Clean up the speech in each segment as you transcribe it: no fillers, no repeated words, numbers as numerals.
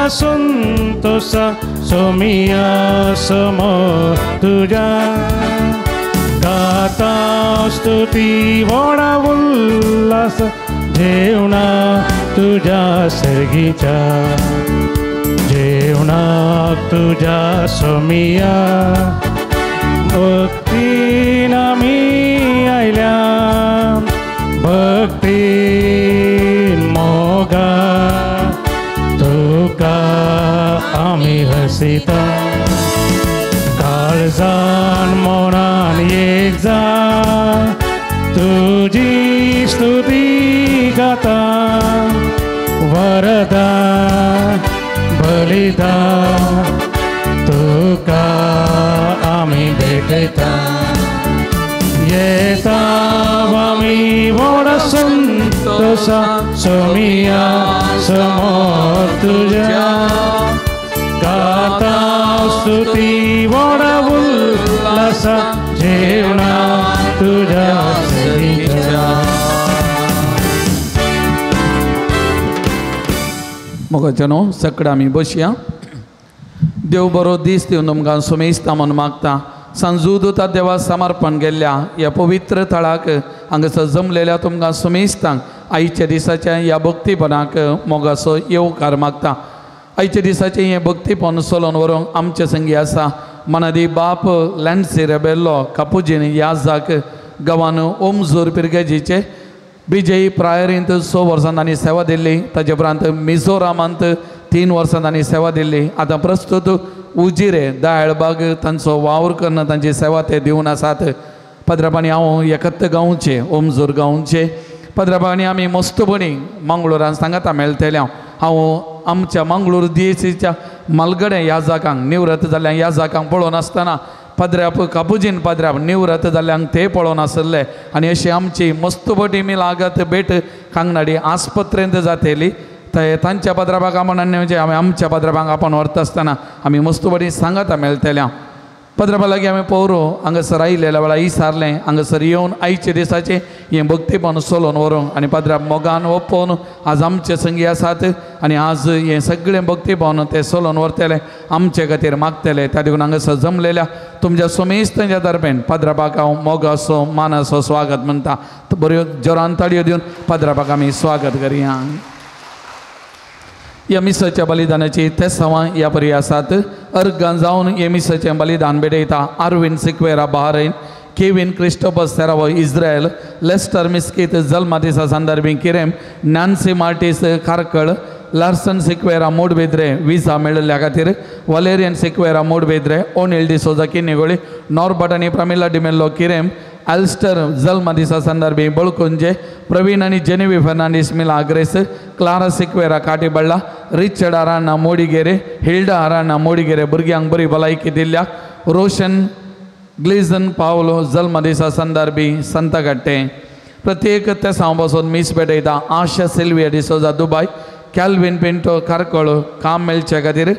व्हडा संतोषा सोमिया समोर तुज्या गाता स्तुती व्हडा उल्हास जेवणा तुज्या सर्गीच्या जेवणाक तुज्या सोमिया भक्तीन आमी आयल्या भक्तीन मोगा तुका आमी हसिता काळजान मनान एक जा तुजी स्तुती गाता वरदा बलिदान तुका आमी भेटयता येता आमी व्हडा संतोषा सोमिया समोर तुज्या गाता स्तुती व्हडा उल्हासा जेवणा तुज्या सेवेच्या. मोगाचे न्हू सगळें आमी बसया. देव बरो दीस दिवन तुमकां सुमेस्ता म्हूण मागता. सांजूदूता देवा समर्पण केल्ल्या ह्या पवित्र थळाक हांगासर जमलेल्या तुमकां सुमेस्तांक आयच्या दिसाच्या ह्या भक्तीपणाक मोगाचो येवकार मागता. आयच्या दिसाचें हें भक्तीपण चलोवन व्हरूंक आमचे संगी आसा मनादी बाप लॅन्सी रेबेल्लो कापुजीन याजाक गांवान ओमजूर पिरगेजीचे विजयी प्रायरींत 6 वर्सां तांणी सेवा दिल्ली. ताजे उपरांत मिझोरामांत 3 वर्सां तांणी सेवा दिल्ली. आतां प्रस्तुत उजिरे दायळबाग तांचो वावर करून तांची सेवा ते दिवन आसात. पद्रापाणी हांव एकत्र गांवचे ओमजूर गांवचे पद्रापाणी आमी मस्तपणी मंगळुरान सांगाता मेळटले. हांव आमच्या मंगळूर दियेसीच्या मालगडे ह्या जागांक निवृत्त जाल्ल्यांक ह्या जागांक पळोवन आसतना पद्राप कापुजीन पद्राप निवृत्त जाल्ल्यांक ते पळोवन आसले आनी अशी आमची मस्तपटी मिलागत भेट कांगनाडी आस्पत्रेंत जातली. ते तांच्या पद्रापाक आपूण म्हणजे आमी आमच्या पद्रापाक आपूण व्हरता आसतना आमी मस्तपटी सांगाता मेळटल्या. पद्रापा लागीं आमी पोवरो हांगासर आयिल्ल्या वेळार इसारलें हांगासर येवन आयच्या दिसाचें हें भक्तीपण चलोवन व्हरूंक आनी पद्राप मोगान ओपोवन आज आमचे संगी आसात आनी आज हें सगळें भक्तीपण ते चलोवन व्हरतले आमचे खातीर मागतले. त्या देखून हांगासर जमलेल्या तुमच्या सुमेस्तांच्या दरम्यान पद्रापाक हांव मोगाचो मानाचो स्वागत म्हणटा. बऱ्यो जोरान ताळयो दिवन पद्रापाक आमी स्वागत करया. ह्या मिसाच्या बलिदानाची तेसांवां ह्या परी आसात. अर्गां जावन हे मिसाचें बलिदान भेटयता Arvin Sequeira Bahrain, Kevin Christopher Serrao Israel, Lester Mesquita जल्मा दिसा संदर्भी Querim, Nancy Martis Karkala, Larson Sequeira Moodbidri visa मेळिल्ल्या खातीर, Valerian Sequeira Moodbidri, Onil D'Souza Kinnigoli, Norbert आनी प्रमिला डिमेल्लो किरेम, अल्स्टर जल्मा दिसा संदर्भी बळकुंजे, प्रवीण आनी Genevieve Fernandes Milagres, Clara Sequeira Katiballa, Richard Aranha Modigere, Hilda Aranha Modigere भुरग्यांक बरी भलायकी दिल्ल्या, रोशन ग्लिजन पावलो जल्मा दिसा संदर्भी संतगट्टे. प्रत्येक तेसांव बसून मीस भेटयता Asha Sylvia D'Souza Dubai, Calvin Pinto Karkal काम मेळचे खातीर,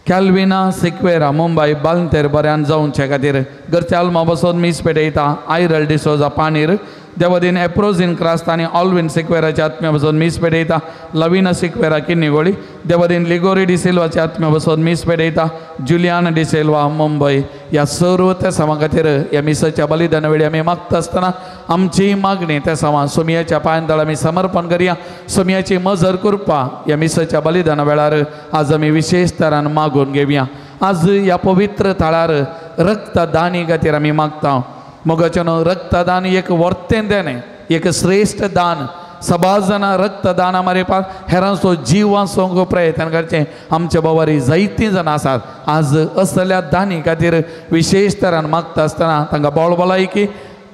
कॅल्विना सिक्वेरा मुंबय बालंतेर बऱ्यान जावचे खातीर. घरच्या आल्मा बसून मीस पेटयता आयरल डिसोजा पाणीर, देवदीन एप्रोझीन क्रास्त आनी ऑल्विन सिक्वेराच्या आत्म्या बसून मीस पेटयता लविना सिक्वेरा किन्नीगोळी, देवदीन लिगोरी डिसिल्वाच्या आत्म्या बसून मीस पेटयता जुलियान डिसिल्वा मुंबय. ह्या सर्व तेसांवां खातीर ह्या मिसाच्या बलिदाना वेळी आमी मागता आसतना आमची मागणी तेसांवां सोमयाच्या पांयांतळ आमी समर्पण करया. सोमयाची मजर कृपा ह्या मिसाच्या बलिदाना वेळार आज आमी विशेष तरान मागून घेवया. आज ह्या पवित्र थळार रक्तदानी खातीर आमी मागता. मोगाचें न्हू रक्तदान एक वर्तें देणें, एक श्रेश्ठ दान. सबाज जाणां रक्तदाना मारिपाक हेरांचो जीव वाचोवंक प्रयत्न करचें आमच्या बावारी जायतीं जाणां आसात. आज असल्या दानी खातीर विशेष तरान मागता आसतना तांकां बोळ भलायकी,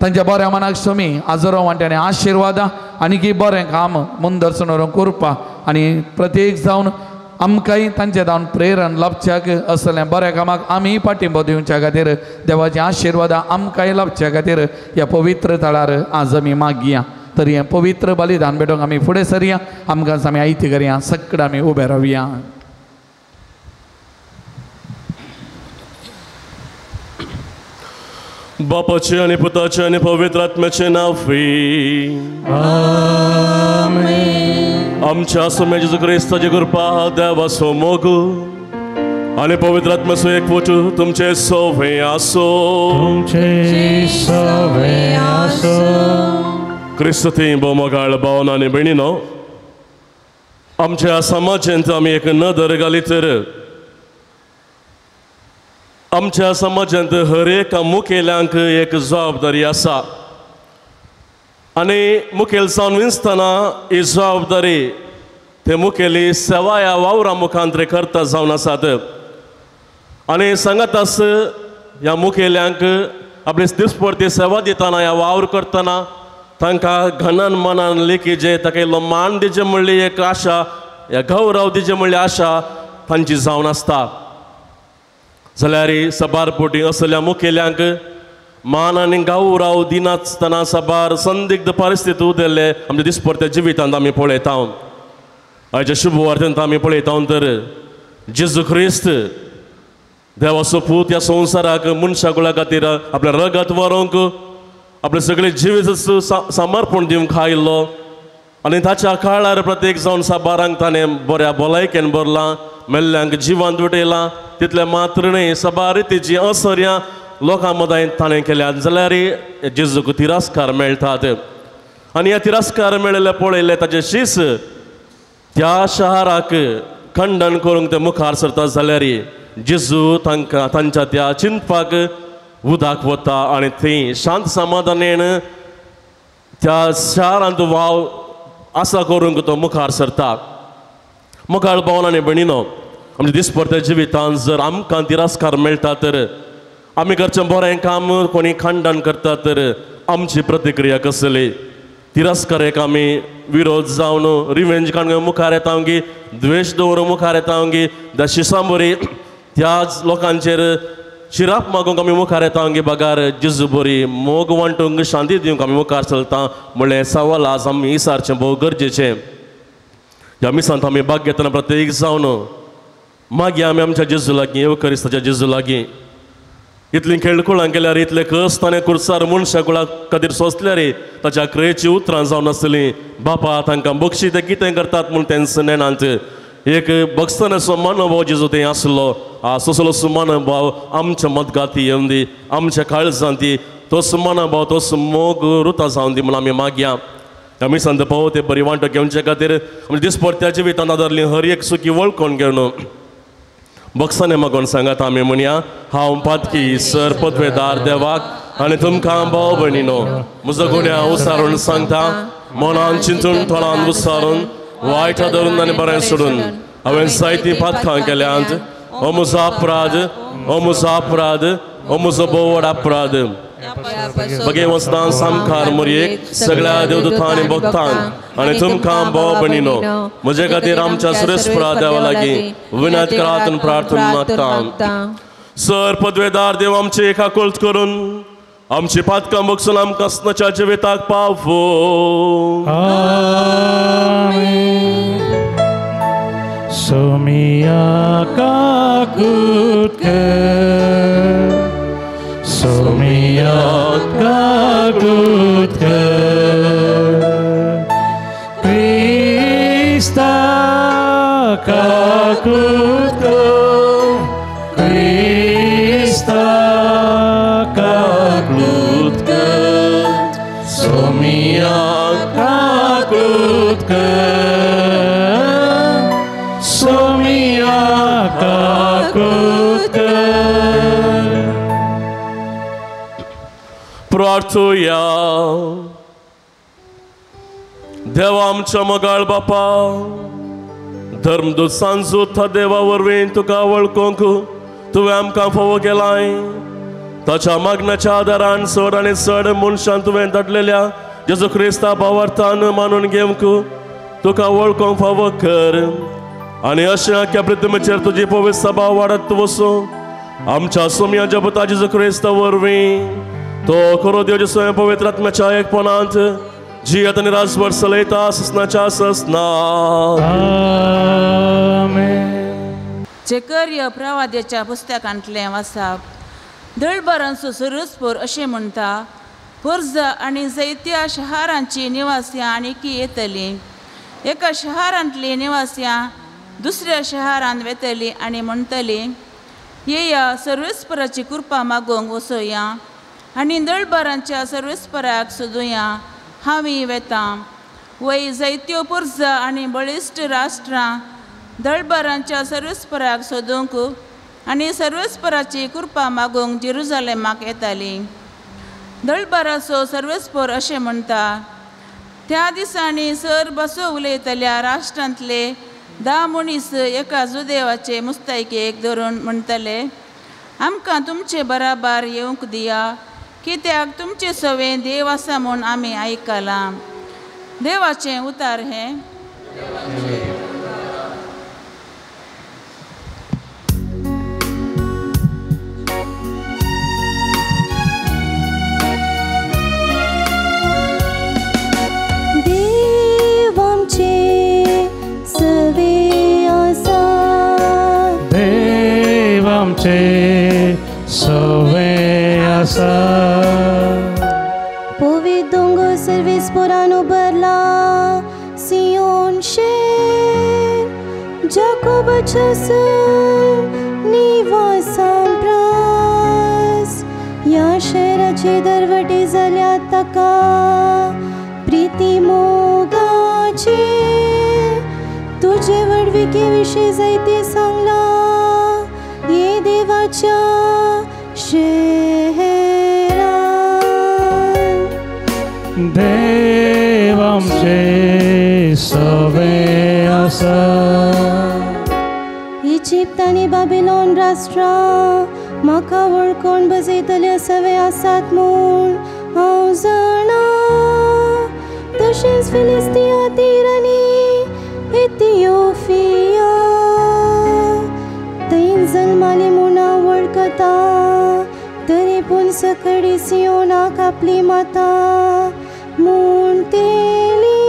तांच्या बऱ्या मनाक शमी आजरो वांट्यानी आशिर्वादां आनी बरें काम मुंदर्सन व्हरूंक कृपा आनी प्रत्येक जावन आमकांय तांचे जावन प्रेरण लाभच्याक असलें बऱ्या कामाक आमी पाठिंबो दिवच्या खातीर देवाचे आशिर्वादां आमकांय लाभच्या खातीर ह्या पवित्र थळार आज आमी मागया. तर हें पवित्र बलिदान भेटोवंक आमी फुडें सरया. आमकां आमी आयती करया. सगळें आमी उबे रावया. बापाचे आनी पुताचे आनी पवित्र आत्म्याचे नांव. आमेन. आमच्या सोम्या जेजू क्रिस्ताची कृपा, देवाचो मोग आनी पवित्र आत्म्याचो एकवट तुमचे सवे आसो. तुमचे सवे आसो. क्रिस्ती भोवमोगाळ भावन आनी भयणीनो, आमच्या समाजांत आमी एक नदर घाली तर आमच्या समाजांत हर एका मुखेल्यांक एक जबाबदारी आसा आनी मुखेल जावन विंचतना ही जबाबदारी ते मुखेली सेवा ह्या वावरा मुखांतरे करता जावन आसात. आनी सांगत आस ह्या मुखेल्यांक आपली दिसपडती सेवा दितना ह्या वावर करतना तांकां घनान मनान लेखीचे ताका इल्लो मान दिचे म्हणली एक आशा, ह्या गौरव दिचे म्हणली आशा तांची जावन आसता. जाल्यार सबार पोटी असल्या मुखेल्यांक मान आनी गौरव दिनासतना सबार संदिग्ध परिस्थिती उदेल्ले आमच्या दिसपडत्या जिवितांत आमी पळयता. आयच्या शुभवार्तेंत आमी पळयता तर जेजू क्रिस्त देवाचो पूत ह्या संवसाराक मनशा कुळा खातीर आपलें रगत व्हरूंक आपलें सगळें जिवीत समर्पण दिवंक आयिल्लो आनी ताच्या काळार प्रत्येक जावन साबारांक ताणें बऱ्या भलायकेन भरलां, मेल्ल्यांक जिवांत उठयलां. तितलें मात्र न्हय, सबार रितीचीं असर्यां लोकां मदें ताणें केल्यात. जाल्यार जेजूक तिरस्कार मेळटात आनी ह्या तिरस्कार मेळिल्ले पळयल्ले ताचे शीस त्या शहराक खंडन करूंक ते मुखार सरता. जाल्यार जेजू तांकां तांच्या त्या चिंतपाक उदक वता आनी थंय शांत समाधानेन त्या शारांत वाव आसा करूंक तो मुखार सरता. मुखार भावन आनी भयणीनो, आमच्या दिसपडत्या जिवितांत जर आमकां तिरस्कार मेळटा तर आमी करचें बरें काम कोणी खंडन करता तर आमची प्रतिक्रिया कसली? तिरस्कारेक आमी विरोध जावन रिवेंज काडून मुखार येता गी, द्वेश दवरून मुखार येता गी, त्या शिसां बरी त्याच लोकांचेर शिराप मागूंक आमी मुखार येता गी, बगार जेजू बरी मोग वांटूंक शांती दिवंक आमी मुखार चलता म्हणलें सवाल आज आमी विचारचें भोव गरजेचें. ह्या मिसांत आमी भाग घेतना प्रत्येक जावन मागीर आमी आमच्या जेजू लागीं, येवकरिस्ताच्या जेजू लागीं इतलीं खेळकुळां केल्यार, इतले कस ताणें कुर्सार मनशा कुळा खातीर सोंसल्यार ताच्या क्रेची उतरां जावन आसलीं, बापा तांकां बक्षी ते कितें करतात म्हूण तेंच नेणांत. एक भक्तनाचो मनोभाव जेजू थंय आसलो, सोसलो मनोभाव आमच्या मदगाती येवन दी, आमच्या काळजांत दी, तोच मनोभाव तोच मोग रुता जावन दी म्हूण आमी मागया. आमी संत पावो ते बरी वांटो घेवचे खातीर आमी दिसपडत्या जिवितांत आदारली हर एक सुकी वळखून घेवन बक्साने मागून सांगात आमी म्हणया, हांव पातकी सर पदवेदार देवाक आनी तुमकां भाव भयणीनो म्हजो गुन्यांव उसारून सांगता, मनान चिंतून तोंडान उसारून वायट धरून आनी बरें सोडून हांवें जायतीं पातकां केल्यांत. हो म्हजो अपराध, हो म्हजो अपराध, हो म्हजो भोव व्हड अपराध. बगे वचना सामकार मोरयेक सगळ्या देवदूतां आनी भक्तांक आनी तुमकां भाव भयणीनो म्हजे खातीर आमच्या सुरेशपुरा देवा लागीं विनंत करात आनी प्रार्थना मागता. सर पदवेदार देव आमची एकाकुळत करून आमची पातकां बगसून आमकां सनाच्या जिविताक पावो. आमेन. सोमिया काकूत कर, सोमिया काकूत कर, क्रिस्ता काकूत कर, क्रिस्ता काकूत कर, सोमिया काकूत कर, सोमिया काकूत कर. प्रार्थुया. देवा आमच्या मोगाळ बापा, धर्मदूत सांजूत देवा वरवीं तुका वळखूंक तुवें आमकां फावो केलाय. ताच्या मागण्याच्या आदारान चड आनी चड मनशान तुवें धाडलेल्या जेजू क्रिस्ता भावार्थान मानून घेवंक तुका वळखूंक फावो कर आनी अशें आख्या पृथ्वीचेर तुजी पवित्र सभा वाडत वसूं. आमच्या सोम्या जपता जेजू क्रिस्ता वरवीं तो खरो देव स्वयं पवित्र आत्म्याच्या एकपणांत जियत आनी राजभर चलयता ससनाच्या ससना. आमेन. जेकर्य प्रवाद्याच्या पुस्तकांतलें वाचप. दळबरांचो सुरसपूर अशें म्हणटा, पुर्जा आनी जैत्या शहरांची निवासी आणिकी येतली, एका शहरांतली निवासियां दुसऱ्या शहरांत वेतली आनी म्हणटली, येया सर्वेस्पराची कृपा मागूंक वचोया आनी दळबारांच्या सर्वेस्पराक सोदुया. हांवी वेतां वय जायत्यो पुर्जा आनी बळिश्ट राष्ट्रां दळबारांच्या सर्वेस्पराक सोदूंक आनी सर्वेस्पराची कृपा मागूंक जेरुजालेमाक येताली. दळबाराचो सर्वेस्पर अशें म्हणटा, त्या दिसांनी सर बसो उलयतल्या राष्ट्रांतले 10 मनीस एका जुदेवाचे मुस्तायकेक धरून म्हणटले, आमकां तुमचे बराबर येवंक दिया, कित्याक तुमचे सवे देव आसा म्हूण आमी आयकलां. देवाचें उतार हें. देव आमचे सवे आसा, देव आमचे सवे आसा. पवित्र दोंगर सर्वेस्परान उबरला, सियोन शेर जाकोबाच्या निवासां प्रास. ह्या शहराचे दरवटे जाल्या ताका प्रिती मोगाचे. तुजे व्हडविके विशीं जायते सांगलां हे देवाच्या शहरान. देव आमचे सवे आसा. इजिप्त आनी बाबिलोन राष्ट्रां म्हाका वळखून बजयतले सवे आसात म्हूण हांव जाणा. तशेंच फिलिस्तिया तीर आनी इथियोपिया थंय जल्माली म्हूण हांव वळखता. तरी पूण सकडी सियोनाक आपली माता म्हणटली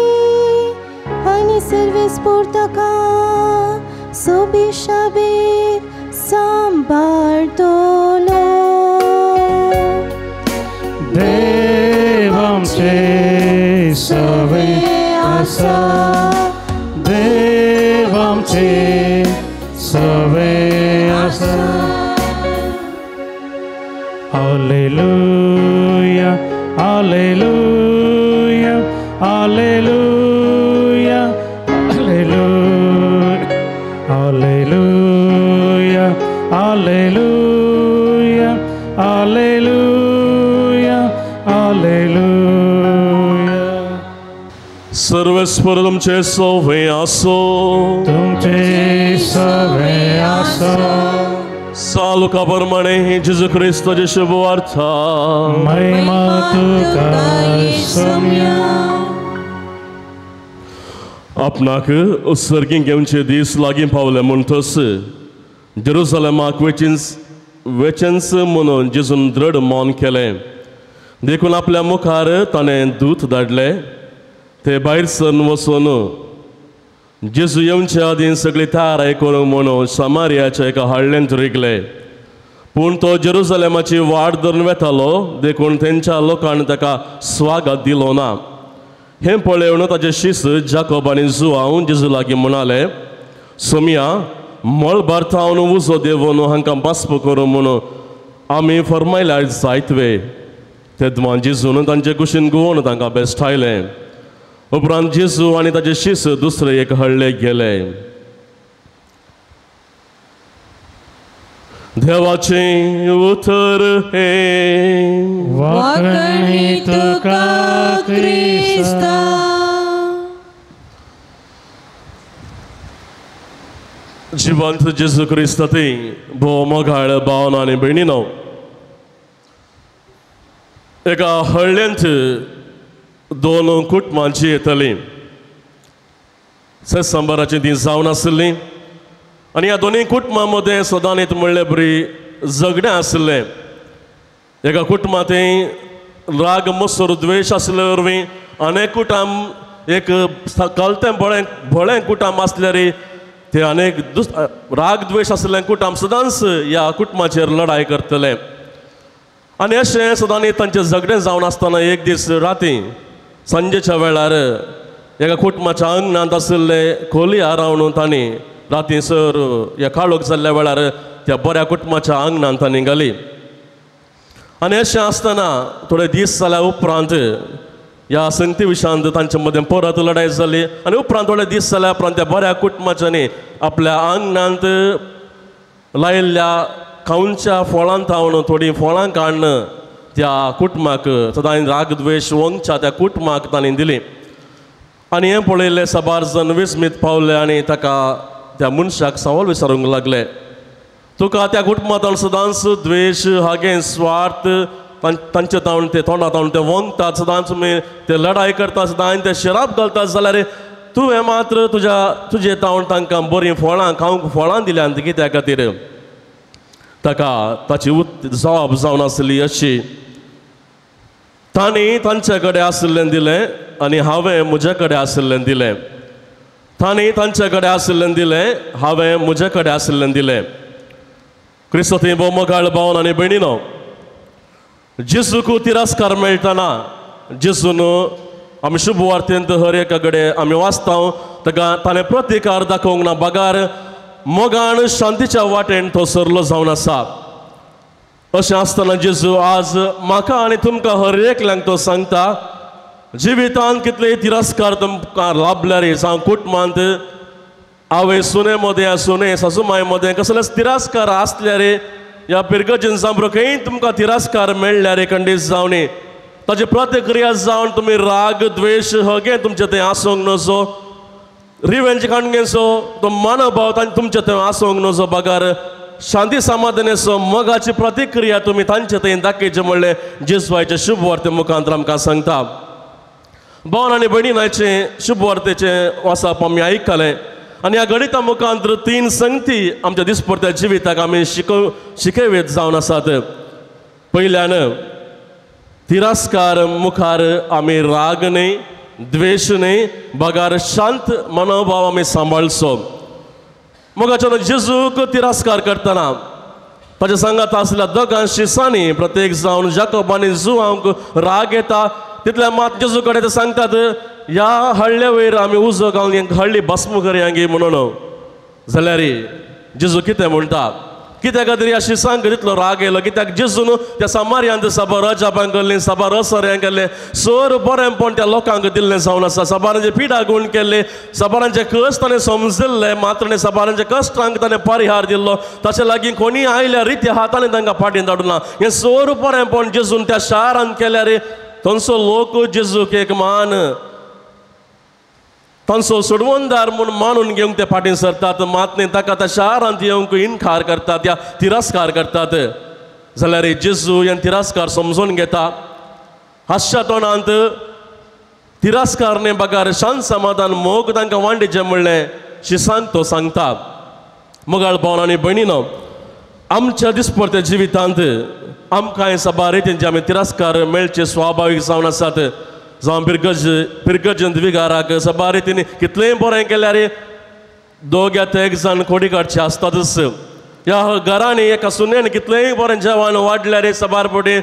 आनी सर्वेस्पोर ताका सोबीत शाबीत सांबाळटलो. देव आमचे सवे आसा, देव आमचे सवे आसा. Hallelujah, hallelujah, hallelujah, hallelujah, hallelujah, hallelujah, hallelujah. सर्वेस्पर तुमचे सवे आसो, तुमचे सवे आसो. सालुका प्रमाणे जेजू क्रिस्ताचे शुभ वार्ता. महिमा तुका सोम्या. आपणाक उत्सर्गीं घेवचे दीस लागीं पावले म्हणटच जेरुजालेमाक वेचेंच म्हणून जेजून दृढ मौन केलें. देखून आपल्या मुखार ताणें दूत धाडले. ते भायर सरून वचून जेजू येवचे आदीं सगळी तयार करूंक म्हणून सामारियाच्या एका हाडल्यांत रिगले. पूण तो जेरुजालेमाची वाट धरून वेतालो, देखून तेंच्या लोकांनी ताका स्वागत दिलो ना. हें पळोवन ताचे शिस जाकोब आनी जुआंव जेजू लागीं म्हणाले, सोमिया मळबार थावन उजो देवून हांकां बास्प करूं म्हणून आमी फर्मायल्यार जायत वे. तेदवां जेजून तांचे कुशीन गुवोवन तांकां बेस्टायलें. उपरांत जेजू आनी ताचे शिस दुसरे एक हळ्ळे गेले. देवाचें उतर हें. वाखणी तुका क्रिस्ता. जिवंत जेजू क्रिस्ता ती भोव मोगाळ भावन आनी भयणीनो, एका हळ्ळेंत 2 कुटुंबांची येतलीं. सत्संबाराची ती जावन आशिल्लीं आनी ह्या दोनूय कुटुंबां मदें सदांच म्हणले बरी झगडें आशिल्लें. एका कुटुंबांत राग मसूर द्वेश आशिल्ले वरवीं अनेक कुटुंब एक कलतें बळें भोळें कुटुंब आसल्यार ते अनेक राग द्वेश आशिल्लें कुटुंब सदांच ह्या कुटुंबाचेर लढाय करतले. आनी अशें सदांच तांचें झगडें जावन आसतना एक दीस राती सांजेच्या वेळार एका कुटुंबाच्या आंगणांत आशिल्ले खोली आरावन तांणी राती सर ह्या काळोख जाल्ल्या वेळार त्या बऱ्या कुटुंबाच्या आंगणांत तांणी घाली. आनी अशें आसतना थोडे दीस जाल्या उपरांत ह्या संगती विशयांत तांचे मदें परत लडाय जाली आनी उपरांत थोडे दीस जाल्या उपरांत त्या बऱ्या कुटुंबाच्यांनी आपल्या आंगणांत लायिल्ल्या खावच्या फळां थावन थोडीं फळां काडून त्या कुटुंबाक सदांय राग द्वेश वंगच्या त्या कुटुंबाक तांणी दिली. आनी हें पळयलें साबार जण विस्मीत पावले आनी ताका त्या मनशाक सवाल विचारूंक लागले, तुका त्या कुटुंबांत सदांच द्वेश हागें स्वार्थ तांचे तावन ते तोंडा तावन ते वंगतात, सदांच तुमी ते लडाय करता, सदांच ते शराब घालतात, जाल्यार तुवें मात्र तुज्या तुजे तावन तांकां बरीं फळां खावंक फळां दिल्यांत कित्या खातीर? ताका ताची जबाब जावन आसली अशी, तांणी तांचे कडेन आशिल्लें दिलें आनी हांवें म्हजे कडेन आशिल्लें दिलें. तांणी तांचे कडेन आशिल्लें दिलें, हांवें म्हजे कडेन आशिल्लें दिलें. क्रिस्ती भोव भावन आनी भयणीनो, जेजूक तिरस्कार मेळटना जेजून आमी शुभ वार्तेंत हर एका कडेन आमी वाचता ताका ताणें प्रतिकार दाखोवंक ना, बगार मोगान शांतीच्या वाटेन तो सरलो जावन आसा. अशें आसतना जेजू आज म्हाका आनी तुमकां हर एकल्यांक तो सांगता, जिवितांत कितले तिरस्कार तुमकां लाभल्यार जावं कुटुंबांत आवय सुने मदें सुने सासू माय मदें कसलेच तिरस्कार आसल्यार ह्या पिरगर्जेन जावं खंय तुमकां तिरस्कार मेळ्ळ्यार खंडीत जावनी ताची प्रतिक्रिया जावन तुमी राग द्वेश हगे तुमचें थंय आसूंक नजो, रिवेंज काडून घेवचो तो मनोभाव तांचे तुमचें थंय आसूंक नजो, बगार शांती समाधानेचो मोगाची प्रतिक्रिया तुमी तांचे थंय दाखयची म्हणलें जेजवायचे शुभ वार्ते मुखांत आमकां सांगता. भावन आनी भयणीनाचें शुभ वार्तेचें वाचप आमी आयकलें आनी ह्या गणिता मुखांत तीन संगती आमच्या दिसपडत्या जिविताक आमी शिकयत जावन आसात. पयल्यान तिरस्कार मुखार आमी राग न्हय द्वेश न्हय बगार शांत मनोभाव आमी सांबाळचो. मोगाच्यान जेजूक तिरस्कार करतना ताच्या सांगात आसल्या दोगां शिसांनी प्रत्येक जावन जाकोब आनी जुआंक राग येता तितल्या मात जेजू कडेन ते सांगतात, ह्या हळ्ळे वयर आमी उजो घालून हळ्ळी भस्म करया गे म्हणून. जाल्यार जेजू कितें म्हणटा, कित्या खातीर ह्या शिसांक तितलो राग येयलो? कित्याक जेजून त्या सामार्यांत साबार अजापां केल्लीं, साबार असऱ्यां केल्लें, सर बरेंपण त्या लोकांक दिल्लें जावन आसा, साबारांचे पिडा गूण केल्ले, साबारांचे कश्ट ताणें समजिल्ले, मात्र साबारांचे कश्टांक ताणें परिहार दिल्लो. ताचे लागीं कोणीय आयल्यार रित्या हातांनी तांकां फाटीं धाडूना. हें सर बरेंपण जेजून त्या शारांत केल्यार थंयचो लोक जेजूक एक मान तांचो सोडवणदार म्हूण मानून घेवंक ते फाटीं सरतात, मात न्ही ताका त्या शारांत येवंक इनकार करतात या तिरस्कार करतात. जाल्यार जेजू हें तिरस्कार समजून घेता, हांसच्या तोंडांत तिरस्कार न्ही बगार शांत समाधान मोग तांकां वांडेचें म्हणलें शिसांक तो सांगता. मोगाळ भावन आनी भयणीनो, आमच्या दिसपडत्या जिवितांत आमकां साबार रितींचे आमी तिरस्कार मेळचे स्वाभावीक जावन आसात. जावं पिरगर्जंत विगाराक साबार रितीन कितलेंय बरें केल्यार दोग या ते एक जाण खोडी काडचे आसतातच. ह्या घरांनी एका सुनेन कितलेंय बरें जेवण वाडल्यार साबार पटी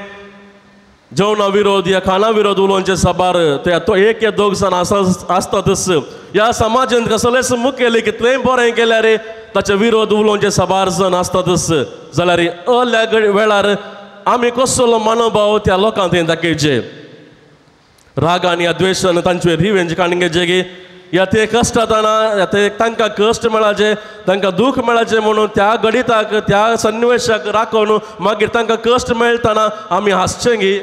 जेवणा विरोध या खाणा विरोध उलोवचे साबार ते तो एक या दोग जाण आसतातच. ह्या समाजांत कसलेच मुखेली कितलेंय बरें केल्यार ताचे विरोध उलोवचे साबार जाण आसतातच. जाल्यार अल्या वेळार आमी कसलो मनोभाव त्या लोकांक थंय दाखयचे? रागान या द्वेशान तांचे रिवेंज काडून घेवचे की या ते कश्टातना या ते तांकां कश्ट मेळाचे तांकां दूख मेळाचें म्हणून त्या गणिताक त्या सन्निवेशाक राखून मागीर तांकां कश्ट मेळटना आमी हांसचें गी?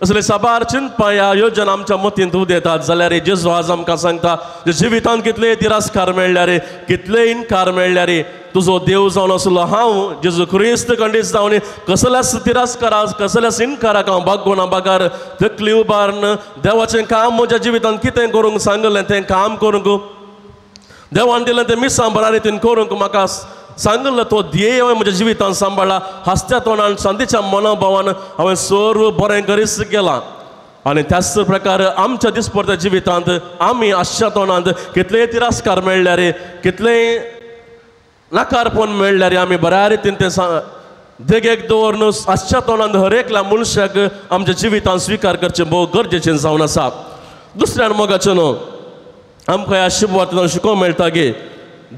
असले साबार चिंतपां ह्या योजना आमच्या मतींत उदेतात. जाल्यार जेजू आज आमकां सांगता, जिवितांत कितले तिरस्कार मेळ्ळ्यार कितले इनकार मेळ्ळ्यार तुजो देव जावन आसलो हांव जेजू क्रिस्त खंडीत जावन कसल्याच तिरस्काराक कसल्याच इनकाराक हांव बागोना, बगार तकली उबारून देवाचें काम म्हज्या जिवितांत कितें करूंक सांगलें तें काम करूंक, देवान दिलें तें मिसां बऱ्या रितीन करूंक म्हाका सांगलें तो ध्येय हांवें म्हज्या जिवितांत सांबाळ्ळा. हांसत्या तोंडान शांतीच्या मनोभावान हांवें सर्व बरें करीत गेलां. आनी त्याच प्रकार आमच्या दिसपडत्या जिवितांत आमी हांसच्या तोंडांत कितलेय तिरस्कार मेळ्ळ्यार कितलेय नाकारपण मेळ्ळ्यार आमी बऱ्या रितीन तें देगेक दवरून हांसच्या तोंडांत हर एकल्या मनशाक आमच्या जिवितांत स्विकार करचें भोव गरजेचें जावन आसा. दुसऱ्यान मोगाचें न्हू, आमकां ह्या शुभवार्तेंतल्यान शिकोवंक मेळटा की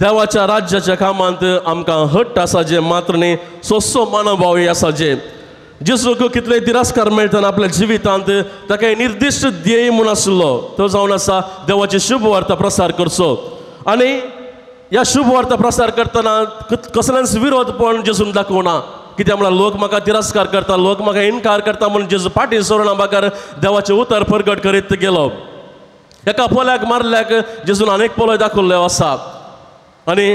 देवाच्या राज्याच्या कामांत आमकां हट्ट आसा जे मात्र न्ही सोंसो मनोभाव आसा जे जेजूक कितले तिरस्कार मेळटना आपल्या जिवितांत ताका निर्दिश्ट ध्येय म्हूण आसलो तो जावन आसा देवाची शुभवार्ता प्रसार करचो. आनी ह्या शुभवार्ता प्रसार करतना कसलेंच विरोध पण जेजून दाखोवना. कित्याक म्हळ्यार लोक म्हाका तिरस्कार करता, लोक म्हाका इनकार करता म्हणून जेजू फाटीं सोडना बगर देवाचें उतर प्रगट करीत गेलो. एका पोल्याक मारल्याक जेजून अनेक पोलोय दाखयल्लो आसा आनी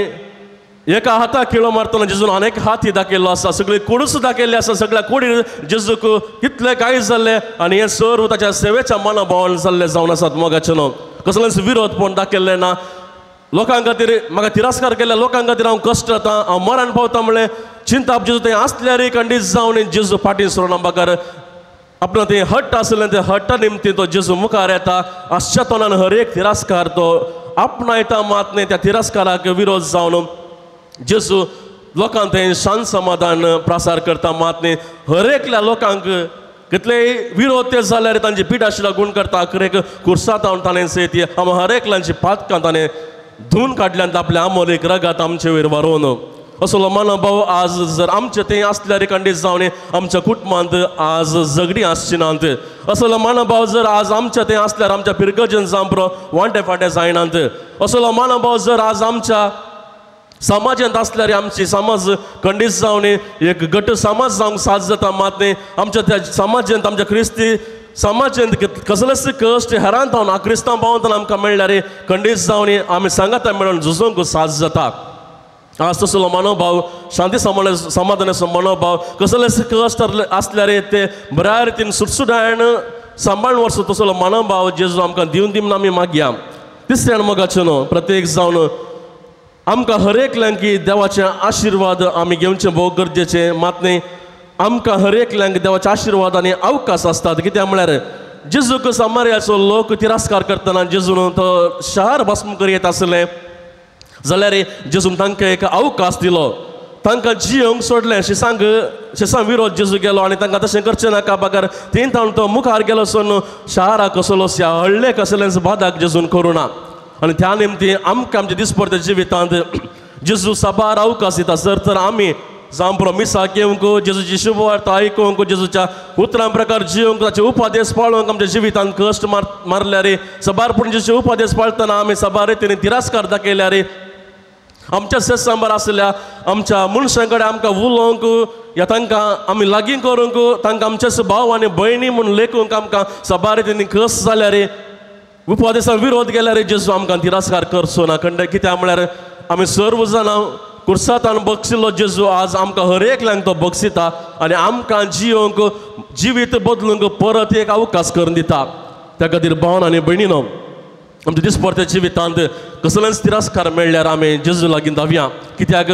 एका हाताक किळो मारतना जेजून अनेक हाती दाखयल्लो आसा, सगळी कुडूच दाखयल्ली आसा. सगळ्या कुडीर जेजूक कितले काय जाल्ले आनी हें सर्व ताच्या सेवेच्या मनोभावान जाल्ले जावन आसात. मोगाचें न्हू कसलेंच विरोध पण दाखयल्लें ना. लोकां खातीर म्हाका तिरस्कार केल्ल्या लोकां खातीर हांव कश्ट जाता, हांव मरण पावता म्हणलें चिंताप जेजू थंय आसल्यार खंडीत जावन जेजू फाटीं सोडना बगर आपणा तें हट्ट आसलें तें हट्टा निमतीं तो जेजू मुखार येता. आसच्या तोंडान हर एक तिरस्कार तो आपणायता मात न्ही त्या तिरस्काराक विरोध जावन जेजू लोकांक थंय शांत समाधान प्रसार करता मात न्ही हर एकल्या लोकांक कितलेय विरोध ते जाल्यार तांची पिडाशिला गुण करता. अखरेक कुर्सात हांव ताणें सयत आम हर एकल्यांची पातकां ताणें धुवन काडल्यान आपल्या आमोलीक रगात आमचे वयर वारोवन. असलो मनोभाव आज जर आमचे थंय आसल्यार खंडीत जावन आमच्या कुटुंबांत आज झगडीं आसची नात. असलो मनोभाव जर आज आमच्या थंय आसल्यार आमच्या पिरगजन जांबरो वांटे फांटे जायनात. असलो मनोभाव जर आज आमच्या समाजांत आसल्यार आमची समाज खंडीत जावन एक घट समाज जावंक साथ जाता मात न्ही आमच्या त्या समाजांत आमच्या क्रिस्ती समाजांत कसलेच कश्ट हेरांत हांव क्रिस्तांव भावांत आमकां मेळ्ळ्यार खंडीत जावन आमी सांगाता मेळून झुजूंक साथ जाता. आज तसलो मनोभाव शांती समाधानाचो मनोभाव कसलेच कश्ट आसल्यार ते बऱ्या रितीन सुटसुटायन सांबाळून वर्सो तसलो मनोभाव जेजू आमकां दिवन दिवन आमी मागया. तिसऱ्यान मोगाचें न्हू प्रत्येक जावन आमकां हर एकल्यांक देवाचे आशिर्वाद आमी घेवचे भोव गरजेचे मात न्ही आमकां हर एकल्यांक देवाचे आशिर्वाद आनी अवकाश आसतात. कित्याक म्हळ्यार जेजूक सामार्याचो लोक तिरस्कार करतना जेजून तो शहर भस्म करीत आसलें जाल्यार जेजून तांकां एक अवकाश दिलो, तांकां जियोंक सोडलें. शिसांक शिसां विरोध जेजू गेलो आनी तांकां तशें करचें नाका बगर तीन ताण तो मुखार गेलो सोडून शाराक कसलो ह्या हळ्ळे कसलेंच बादाक जेजून करुना. आनी त्या निमती आमकां आमच्या दिसपडत्या जिवितांत जेजू साबार अवकाश दिता. सर तर आमी जांबरो मिसाक येवंक जेजूची शुभवार्ता आयकूंक जेजूच्या उतरां प्रकार जियोंक ताचे उपदेश पाळोवंक आमच्या जिवितांत कश्ट मारल्यार साबार पूण जेजूचे उपदेश पाळतना आमी साबार रितीन तिरस्कार दाखयल्यार आमच्या सेसांबर आसल्या आमच्या मनशां कडेन आमकां उलोवंक या तांकां आमी लागीं करूंक तांकां आमचेच भाव आनी भयणी म्हूण लेखूंक आमकां साबार रितीन कश्ट जाल्यार उपदेशां विरोध केल्यार जेजू आमकां तिरस्कार करचो ना. खंड कित्याक म्हळ्यार आमी सर्व जाणां कुर्सातान बक्षिल्लो जेजू आज आमकां हर एकल्यांक तो बक्षिता आनी आमकां जियोंक जिवीत बदलूंक परत एक अवकाश करून दिता. त्या खातीर भावन आनी भयणीनो आमच्या दिसपडत्या जिवितांत कसलेंच तिरस्कार मेळ्ळ्यार आमी जेजू लागीं धांवया. कित्याक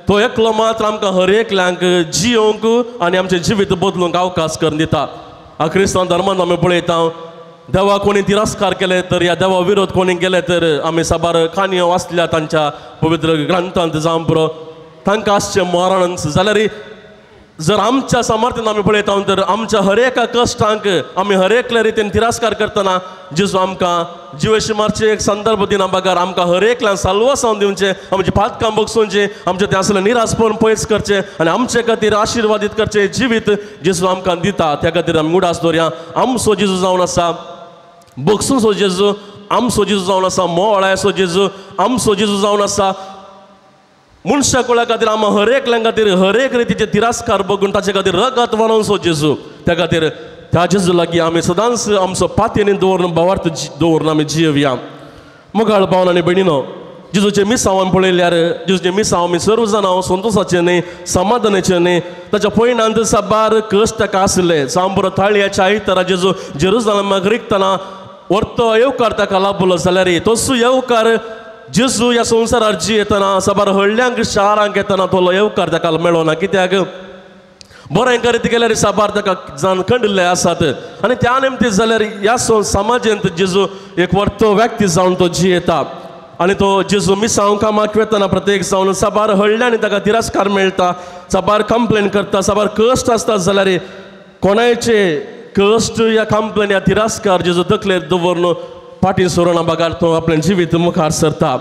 तो एकलो मात्र आमकां हर एकल्यांक जियोंक आनी आमचें जिवीत बदलूंक अवकाश करून दिता. क्रिस्तांव धर्मान आमी पळयता देवा कोणी तिरस्कार केले तर ह्या देवा विरोध कोणी केले तर आमी साबार काणयो वाचल्या तांच्या पवित्र ग्रंथांत जावं पुरो तांकां आसचें मरण जाल्यार जर आमच्या सामर्थ्यान आमी पळयता तर आमच्या हर एका कश्टांक आमी हर एकल्या रितीन तिरस्कार करतना जेजू आमकां जिवेशी मारचे एक संदर्भ दिना बगर आमकां हर एकल्यान साल्वासांव दिवचें, आमचें पातकां बगसोवचें, आमचें तें आसलें निरासपण पयस करचें आनी आमचे खातीर आशिर्वादीत करचें जिवीत जेजू आमकां दिता. त्या खातीर आमी उडास दवरया आमचो जेजू जावन आसा बगसूचो जेजू, आमचो जेजू जावन आसा मोवळायचो जेजू, आमचो जेजू जावन आसा मनशा कुळा खातीर आमकां हर एकल्या खातीर हर एक रितीचे तिरस्कार बघून ताचे खातीर रगत वालोवचो जेजू. त्या खातीर त्या जेजू लागीं आमी सदांच आमचो पातयेनी दवरून भावार्थ दवरून आमी जियोवया. मोगाळ भावन आनी भयणीनो जेजूचें मिसांव आमी पळयल्यार जेजूचें मिसांव आमी सर्व जाणां संतोशाचें न्ही समाधानाचें न्ही. ताच्या पयणांत साबार कश्ट ताका आसले. जांबरो थाळयाच्या आयतारा जेजू जेरुजलमाक रिगतना व्हरतो येवकार ताका लाभलो जाल्यार तसो येवकार जेजू ह्या संवसारार जियेतना साबार व्हडल्यांक शारांक येतना तो येवकार ताका मेळना. कित्याक बरें करीत गेल्यार साबार ताका जाण खंडिल्ले आसात आनी त्या निमतीं जाल्यार ह्या समाजांत जेजू एक व्हरतो व्यक्ती जावन तो जियेता आनी तो जेजू मिसांव कामाक वेतना प्रत्येक जावन साबार व्हडल्यांनी ताका तिरस्कार मेळटा, साबार कंप्लेन करता, साबार कश्ट आसता जाल्यार कोणायचे कश्ट या कंप्लेन या तिरस्कार जेजू तकलेर दवरून फाटीं सोरोना बगार तो आपलें जिवीत मुखार सरता.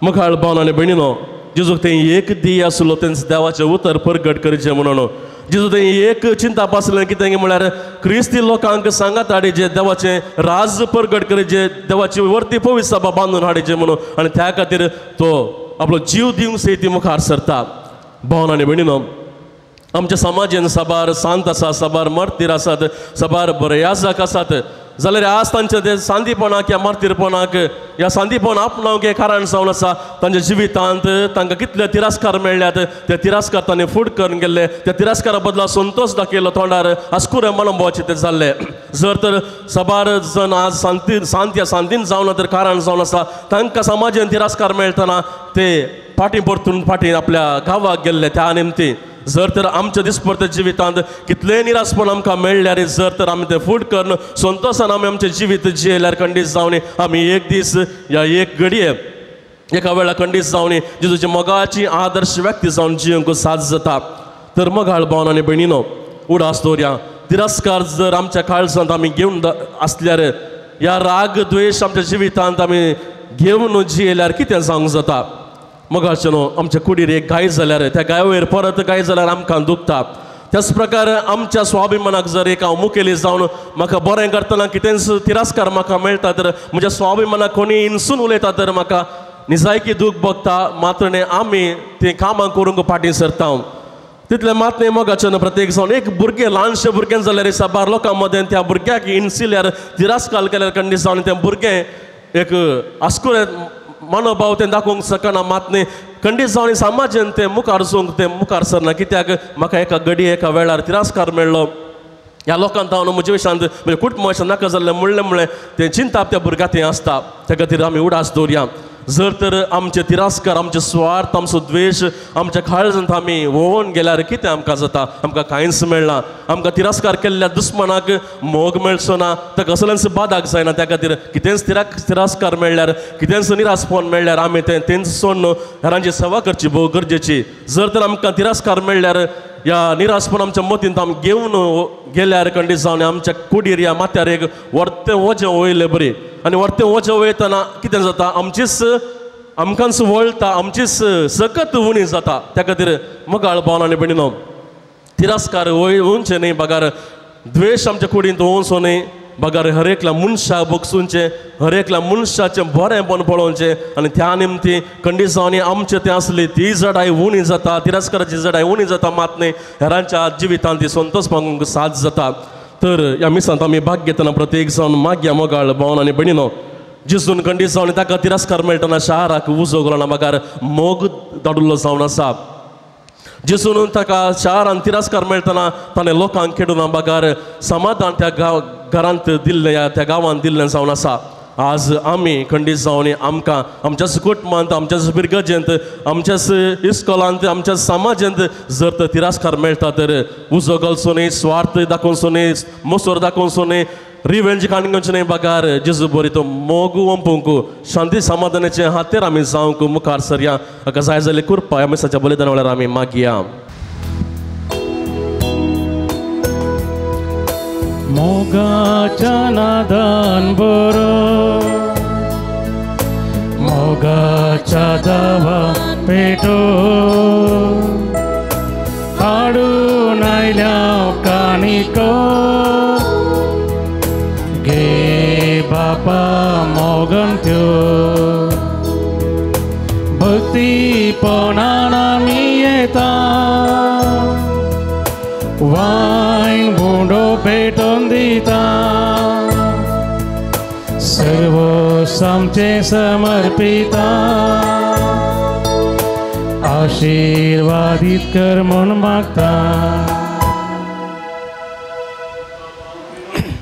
मुखार भावन आनी भयणीनो, जेजूक तें एक दी आसलो तेंच देवाचें उतर परगट करचें म्हणून. जेजू तें एक चिंता आसलें कितें म्हळ्यार क्रिस्ती लोकांक सांगात हाडचें, देवाचें राज परगट करचें, देवाची वर्ती पवित्र सभा बांदून हाडचें म्हणून. आनी त्या खातीर तो आपलो जीव दिवंक सयत मुखार सरता. भावन आनी भयणीनो, आमच्या समाजेन साबार सांत आसा, साबार मार्तीर आसात, साबार बरयाजाक आसात. जाल्यार आज तांचे ते सांदीपणाक या मार्तीरपणाक ह्या सांदीपण आपणावंक हें कारण जावन आसा. तांच्या जिवितांत तांकां कितले तिरस्कार मेळ्ळ्यात, ते तिरस्कार तांणी फूड करून गेल्ले, त्या तिरस्कारा बदला संतोश दाखयलो तोंडार आस्कुरे मनोभावाचे ते जाल्ले. जर तर साबार जण आज शांती शांत या शांतीन जावन तर कारण जावन आसा तांकां समाजेन तिरस्कार मेळटना ते फाटीं परतून फाटीं आपल्या गांवाक गेल्ले. त्या निमती जर तर आमच्या दिसपडत्या जिवितांत कितलें निराशपण आमकां मेळ्ळ्यार जर तर आमी तें फूड करून संतोशान आमी आमचें जिवीत जियेल्यार खंडीत जावन आमी एक दीस या एक घडये एका वेळार खंडीत जावन जेजूची मोगाची आदर्श व्यक्ती जावन जिवंक साथ जाता. तर मोगाळ भावन आनी भयणीनो, उडास दवरया. तिरस्कार जर आमच्या काळजांत आमी घेवन आसल्यार ह्या राग द्वेश आमच्या जिवितांत आमी घेवन जियेल्यार कितें जावंक जाता. मोगाचें न्हू, आमच्या कुडीर एक गाय जाल्यार त्या गायवयर परत गाय जाल्यार आमकां दुखता. त्याच प्रकार आमच्या स्वाभिमानाक जर एक हांव मुखेली जावन म्हाका बरें करतना कितेंच तिरस्कार म्हाका मेळटा तर म्हज्या स्वाभिमानाक कोणी इन्सून उलयता तर म्हाका निजायकी दूख भोगता. मात्र न्ही आमी तीं कामां करूंक फाटीं सरता. तितलें मात न्ही मोगाचें न्हू, प्रत्येक जावन एक भुरगें ल्हानशें भुरगें जाल्यार साबार लोकां मदें त्या भुरग्याक इन्सिल्यार तिरस्कार केल्यार खंडीत जावन तें भुरगें एक आस्कुरे मनोभाव तें दाखोवंक शकना. मात न्ही खंडीत जावन समाजेन तें मुखार वचूंक तें मुखार सरना. कित्याक म्हाका एका घडये एका वेळार तिरस्कार मेळ्ळो ह्या लोकांत हांव म्हज्या विशांत म्हज्या कुटुंबा विशांत नाका जाल्लें म्हणलें म्हणलें तें चिंताप त्या भुरग्याक तें आसता. त्या खातीर आमी उडास दवरया. जर तर आमचे तिरस्कार, आमचे स्वार्थ, आमचो द्वेश आमच्या काळजांत आमी व्होवन गेल्यार कितें आमकां जाता? आमकां कांयच मेळना. आमकां तिरस्कार केल्ल्या दुस्मनाक मोग मेळचो ना, ताका कसलेंच बादाक जायना. त्या खातीर कितेंच तिरस्कार मेळ्ळ्यार, कितेंच निराशपण मेळ्ळ्यार आमी तें तेंच सोडून हेरांची सेवा करची भोव गरजेची. जर तर आमकां तिरस्कार मेळ्ळ्यार ह्या निराशपण आमच्या मतींत आमी घेवन गेल्यार खंडीत जावन आमच्या कुडीर ह्या माथ्यार एक वर्तें वजें वयलें बरी. आनी वर्तें वजें वयतना कितें जाता? आमचीच आमकांच वळटा, आमचीच सकत उणी जाता. त्या खातीर मोगाळ भावन आनी भयणीनो, तिरस्कार वचचें न्ही बगार द्वेश आमच्या कुडींत वचचो न्ही बगार हर एकल्या मनशाक बगसुचें, हर एकल्या मनशाचें बरेंपण पळोवचें. आनी त्या निमती खंडीत जावन आमचें तें आसली ती जडाय उणी जाता, तिरस्काराची जडाय उणी जाता. मात न्ही हेरांच्या जिवितांत ती संतोश मागूंक साथ जाता. तर ह्या मिसांत आमी भाग घेतना प्रत्येक जावन मागया मोगाळ भावन आनी भयणीनो, जिसून खंडीत जावन ताका तिरस्कार मेळटना शाराक उजो घालना बगार मोग धाडिल्लो जावन आसा. जिसून ताका शारान तिरस्कार मेळटना ताणें लोकांक खेडूना बगार समाधान त्या गांव घरांत दिल्लें या त्या गांवांत दिल्लें जावन आसा. आज आमी खंडीत जावन आमकां आमच्याच कुटुंबांत, आमच्याच बिरगजेंत, आमच्याच इस्कॉलांत, आमच्या समाजांत जर तर तिरस्कार मेळटा तर उजो घालचो न्ही, स्वार्थ दाखोवचो न्ही, मोसोर दाखोवचो न्ही, रिवेंज काडून घेवचें न्ही बगार जेजू बरी तो मोग ओंपूंक शांती समाधानाचे हातेर आमी जावंक मुखार सरया. हाका जाय जाल्यार कृपा ह्या मिसाच्या बलिदाना वेळार आमी मागया. मोगाच्या नादान बरो, मोगाच्या दावा पेटो, हाडून आयल्या काणिको गे बापा मोगन त्यो, भक्तीपणान आमी येता, वायन बुंडो पेटोवन दिता, सर्व आमचें समर्पिता, आशिर्वादीत कर म्हूण मागता.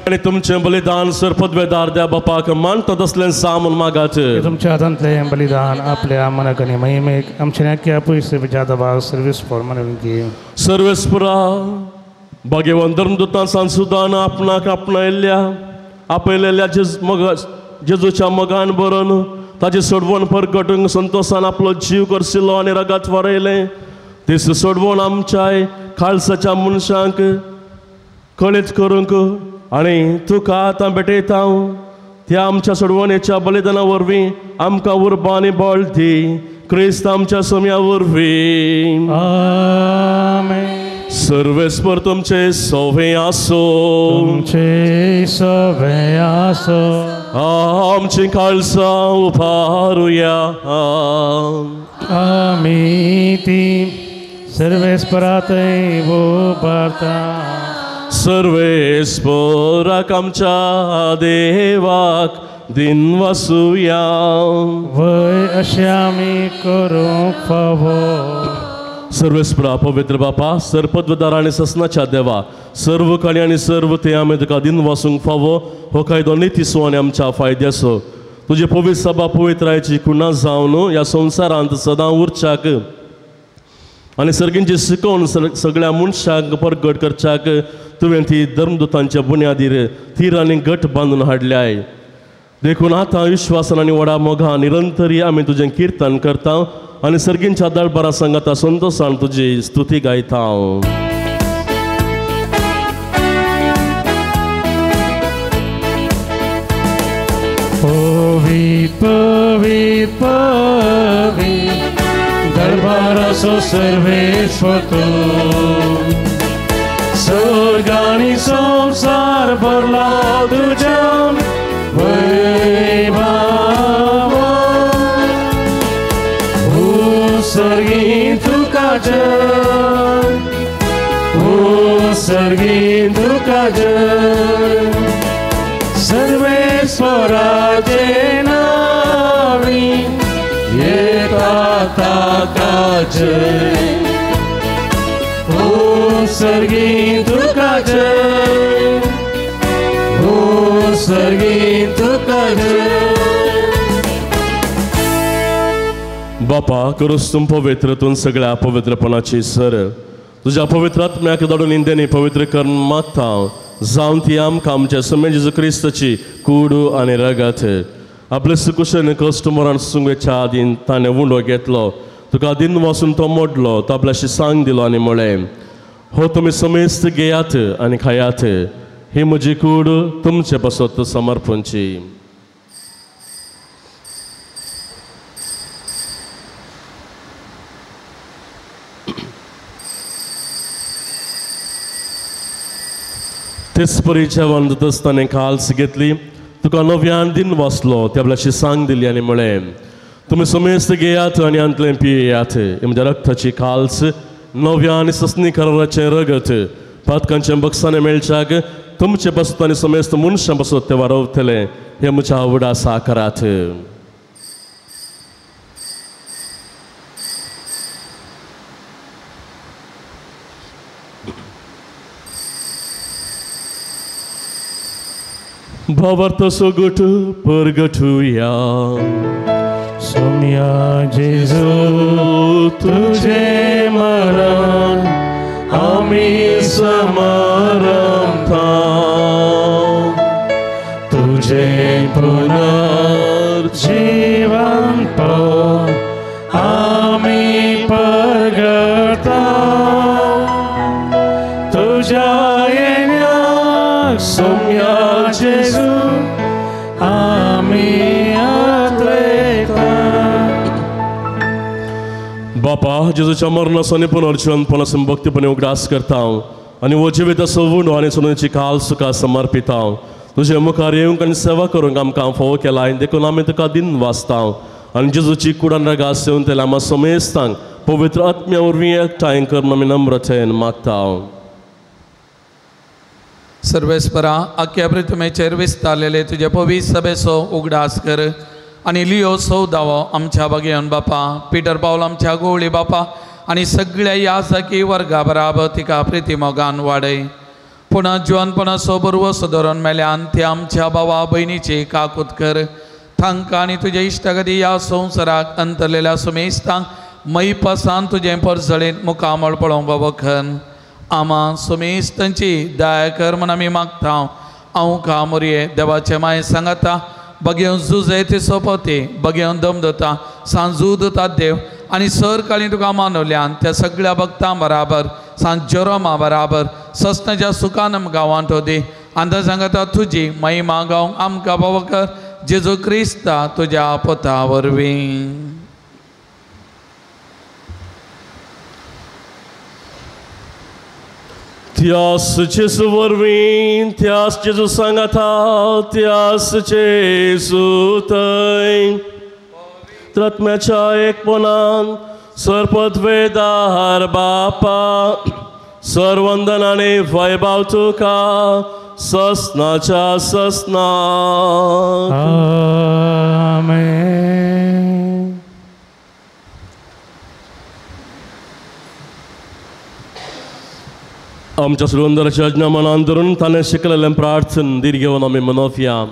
आनी तुमचें बलिदान सर पदवेदार द्या बापाक मानता तसलें सामून मागाचें. तुमच्या हातांतलें बलिदान आपल्या मनाक आनी महिमेक आमच्या नाक्या पयशे जादवा सर्वीस फॉर म्हणून सर्वेस्परा भाग्यवान धर्मदूतान सांसुदान आपणाक आपणायल्ल्या आपयलेल्या जेजूच्या मोगान बरोवन ताची सोडवण परगटूंक संतोशान आपलो जीव करशिल्लो आनी रगात वारयलें. तेच सोडवण आमच्याय खालसाच्या मनशांक कळीत करूंक आनी तुका आतां भेटयता हांव. त्या आमच्या सोडवणेच्या बलिदाना वरवीं आमकां उर्बा आनी बळ दी क्रिस्त आमच्या सोम्या वरवीं. आमेन. सर्वेस्पर तुमचे सोवे आसो. तुमचे सोवे आसो. आमची काळसां उबारुया. आमी ती सर्वेस्परातय उबारता. सर्वेस्पराक आमच्या देवाक दिनवासुया. वय अशें आमी करूंक फावो. सर्वेस्परा पवित्र बापा सर्पद्वदार आनी ससनाच्या देवा सर्व काळी आनी सर्व ते आमी तुका दिनवासूंक फावो. हो कायदो नितीसो आनी आमच्या फायद्याचो. तुजे पवित्र सभा पवित्रायची खुणा जावन ह्या संवसारांत सदां उरच्याक आनी सर्गींची शिकोवन सगळ्या मनशांक परगट करच्याक तुवें ती धर्मदूतांच्या बुन्यादीर थीर आनी घट बांदून हाडल्याय. देखून आतां विश्वासान आनी व्हडा मोगान निरंतरी आमी तुजें किर्तन करता आनी सर्गींच्या दळबारा सांगाता संतोशान तुजी स्तुती गायता. पवित्र पवित्र पवित्र दरबाराचो सर्वेस्पर तूं स्वर्ग आनी संवसार भरला तुज्या वैभवान. सर्गी तुका जय, ओ सर्गी तुका जय, सर्वेस्पराचे नावी येता ताका जय. ओ सर्गी तुका जय, ओ सर्गी तुका जय. बापा करूस तूं पवित्र तूं सगळ्या पवित्रपणाची सर तुज्या पवित्र आत्म्याक धाडून निंदेनी पवित्र करून मागता जावन ती आमकां आमच्या सोम्या जेजू क्रिस्ताची कूड आनी रगत आपले सुकुशन कस्टमरान सुंगेच्या आदीन ताणें उंडो घेतलो तुका दिन वासून तो मोडलो तो आपल्याशी सांग दिलो आनी म्हळें हो तुमी समेस्त घेयात आनी खायात ही म्हजी कूड तुमचे पासत समर्पणची. तेच परी जेवण जातच ताणें काल्स घेतली तुका नव्यान दिन वाचलो ते आपल्याशी सांग दिली आनी म्हळें तुमी समेस्त घेयात आनी हांतलें पियेयात ही म्हज्या रक्ताची काल्स नव्या आनी सस्नी कराराचें रगत पातकांच्या बक्षाने मेळच्याक तुमचे पासत आनी समेस्त मनशां पासत ते वारवतले हें म्हज्या आवडा साकरात. भावार्थ सोगट परगटुया. सोम्या जेजू तुझे मरण आमी समारंभता तुझे पुनर्जीवन आमी परगटा तुझ्या येण्याक सोम्या जेजू आमी आत्रेता. बापा जेजूच्या मरणाचो आनी पुनर्जीवनपणाचो भक्तीपणे उगडास करता आनी हो जिविताचो उंडो आनी सोडूची काल सुखा समर्पिता तुजे मुखार येवंक आनी सेवा करूंक आमकां फावो केला देखून आमी तुका दिन वाचता आनी जेजूची कुडान रागास येवन तेल्या आमा समेस्तांक पवित्र आत्म्या वरवीं एकठांय करून आमी नम्रतेन मागता. सर्वेस्परा आख्या पृथ्वीचेर विस्तारलेले तुजे पवित्र सभेचो उगडास कर आनी लियो सौदावो आमच्या बागेवन बापा पिटर पावल आमच्या गोवळी बापा आनी सगळ्या याजकी वर्गा बराबर तिका प्रिती मोगान वाडय. पूण जिवनपणाचो बरवसो धरून मेल्यान ते आमच्या भावा भयणीची काकूत कर तांकां आनी तुजे इश्टागती ह्या संवसाराक अंतरलेल्या सुमेस्तांक मैपासान तुजें परजळीत मुखामळ पळोवंक बाबा आमा सुमेस्तांची दया कर म्हूण आमी मागता. हांव का मोरये देवाचे माये सांगाता बगेवन जुजे ते सोपते बगेवन दम दता सांजू दता देव आनी सर काळी तुका मानवल्यान त्या सगळ्या भक्तां बराबर सांत जेरोमा बराबर सस्नाच्या सुखानम गांवांत दी आंदा सांगता तुजी महिमा गावंक आमकां फावो कर जेजू क्रिस्ता तुज्या पुता वरवीं. त्यास जेजू वरवीं, त्यास जेजू सांगाता, त्यास जेजू थंय आत्म्याच्या एकपणान सर्पद्वेदार बापा सर्वंदनाने वैभव तुका ससनाच्या ससना. आमेन. आमच्या सुरंदराच्या आज्ञा मनान धरून ताणें शिकलेलें प्रार्थन धीर घेवन आमी मनोवया.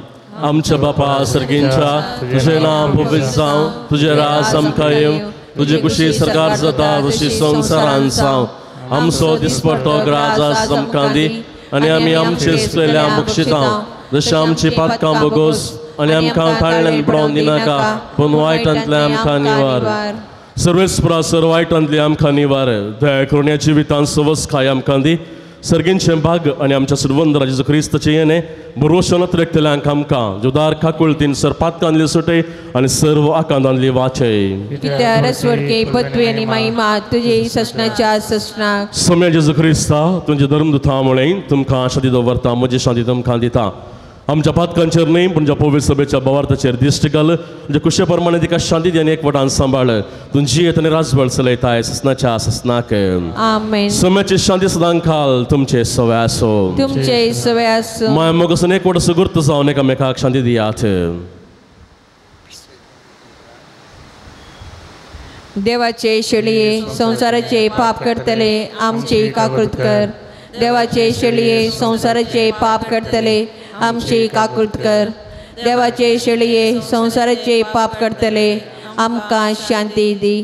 आमच्या बापा सर्गींच्या, तुजें नांव पवित्र जावं, तुजें राज आमकां येवं, तुजे कुशी सरकार जाता तशी संवसारान जावं. आमचो दिसपट्टो ग्रास आज आमकां दी आनी आमी आमचे चुकलेल्या बक्षितां जशें आमची पातकां बोगोस आनी आमकां ताळ्यान पडोवन दिनाका, पूण वायटांतल्यान आमकां निवार. सर्वेस्परा सर वायटांतली आमकां निवार. दया करून ह्या जिवितांत सवस खाय आमकां दी. सर्गींचें भाग आनी आमच्या सुरवंदरा जेजू क्रिस्ताचें येणें भरवंशो नतरेकतल्यांक आमकां जुदार काकुळतीन सर पातकांतली सुटय आनी सर्व आकांतांतली वाचय. कित्याक स्वर्गे पत्वी आनी महिमा तुजे ससनाच्या ससनाक. सम्या जेजू क्रिस्ता तुमचे धर्मदुता मुळे तुमकां शांती दवरता, म्हजी शांती तुमकां दिता. आमच्या पातकांचेर न्हय पूण ज्या पवित्र सभेच्या भावार्थाचेर दिश्ट घाल, म्हणजे कुशे प्रमाणे तिका शांती दी आनी एकवटान सांबाळ. तूं जियेत आनी राजवळ चलयताय ससनाच्या ससनाक. आमेन. सम्याची शांती सदां काल तुमचे सवे आसो. तुमचे सवे आसो. माय मोगासून एकवट सुगूर्त जावन एकामेकाक शांती दियात. देवाचे शेळये संवसाराचे पाप करतले आमचे काकृत कर. देवाचे शेळये संवसाराचे पाप करतले आमचे काकृत कर. देवाचे शेळये संवसाराचे पाप करतले आमकां शांती दी.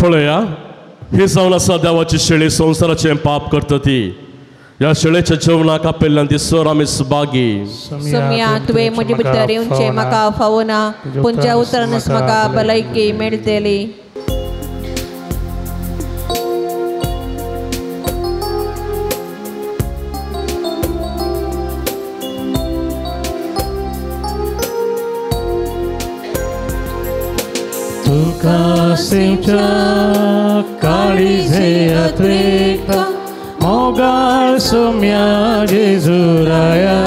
पळया, ही जावन आसा देवाची शेळी संवसाराचें पाप करता ती. ह्या शेळेच्या जेवणाक आपयल्ल्यान ती सर आमी सुभागी. सोम्या तुवें म्हजे भितर येवचें म्हाका फावना, पूण ज्या उतरानच म्हाका भलायकी मेळटली. तुका सेवच्या काळीजे अत्रेकता मोगाळ सोम्या जेजुराया,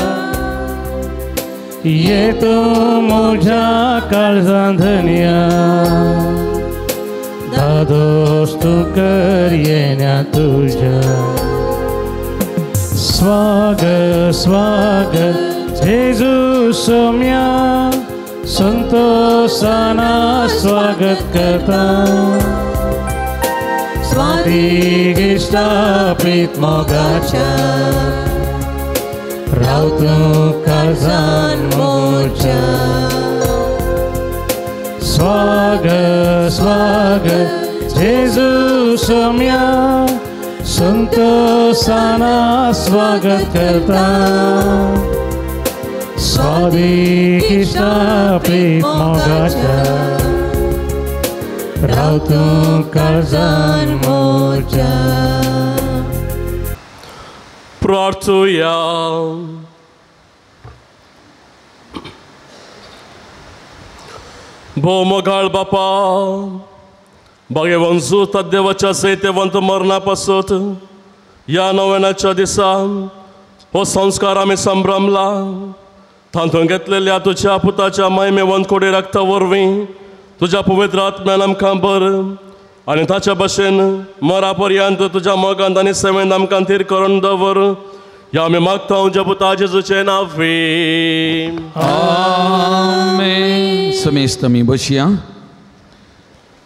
येतो म्हज्या काळजान धनया, दादोस तूं कर येण्या तुज्या. स्वागत स्वागत जेजू सोम्या, संतोषाना स्वागत करता. स्वाती स्थापित मोगाच्या राव तूं काळजान म्हज्या. स्वागत स्वागत जेजू सोम्या, संतोषाना स्वागत करता. स्वाती स्थापित मोगाच्या राव तूं काळजान म्हज्या. प्रार्थुया. भोव मोगाळ बापा, भाग्यवंत जुता देवाच्या जैतेवंत मरणा पासत ह्या नव्याच्या दिसा हो संस्कार आमी संभ्रमला. तातूंत घेतलेल्या तुज्या पुताच्या महिमेवंत कोडी रक्ता वरवीं तुज्या पवित्र आत्म्यान आमकां बर आनी ताच्या भशेन मरा पर्यंत तुज्या मोगांत आनी सेवेंत आमकां थीर करून दवर. ह्या आमी मागता तुज्या पुता जेजूचें नांव. आमेन. समेस्त आमी बसया.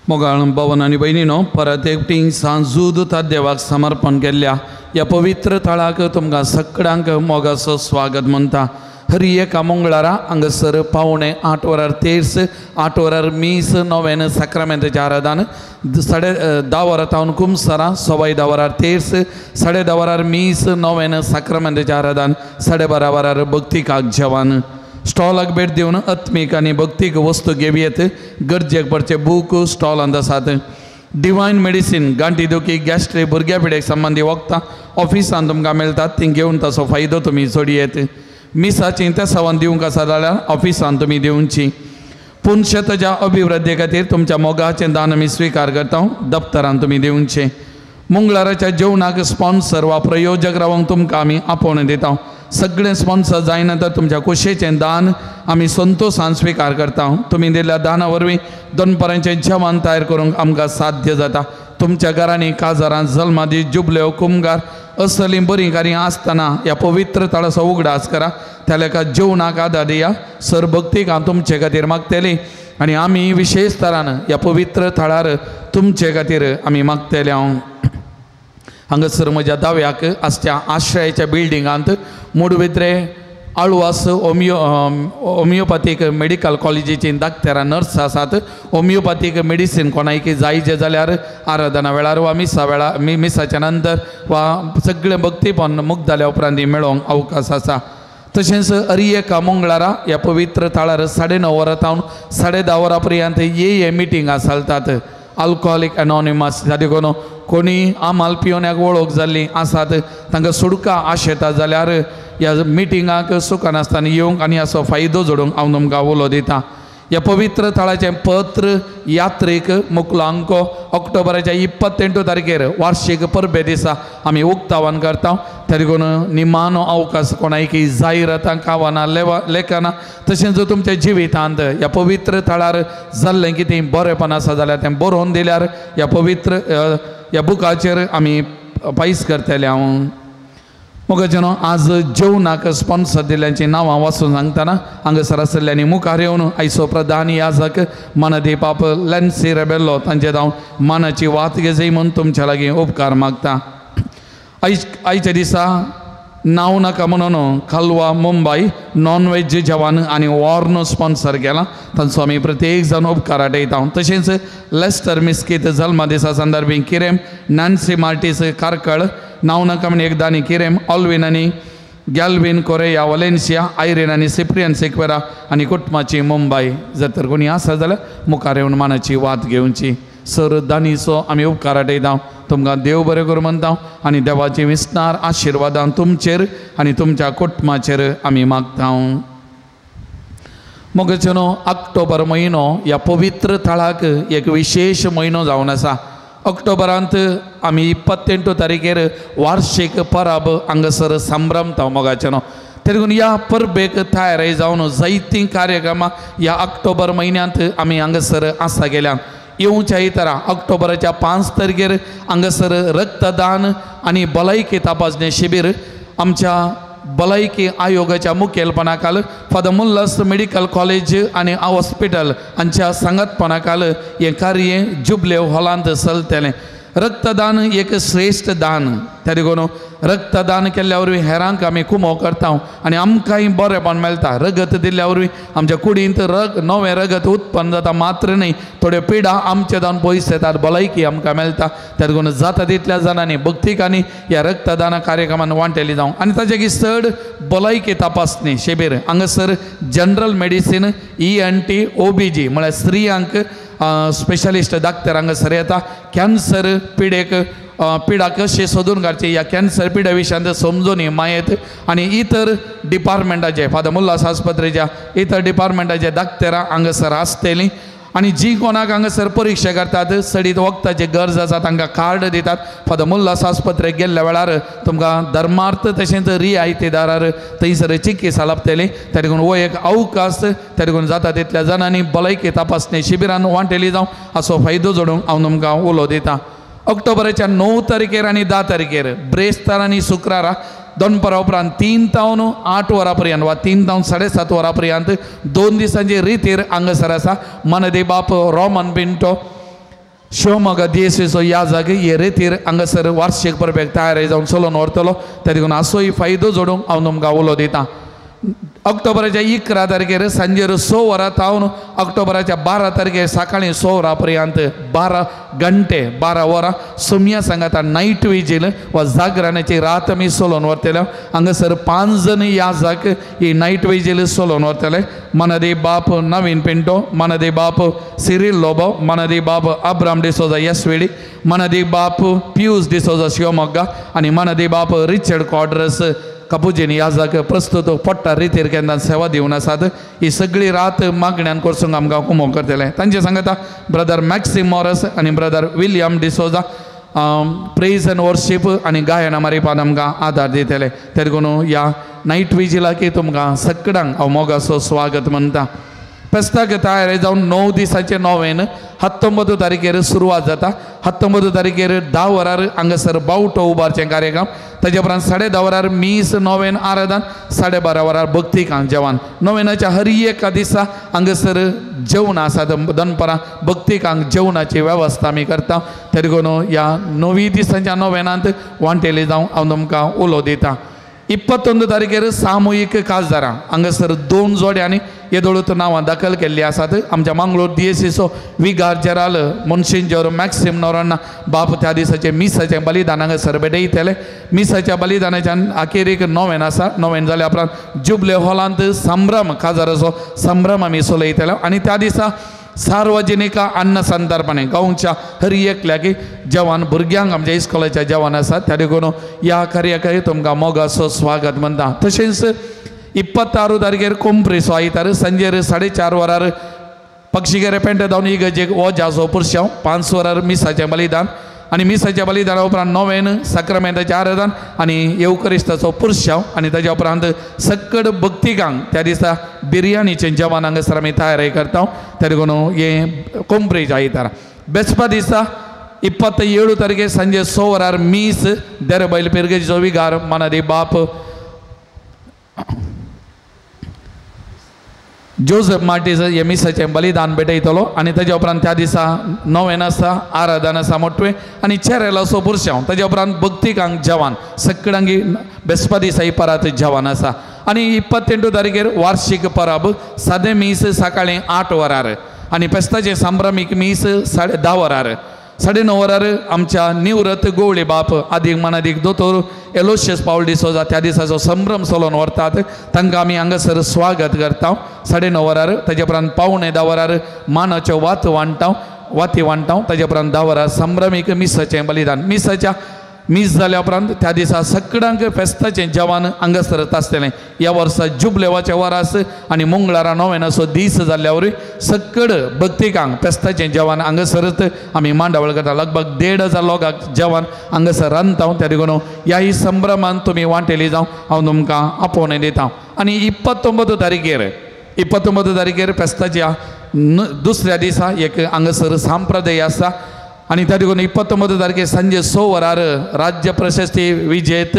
मोगाळ भवन आनी भयणीनो, परत एकटी सांजूद देवाक समर्पण केल्ल्या ह्या पवित्र थळाक तुमकां सगळ्यांक मोगाचो स्वागत म्हणटा. हर एका मंगळारा हांगासर 7:45 वरार तेर्स, 8 वरार मीस, नव्यान साक्रामेंताचें आराधन, 10:30 वरां तावन कुमसरां, 10:15 वरार तेर्स, 10:30 वरार मीस, नव्यान साक्रामेंताचें आराधन, 12:30 वरार भक्तिकाक जेवण. स्टॉलाक भेट दिवन आत्मीक आनी भक्तीक वस्तू घेवयेत. गरजेक पडचे बूक स्टॉलांत आसात. डिवायन मेडिसीन गांठी दुखी गॅस्ट्री भुरग्या पिडेक संबंदी वखदां ऑफिसान तुमकां मेळटात, ती घेवन ताचो फायदो तुमी जोडयेत. मिसाची तेसावान दिवंक आसा जाल्यार ऑफिसान तुमी दिवची. पूण शेताच्या अभिवृद्धी खातीर तुमच्या मोगाचें दान आमी स्विकार करता, दप्तरान तुमी दिवचें. मंगळाराच्या जेवणाक स्पॉन्सर वा प्रयोजक रावंक तुमकां आमी आपोवणें दिता. सगळें स्पॉन्सर जायना तर तुमच्या कुशेचें दान आमी संतोशान स्विकार करता. तुमी दिल्ल्या दाना वरवीं दनपारांचें जेवण तयार करूंक आमकां साध्य जाता. तुमच्या घरांनी काजारां जल्मादी जुबल्यो कुमगार असलीं बरीं कार्यां आसतना ह्या पवित्र थळाचो उगडास करा. त्या लेखा जेवणाक आदार दिया. सर भक्तीक हांव तुमचे खातीर मागतली आनी आमी विशेश तरान ह्या पवित्र थळार तुमचे खातीर आमी मागतले. हांव हांगासर म्हज्या दाव्याक आसच्या आश्रयाच्या बिल्डिंगांत मुडवित्रे आळवास होमियोपॅथीक मेडिकल कॉलेजीची डाक्टरां नर्स आसात. होमियोपॅथीक मेडिसीन कोणायकी जायचे जाल्यार आराधना वेळार वा मिसा वेळार मिसाच्या नंतर वा सगळें भक्तीपण मुक्त जाल्या उपरांत मेळोवंक अवकाश आसा. तशेंच अरियेका मंगळारा ह्या पवित्र थळार 9:30 वरां तावन 10:30 वरां पर्यंत ये मिटिंगां चलतात. अल्कोहोलीक एनॉनिमस जादे करून कोणी आमाल पिवण्याक वळख जाल्ली आसात तांकां सुडका आशेता जाल्यार ह्या मिटिंगाक सुकनासतना येवंक आनी हाचो फायदो जोडूंक हांव तुमकां उलो दिता. ह्या पवित्र थळाचें पत्र यात्रेक मुकलो अंको ऑक्टोबराच्या 28 तारखेर वार्षीक परबे दिसा आमी उक्तावण करता. त्या देखून निमानो अवकाश कोणायकी जायरातां कावनां लेखनां तशेंच तुमच्या जिवितांत ह्या पवित्र थळार जाल्लें कितें बरेंपण आसा जाल्यार तें बरोवन दिल्यार ह्या पवित्र ह्या बुकाचेर आमी पायस करतले. हांव मोगाचें आज जेवणाक स्पॉन्सर दिल्ल्यांची नांवां वाचून सांगतना हांगासर आशिल्ल्यांनी मुखार येवन आयचो प्रधान याजक मानदी पाप लॅन्सी रेबेल्लो तांचे हांव मानाची वात घेजय म्हूण तुमच्या लागीं उपकार मागता. आयच्या दिसा नांव नाका म्हणून कालवा मुंबय नॉन वेज जेवण आनी वॉर्न स्पॉन्सर केला तांचो आमी प्रत्येक जाण उपकार आटयता. तशेंच लेस्टर मिस्कीत जल्मा दिसा संदर्भी किरेम नॅन्सी मार्टीस कार्कळ नांव नाका म्हण एकदानी किरेम ऑल्विन आनी गॅल्विन कोरेया वलेन्सिया आयरीन आनी सिप्रियन सिक्वेरा आनी कुटुंबाची मुंबय. जर तर कोणी आसा जाल्यार मुखार येवन मानाची वात घेवची. सर दानीचो आमी उपकार आटयता. तुमकां देव बरें करूं म्हणटा आनी देवाची विस्तार आशिर्वादान तुमचेर आनी तुमच्या कुटुंबाचेर आमी मागता. मोगाचें न्हू ऑक्टोबर म्हयनो ह्या पवित्र थळाक एक विशेश म्हयनो जावन आसा. ऑक्टोबरांत आमी 28 तारखेर वार्षीक परब हांगासर संभ्रमता. मोगाचें न्हू देखून ह्या परबेक तयारी जावन जायतीं कार्यक्रमां ह्या ऑक्टोबर म्हयन्यांत आमी हांगासर आसा गेल्या. येवच्या इतरा ऑक्टोबराच्या 5 तारखेर हांगासर रक्तदान आनी भलायकी तपासणी शिबीर आमच्या भलायकी आयोगाच्या मुखेलपणाखाल फादर मुल्लास मेडिकल कॉलेज आनी हॉस्पिटल हांच्या सांगातपणाखाल हें कार्य जुबले हॉलांत चलतलें. रक्तदान एक श्रेश्ठ दान. त्या देखून रक्तदान केल्ल्या वरवीं हेरांक आमी कुमो करता आनी आमकांय बरेंपण मेळटा. रगत दिल्ल्या वरवीं आमच्या कुडींत नवें रगत उत्पन्न जाता मात्र न्हय थोड्यो पिडा आमचे जावन पयस येतात, भलायकी आमकां मेळटा. त्या देखून जाता तितल्या जाणांनी भक्तिकांनी ह्या रक्तदाना कार्यक्रमान वांटेली जावं. आनी ताचे चड भलायकी तपासणी शिबीर हांगासर जनरल मेडिसीन ENT OBG म्हळ्यार स्त्रियांक स्पेशलिस्ट डाक्टर हांगासर येता. कॅन्सर पिडेक पिडा कशी सोदून काडची ह्या कॅन्सर पिडा विशयांत समजून मायत आनी इतर डिपार्टमेंटाचे फादर मुल्लास आस्पत्रेच्या इतर डिपार्टमेंटाचे डाक्टरां हांगासर आसतलीं आनी जी कोणाक हांगासर परिक्षा करतात चडीत वखदाची गरज आसा तांकां कार्ड दितात. फादर मुल्लास आस्पत्रेक गेल्ल्या वेळार तुमकां धर्मार्थ तशेंच रियायती दारार थंयसर चिकित्सा लाभतली. त्या देखून हो एक अवकाश त्या देखून जाता तितल्या जाणांनी भलायकी तपासणी शिबिरान वांटेली जावं हाचो फायदो जोडूंक हांव तुमकां उलो दिता. ऑक्टोबराच्या 9 तारखेर आनी 10 तारखेर ब्रेस्तार आनी शुक्रारा दनपारा उपरांत 3 तावन 8 वरां पर्यंत वा 3 तावन 7:30 वरां पर्यंत 2 दिसांचे रितीर हांगासर आसा. मनदे बाप रोमन पिंटो शिवमोगा देसेचो ह्या जागे हे रितीर हांगासर वार्षीक परबेक तयारी जावन चलोवन व्हरतलो. त्या देखून हाचोय फायदो जोडूंक हांव तुमकां उलो दिता. ऑक्टोबराच्या 11 तारखेर सांजेर 6 वरां तावन ऑक्टोबराच्या 12 तारखेर सकाळी 6 वरां पर्यंत 12 घंटे 12 वरां सुम्या सांगाता नायट विजील वा जागरणाची रात आमी सोलोवन व्हरतले. हांगासर 5 जण याजाक ही नायट विजील सोलोवन व्हरतले. मनदी बाप नवीन पिंटो, मनदी बाप सिरील लोबो, मनदी बाप अब्राम डिसोजा येसवेडी, मनदी बाप पियूस डिसोजा शिवमोग्गा आनी मनदी बाप रिचर्ड कॉड्रस कपुजीन याजाक प्रस्तुत पोट्टा रितीर केन्ना सेवा दिवन आसात. ही सगळी रात मागण्यान कोर्सूंक आमकां कुमोक करतले. तांचे सांगता ब्रदर मॅक्सिम मॉरस आनी brother William D'Souza praise and worship आनी गायना मारिपान आमकां आदार दितले. ते देखून ह्या नायट विजिलाकी तुमकां सगळ्यांक हांव मोगाचो स्वागत म्हणटा. फेस्ताक तयार जावन 9 दिसाचें नोवेन 19 तारखेर सुरवात जाता. 19 तारखेर 10 वरार हांगासर बावटो उबारचें कार्यक्रम, ताजे उपरांत 10:30 वरार मीस नोवेन आराधन, 12:30 वरार भक्तिकांक जेवण. नोवेनाच्या हर एका दिसा हांगासर जेवण आसा, दनपरां भक्तिकांक जेवणाची वेवस्था आमी करता. ते देखून ह्या 9 दिसांच्या नोवेनांत वांटेली जावं हांव तुमकां उलो दिता. 21 तारखेर सामुहीक काजदारां हांगासर 2 जोड्यांनी येदोळूत नांवां दाखल केल्लीं आसात. आमच्या मांगलोर दियेसीचो विगार जेराल मोन्सिंजोर मॅक्सिम नोरोन्ना बाप त्या दिसाचें मिसाचें बलिदान हांगासर भेटयतले. मिसाच्या बलिदानाच्या अखेरीक नोवेन आसा. नोवेन जाल्या उपरांत जुबले हॉलांत संभ्रम काजाराचो संभ्रम आमी चलयतले आनी त्या दिसा सार्वजनिक अन्न संदर्भाने गांवच्या हर एकल्याक जवान भुरग्यांक आमच्या इस्कॉलाच्या जवान आसात. त्या देखून ह्या कार्याकय तुमकां मोगाचो स्वागत म्हणटा. तशेंच 26 तारखेर कोंप्रेसो आयतार सांजेर 4:30 वरार पक्षीगेरे पेंटे जावन इगर्जेक वोजाचो पुरशांव, 5 वरार मिसाचें बलिदान आनी मिसाच्या बलिदाना उपरांत नोवेन साक्रामेंताचें आराधन आनी येवकरिस्ताचो पुरशांव आनी ताच्या उपरांत सक्कड भक्तिकांक त्या दिसा बिरयानीचें जेवण हांगासर आमी तयारी करता. त्या देखून हें कोंप्रेज आयतार. बेसपा दिसा 27 तारखेर सांजे 6 वरार मीस देरबैल पिरगेचो विगार मनादी बाप जोजफ मार्टीज हे मिसाचें बलिदान भेटयतलो आनी ताज्या उपरांत त्या दिसा नोवेन आसा, आराधन आसा मोटवें आनी चेरेलाचो पुरशांव. ताज्या उपरांत भक्तिकांक जेवण सगळ्यांगी बेसपा दिसा परत जेवण आसा. आनी 28 तारखेर वार्षिक परब सादें मीस सकाळीं 8 वरार आनी फेस्ताचें संभ्रमीक मीस 10:30 वरार. 9:30 वरार आमच्या निवृत्त गोवळी बाप आदीक मनादीक दोतोर एलोशियस पावल डिसोजा त्या दिसाचो संभ्रम चलोवन व्हरतात. तांकां आमी हांगासर स्वागत करता. 9:30 वरार ताजे उपरांत 9:45 वरार मानाच्यो वात वांट्टा, वाती वांट्टा. ताजे उपरांत 10 वरार संभ्रमीक मिसाचें बलिदान. मिसाच्या मीस जाल्या उपरांत त्या दिसा सगळ्यांक फेस्ताचें जेवण हांगासर आसतलें. ह्या वर्सा जुबलेवाचें वरास आनी मंगळारा नोवेनाचो दीस जाल्ल्या वरवीं सकड भक्तिकांक फेस्ताचें जेवण हांगासरच आमी मांडावळ करता. लगभग 1500 लोकांक जेवण हांगासर रांदता. त्या देखून ह्याही संभ्रमान तुमी वांटेली जावं हांव तुमकां आपोवणें दिता. आनी 29 तारखेर 29 तारखेर फेस्ताच्या दुसऱ्या दिसा एक हांगासर सांप्रदाय आसा आनी त्या देखून 29 तारखेर सांजे 6 वरार राज्य प्रशस्ती विजेत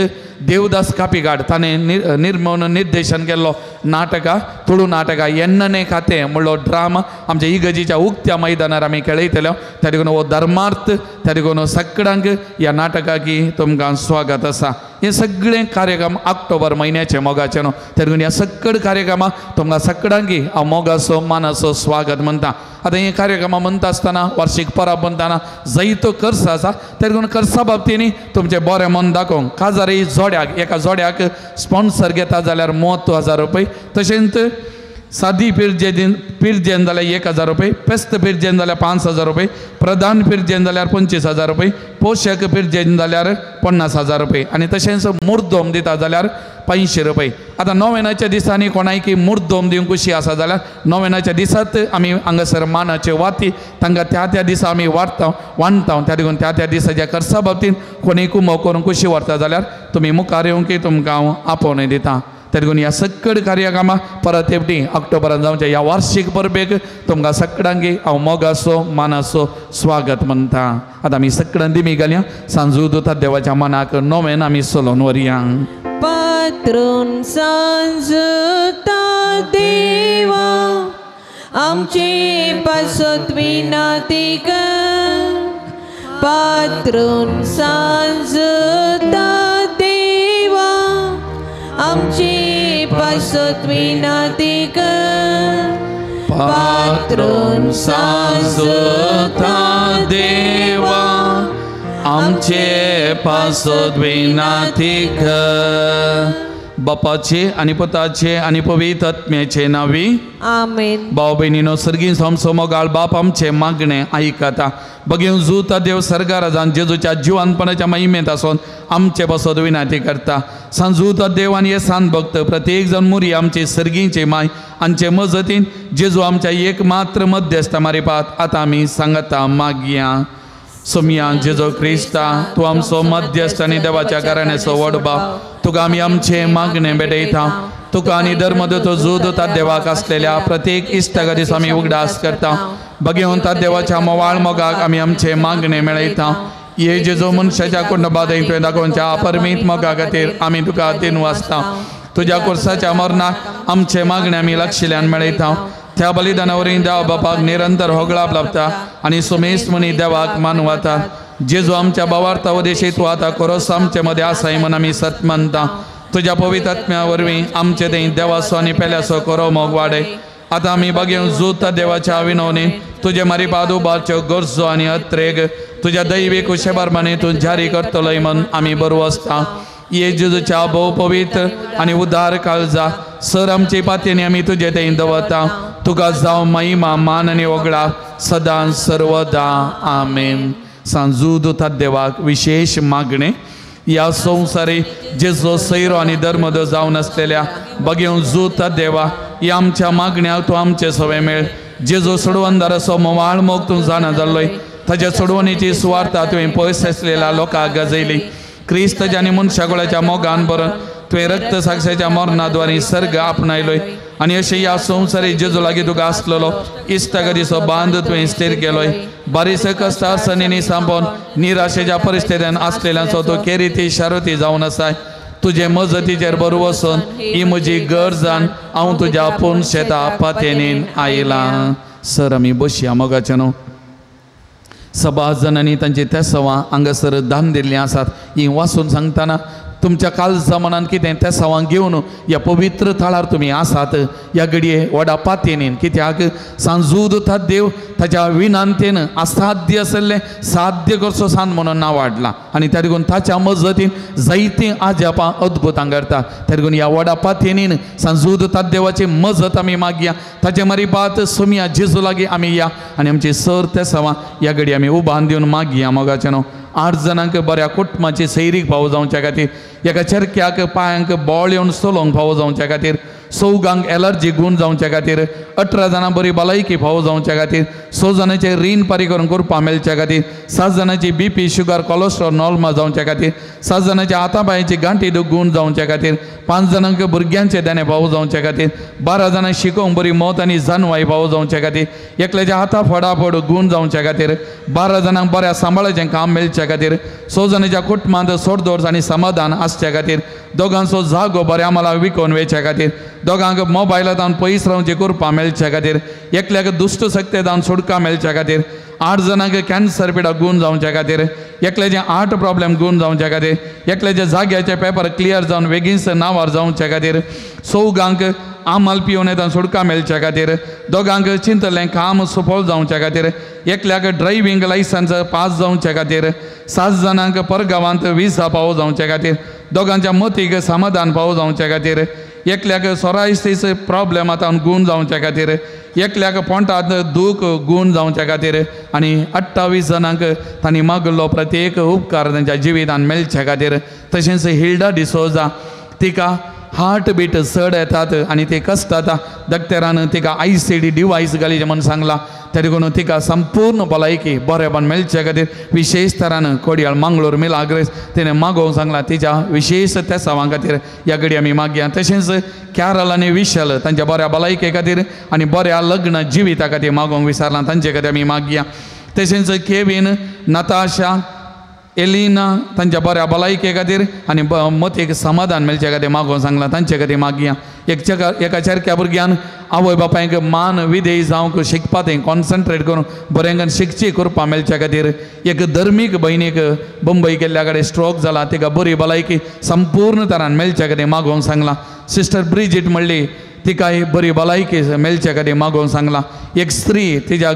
देवदास कापिगाड ताणें निर्मून निर्देशन केल्लो नाटकां तुळू नाटकां एन्नने खातें म्हणलो ड्रामा आमच्या इगर्जेच्या उक्त्या मैदानार आमी खेळयतले. त्या देखून हो धर्मार्थ, त्या देखून सगळ्यांक ह्या नाटकाकी तुमकां स्वागत आसा. हे सगळे कार्यक्रम ऑक्टोबर म्हयन्याचे मोगाचे न्हू, त्या देखून ह्या सगळे कार्यक्रमाक तुमकां सगळ्यांकी हांव मोगाचो मानाचो स्वागत म्हणटा. आतां हे कार्यक्रमां म्हणटा आसतना वार्षिक परब म्हणटाना जायतो खर्च आसा, त्या देखून खर्चा बाबतींनी तुमचें बरें मन दाखोवंक काजारी जोड्याक एका जोड्याक स्पॉन्सर घेता जाल्यार 30,000 रुपये, तशेंच सादी पिरजेन जाल्यार 1,000 रुपये, पेस्त पिरजेन जाल्यार 5,000 रुपये, प्रधान पिरजेन जाल्यार 25,000 रुपये, पोशक पिरजेन जाल्यार 50,000 रुपये आनी तशेंच मुर्दोम दिता जाल्यार 500 रुपये. आतां नोवेनाच्या दिसांनी कोणायकी मुर्दोम दिवंक खुशी आसा जाल्यार नोवेनाच्या दिसात आमी हांगासर मानाचे वाती तांकां त्या त्या दिसा आमी वाडटा वांट्टा. त्या देखून त्या त्या दिसाच्या खर्चा बाबतींत कोणी कुमो करून खुशी व्हरता जाल्यार तुमी मुखार येवंक तुमकां हांव आपोवणें दिता. त्या देखून ह्या सगळ कार्यक्रमां परत एकटी ऑक्टोबरान जावच्या ह्या वार्षिक परबेक तुमकां सगळ्यांकी हांव मोगाचो मानाचो स्वागत म्हणटा. आतां आमी सगळ्यां दिमी घालया सांजू दुता देवाच्या मनाक नोवेन आमी चलोवन व्हरया. पात्रून सांजता देवा आमचे पासत विनाती कर, पात्रून सांजता देवा आमचे पासत विनंती कर पात्रून साजता देवा आमचे पासत विनंती कर. बापाचे आनी पुताचे आनी पवित्र आत्म्याचे नांवी आमेन. भाव भयणीनो सर्गीं आमचो मोगाळ बाप आमचे मागणे आयकता. बगेवन जुता देव सर्गाराजान जेजूच्या जिवानपणाच्या महिमेंत आसून आमचे पासत विनंती करता. सांजूता देव आनी हे सांत भक्त प्रत्येक जण मुरी आमचे सर्गींचे माय आमचे मजतीन जेजू आमच्या एक मात्र मध्यस्थ मारिपात आतां आमी सांगता मागया. सोमया जेजू क्रिस्ता तूं आमचो मध्यस्थ आनी देवाच्या घराण्याचो व्हड बाप, तुका आमी आमचें मागणें भेटयता. तुका आनी धर्मदूत जोदता देवाक आसलेल्या प्रत्येक इश्टागतीचो आमी उगडास करता. बगेवन देवाच्या मोवाळ मोगाक आमी आमचें मागणें मेळयता. हे जेजू मनशाच्या कुटुंबात तुवें दाखोवच्या अपरमीत मोगा खातीर आमी तुका दिनू आसता. तुज्या कोर्साच्या मरणाक आमचें मागणें आमी लक्षिल्यान मेळयता. त्या बलिदाना वरवीं देवा बापाक निरंतर होगळाप लाभता आनी सुमेस म्हणी देवाक मानवता. जेजू आमच्या भावार्था उदेशी तूं आतां कोरोस आमचे मदें आसाय म्हूण आमी सत मानता. तुज्या पवित्र आत्म्या वरवीं आमचे थंय देवाचो आनी पेल्याचो कोरो मोग वाडय. आतां आमी बगेवन जुता देवाच्या विनवणी तुजे मारिपाद उबारच्यो गरजो आनी अत्रेग तुज्या दैवीक उशेबारमाने तूं जारी करतलोय म्हूण आमी बरो आसता. ये जेजूच्या भोव पवित्र आनी उदार काळजा सर आमची पातयेनी आमी तुजे थंय दवरता. तुका जावं महिमा मान आनी वगळा सदां सर्वदा आमेन. सांजू दुता देवाक विशेष मागणें ह्या संवसारी जेजो सैरो आनी धर्मदो जावन आसलेल्या बगेवन जुता देवा ह्या आमच्या मागण्याक तूं आमचें सवें मेळ. जेजो सोडवंदाराचो मोवाळ मोग तूं जाणा जाल्लोय ताच्या सोडवणेची सुवार्ता तुवें पयस आसलेल्या लोकांक गाजयली. क्रिस्तच्या आनी मनशाकुळाच्या मोगान भरून तुवें रक्त साक्षाच्या मरणाद्वारे सर्ग आपणायलोय आनी अशें ह्या संवसारी जेजू लागीं तुका आसलेलो इश्टागतीचो बांद तुवें स्थिर केलोय. बारीस कश्ट अडचणींनी सांपोवन निराशेच्या परिस्थितीन आसलेल्यांचो तूं केरिती शारुती जावन आसाय. तुजे मजतीचेर बरो वचून ही म्हजी गरजान हांव तुज्या पूर्ण शेता पातयेनीन आयलां. सर आमी बसया मोगाचें न्हू. सभा जणांनी तांची तेसवां हांगासर दान दिल्लीं आसात. हीं वाचून सांगतना तुमच्या काळजा मनान कितें तेसावां घेवन ह्या पवित्र थळार तुमी आसात ह्या घडये व्हडा पातयेनीन. कित्याक सांजूद देव ताच्या विनंतेन असाध्य आसलें साध्य करचो सांत म्हणून नांव वाडलां आनी त्या देखून ताच्या मजतीन जायतीं आजापां अद्भुतां करता. त्या देखून ह्या व्हडा पातयेनीन सांजूद देवाची मजत आमी मागया. ताचे मारिपात सोमया जेजू लागीं आमी या आनी आमची सर तेसावां ह्या घडये आमी उबान दिवन मागया. मोगाचें न्हू 8 जाणांक बऱ्या कुटुंबाची सैरीक फावो जावच्या खातीर, एका चरक्याक पांयांक बोळ येवन चलोवंक फावो जावच्या खातीर, 4 एलर्जी गूण जावच्या खातीर, 18 जाणां बरी भलायकी फावो जावच्या खातीर, 6 जाणांचें रीण पारीकरण करपाक मेळच्या खातीर, 7 जाणांची बीपी शुगर कोलेस्ट्रॉल नॉर्मल जावच्या खातीर, 7 जाणांच्या हाता पांयाची गांठी गूण जावच्या खातीर, 5 जाणांक भुरग्यांचे देणें फावो जावच्या खातीर, 12 जाणांक शिकोवंक बरी मत आनी जानवाय फावो जावच्या खातीर, एकल्याच्या हाता फडाफड गूण जावच्या खातीर, 12 जाणांक बऱ्या सांबाळाचें काम मेळच्या खातीर, 6 जाणांच्या कुटुंबांत सोडदोड आनी समाधान आसच्या खातीर, दोगांचो जागो बऱ्या मला विकोवन वयच्या खातीर, दोगांक मोबायलांत पयस रावची कृपा मेळच्या खातीर, एकल्याक दुश्ट शक्ते जावन सुटका मेळच्या खातीर, 8 जाणांक कॅन्सर पिडा गूण जावच्या खातीर, एकल्याचे 8 प्रॉब्लेम गूण जावच्या खातीर, एकल्याच्या जाग्याचे पेपर क्लियर जावन वेगींच नांवार जावच्या खातीर, 4 आमाल पिवन येता सुटका मेळच्या खातीर, दोगांक चिंतलें काम सुफळ जावच्या खातीर, एकल्याक ड्रायव्हींग लायसन्स पास जावच्या खातीर, 7 जाणांक परगांवांत विजा पावो जावच्या खातीर, दोगांच्या मतीक समाधान पावो जावच्या खातीर, एकल्याक सोरायसीस प्रॉब्लेम आतां गूण जावच्या खातीर, एकल्याक पोंटांत दूख गूण जावच्या खातीर आनी 28 जाणांक तांणी मागलो प्रत्येक उपकार तांच्या जिवितान मेळच्या खातीर. तशेंच हिल्डा डिसोजा तिका हार्ट बीट चड येतात आनी ते कश्टाता डॉक्टरान तिका ICD device घालीचें म्हूण सांगलां. त्या देखून तिका संपूर्ण भलायकी बरेपण मेळचे खातीर विशेष तरान कोडियाळ मंगळूर मिलाग्रेस तिणें मागोवंक सांगलां तिच्या विशेष तेसावां खातीर ह्या घडी आमी मागया. तशेंच कॅरल आनी विशल तांच्या बऱ्या भलायके खातीर आनी बऱ्या लग्न जिविता खातीर मागोवंक विसरलां तांचे खातीर आमी मागया. तशेंच केवीन नताशा एलिना तांच्या बऱ्या भलायके खातीर आनी मतीक समाधान मेळचे खातीर मागोवंक सांगलां तांचे खातीर मागया. एक एका चेरक्या भुरग्यान आवय बापायक मान विधेय जावंक शिकपा थंय कॉन्सन्ट्रेट करून बऱ्यांकन शिकची करपा मेळच्या खातीर. एक धर्मीक भयणीक बंबई गेल्ल्या कडेन स्ट्रोक जाला तिका बरी भलायकी संपूर्ण तरान मेळच्या खातीर मागोवंक सांगलां. सिस्टर ब्रिजीट म्हणली तिकाय बरी भलायकी मेळच्या खातीर मागोवंक सांगलां. एक स्त्री तिज्या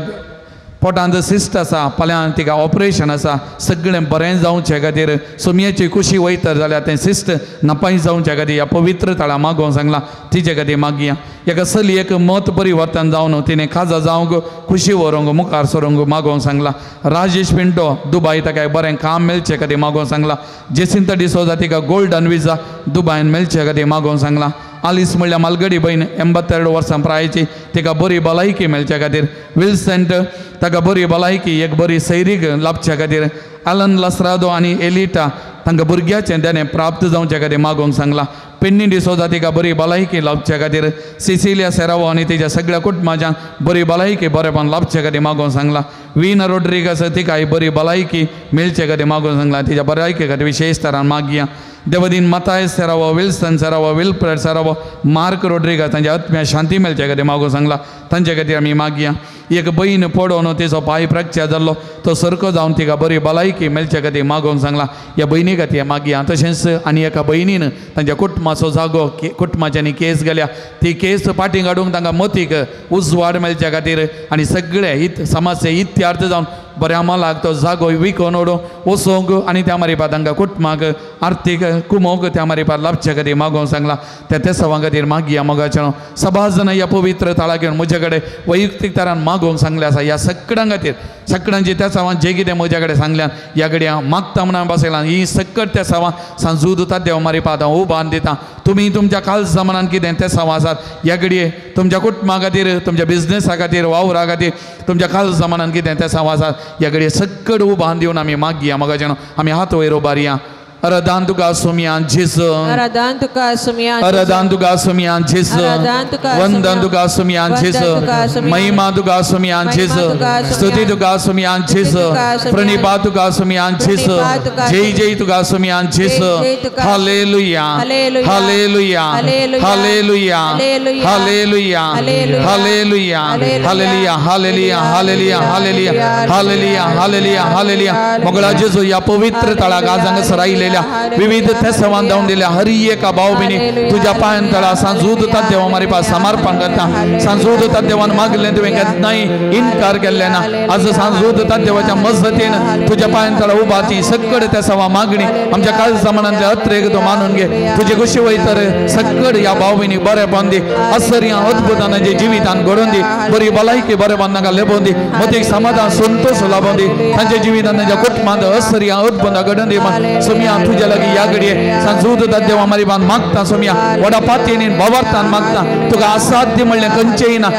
पोटांत सिस्ट आसा फाल्यां तिका ऑपरेशन आसा सगळें बरें जावचे खातीर सोमयेची खुशी वयतर जाल्यार तें सिस्ट नपाय जावचे खातीर ह्या पवित्र थळां मागोवंक सांगलां तिचे खातीर मागया. एका चलयेक मत परिवर्तन जावन तिणें खाजा जावंक खुशी व्हरूंक मुखार सरूंक मागोवंक सांगलां. राजेश पिंटो दुबाय ताका बरें काम मेळचे खातीर मागोवंक सांगलां. जेसिंता डिसोजा तिका गोल्डन विजा दुबायन मेळचे खातीर मागोवंक सांगलां. आलिस म्हणल्यार मालगडी भयण 82 वर्सां प्रायेची तिका बरी भलायकी मेळच्या खातीर. विल्संट ताका बरी भलायकी एक बरी सैरीक लाभच्या खातीर. आलन लसरादो आनी एलिटा तांकां भुरग्याचें देणें प्राप्त जावच्या खातीर मागोवंक सांगलां. पेन्नी डिसोजा तिका बरी भलायकी लाभच्या खातीर. सिसिलिया सेरावो आनी तिच्या सगळ्या कुटुंबाच्या बरी भलायकी बरेपण लाभच्या खातीर मागोवंक सांगलां. वीना रोड्रिगस तिकाय बरी भलायकी मेळचे खातीर मागोवंक सांगलां. तिच्या भलायके खातीर विशेष तरान मागया. देवदीन Mathias Serrao Wilson Serrao Wilfred Serrao Mark Rodrigues तांच्या आत्म्या शांती मेळचे खातीर मागोवंक सांगलां तांचे खातीर आमी मागया. एक बयीन पडोवन तिचो पांय फ्रॅक्चर जाल्लो तो सारको जावन तिका बरी भलायकी मेळचे खातीर मागोवंक सांगलां. ह्या भयणी खातीर मागया. तशेंच आनी एका भयणीन तांच्या कुटुंबाचो जागो कुटुंबाच्यांनी केस गेल्या ती केस फाटीं काडूंक तांकां मतीक उजवाड मेळचे खातीर आनी सगळे हित समस्या इत्यार्थ जावन बऱ्या मालाक तो जागो विकोन उडोवंक वचोंक आनी त्या मारिपा तांकां कुटुंबाक आर्थीक कुमोक त्या मारिपा लाभचे खातीर मागोवंक सांगलां. त्या तेसावां खातीर मागया. मोगाचें सभाजन जाणां ह्या पवित्र थळाक घेवन म्हजे कडेन वैयक्तीक तरान मागोवंक सांगलें आसा. ह्या सगळ्यां खातीर सगळ्यांची तेसावां जे कितें म्हज्या कडेन सांगल्यान ह्या कडेन मागता म्हणून बसयलां ही सकट तेसावां सांजू दुता देव मारिपा हांव उबान दिता. तुमी तुमच्या कालजा मनान कितें तेसावां आसात ह्या घडये तुमच्या कुटुंबा खातीर तुमच्या बिजनेसा खातीर वावरा खातीर तुमच्या कालजा मनान कितें तेसावां आसात ह्या घडये सकट उबान दिवन आमी मागया. मोगाचें आमी हात वयर उबारया. अरदान तुका सुमिया जेजू, अरदान तुका सुमिया, अरदान तुका सुमिया जेजू, वंदन तुका सुमिया जेजू, महिमा तुका सुमिया जेजू, स्तुति तुका सुमिया जेजू, प्रणिपात तुका सुमिया जेजू, जय जय तुका सुमिया जेजू. Hallelujah, hallelujah, hallelujah, hallelujah, hallelujah, hallelujah, hallelujah, hallelujah, hallelujah, hallelujah, hallelujah, hallelujah. मोगळा जेजू या पवित्र तळाक आज हांगासर आयिल्ले विविध तेसवान धांवन दिल्या हरी एका भाव-भयणी तुज्या पांयान तळा सांजूद देवा मारिपा समर्पण करता. सांजूद देवान मागलें तुवें केन्नाय इनकार केल्लें ना. आज सांजूद देवाच्या मजतीन तुज्या पांयान तळा उबाची सगळे तेसवा मागणी आमच्या काळजा मनांतल्या अत्रेक तूं मानून घे. तुजे खुशी वयतर सगळे ह्या भाव-भयणी बरेपण दी, आसर्या अद्भुतानांचे जिवितान घडोवन दी, बरी भलायकी बरेपण तांकां लेबोवन दी, मतीक समाधान संतोश लाबोवन दी, तांच्या जिवितान तांच्या कुटुंबांत असर्या अद्भुतां घडोवन दी. सोमिया तुज्या लागीं ह्या घडये सांजूद देवा मारिबान मागता. सोमिया व्हडा पातयेन भावार्थान मागता तुका असाध्य म्हणलें खंयचेंय ना.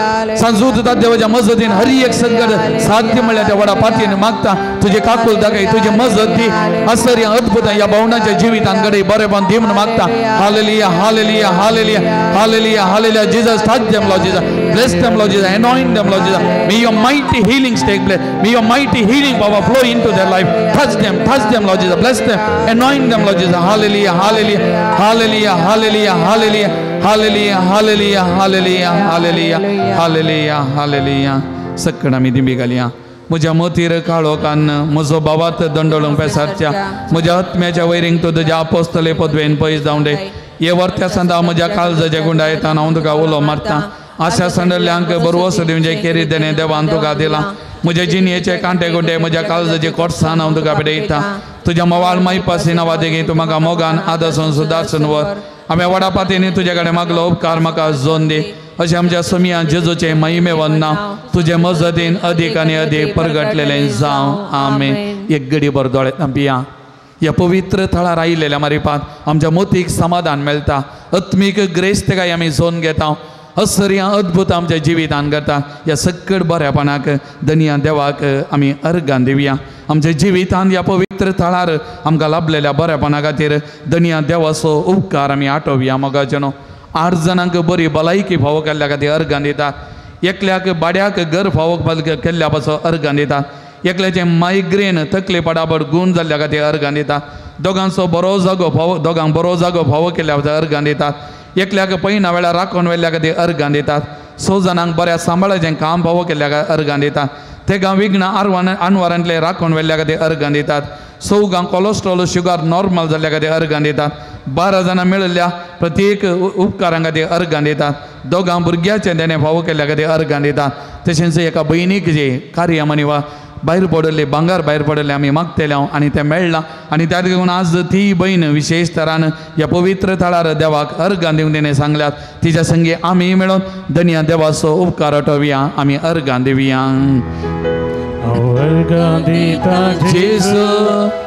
सांजूद देवाच्या मजतीन हर एक संकट साध्य म्हणल्यार त्या व्हडा पातयेन मागता. तुजे काकूल दाखय, तुजी मजत दी, आसर्या अद्भुत ह्या भावनाच्या जिवितान घडये बरेपण दी म्हूण मागता. Hallelujah, hallelujah, hallelujah, hallelujah, hallelujah. Jesus touch them Lord Jesus, bless them Lord Jesus, anoint them Lord Jesus. May your mighty healings take place, may your mighty healing power flow into their life. Touch them Lord Jesus, bless them, anoint them Lord Jesus. Hallelujah, hallelujah, hallelujah, hallelujah, hallelujah, hallelujah, hallelujah, hallelujah, hallelujah, hallelujah, hallelujah. सकड आमी दिंबी घालया. म्हज्या मोतीर काळो कान्न म्हजो बाबात दंडोळूंक पेसारच्या म्हज्या आत्म्याच्या वैरींक तूं तुज्या आपोस्तले पदवेन पयस जावं दे. हे वर्त्या संदा म्हज्या काळजाच्या गुंडा येता हांव तुका उलो मारता. आशा संडल्यांक बरवस दिवचें केरी देणें देवान तुका दिलां. म्हज्या जिणयेचे कांटे गुंडे म्हज्या काळजाचे कोटसान हांव तुका पेटयता. तुज्या मवाळ मायपासी नांवा देगी तूं म्हाका मोगान आदर्शन सुदारसून व्हर. हांवें व्हडा पातयेनी तुजे कडेन मागलो उपकार म्हाका जोन दी. अशें आमच्या सोमिया जेजूचें महिमे वंदना तुजे मजतीन अदीक आनी अदीक परगटलेलें जावं. आमेन. एक गडी भर दोळे पिया. ह्या पवित्र थळार आयिल्ल्या मारिपात आमच्या मोतीक समाधान मेळटा. आत्मीक ग्रेस्त काय आमी जोन घेता. असर्या अद्भुत आमच्या जिवितान करता. ह्या सकट बऱ्यापणाक धनया देवाक आमी अर्गान दिवया. आमच्या जिवितान ह्या पवित्र थळार आमकां लाभलेल्या बऱ्यापणा खातीर धनया देवाचो उपकार आमी आठोवया. मोगाचें 8 जाणांक बरी भलायकी फावो केल्ल्या खातीर अर्गान दितात. एकल्याक भाड्याक घर फावो केल्ल्या पासून अर्गान दितात. एकल्याचें मायग्रेन तकले पडापड गूण जाल्ल्या खातीर अर्गां दिता. दोगांचो बरो जागो फावो दोगांक बरो जागो फावो केल्ल्या खातीर अर्गां दितात. एकल्याक पयना वेळार राखून व्हेल्ल्या खातीर अर्गां दितात. 6 जाणांक बऱ्या सांबाळाचें काम फावो केल्ल्या अर्गां दितात. तेगां विघ्न आनवारांतले राखून व्हेल्ल्या खातीर अर्गां दितात. 4 गांव कोलेस्ट्रॉल शुगर नॉर्मल जाल्ल्या खातीर अर्गां दितात. 12 जाणां मेळिल्ल्या प्रत्येक उपकारां खातीर अर्गां दितात. 2 भुरग्याचें देणें फावो केल्ल्या खातीर अर्गां दितात. तशेंच एका भयणीक जे कार्यामनी वा भायर पडिल्ले भांगर भायर पडिल्लें आमी मागतले हांव आनी तें मेळ्ळां आनी त्या देखून आज ती भयण विशेश तरान ह्या पवित्र थळार देवाक अर्गां दिवंक तिणें सांगल्यात. तिच्या संगी आमी मेळून धनया देवाचो उपकार आठोवया. आमी अर्गां दिवया. अर्गां दिता जेजू,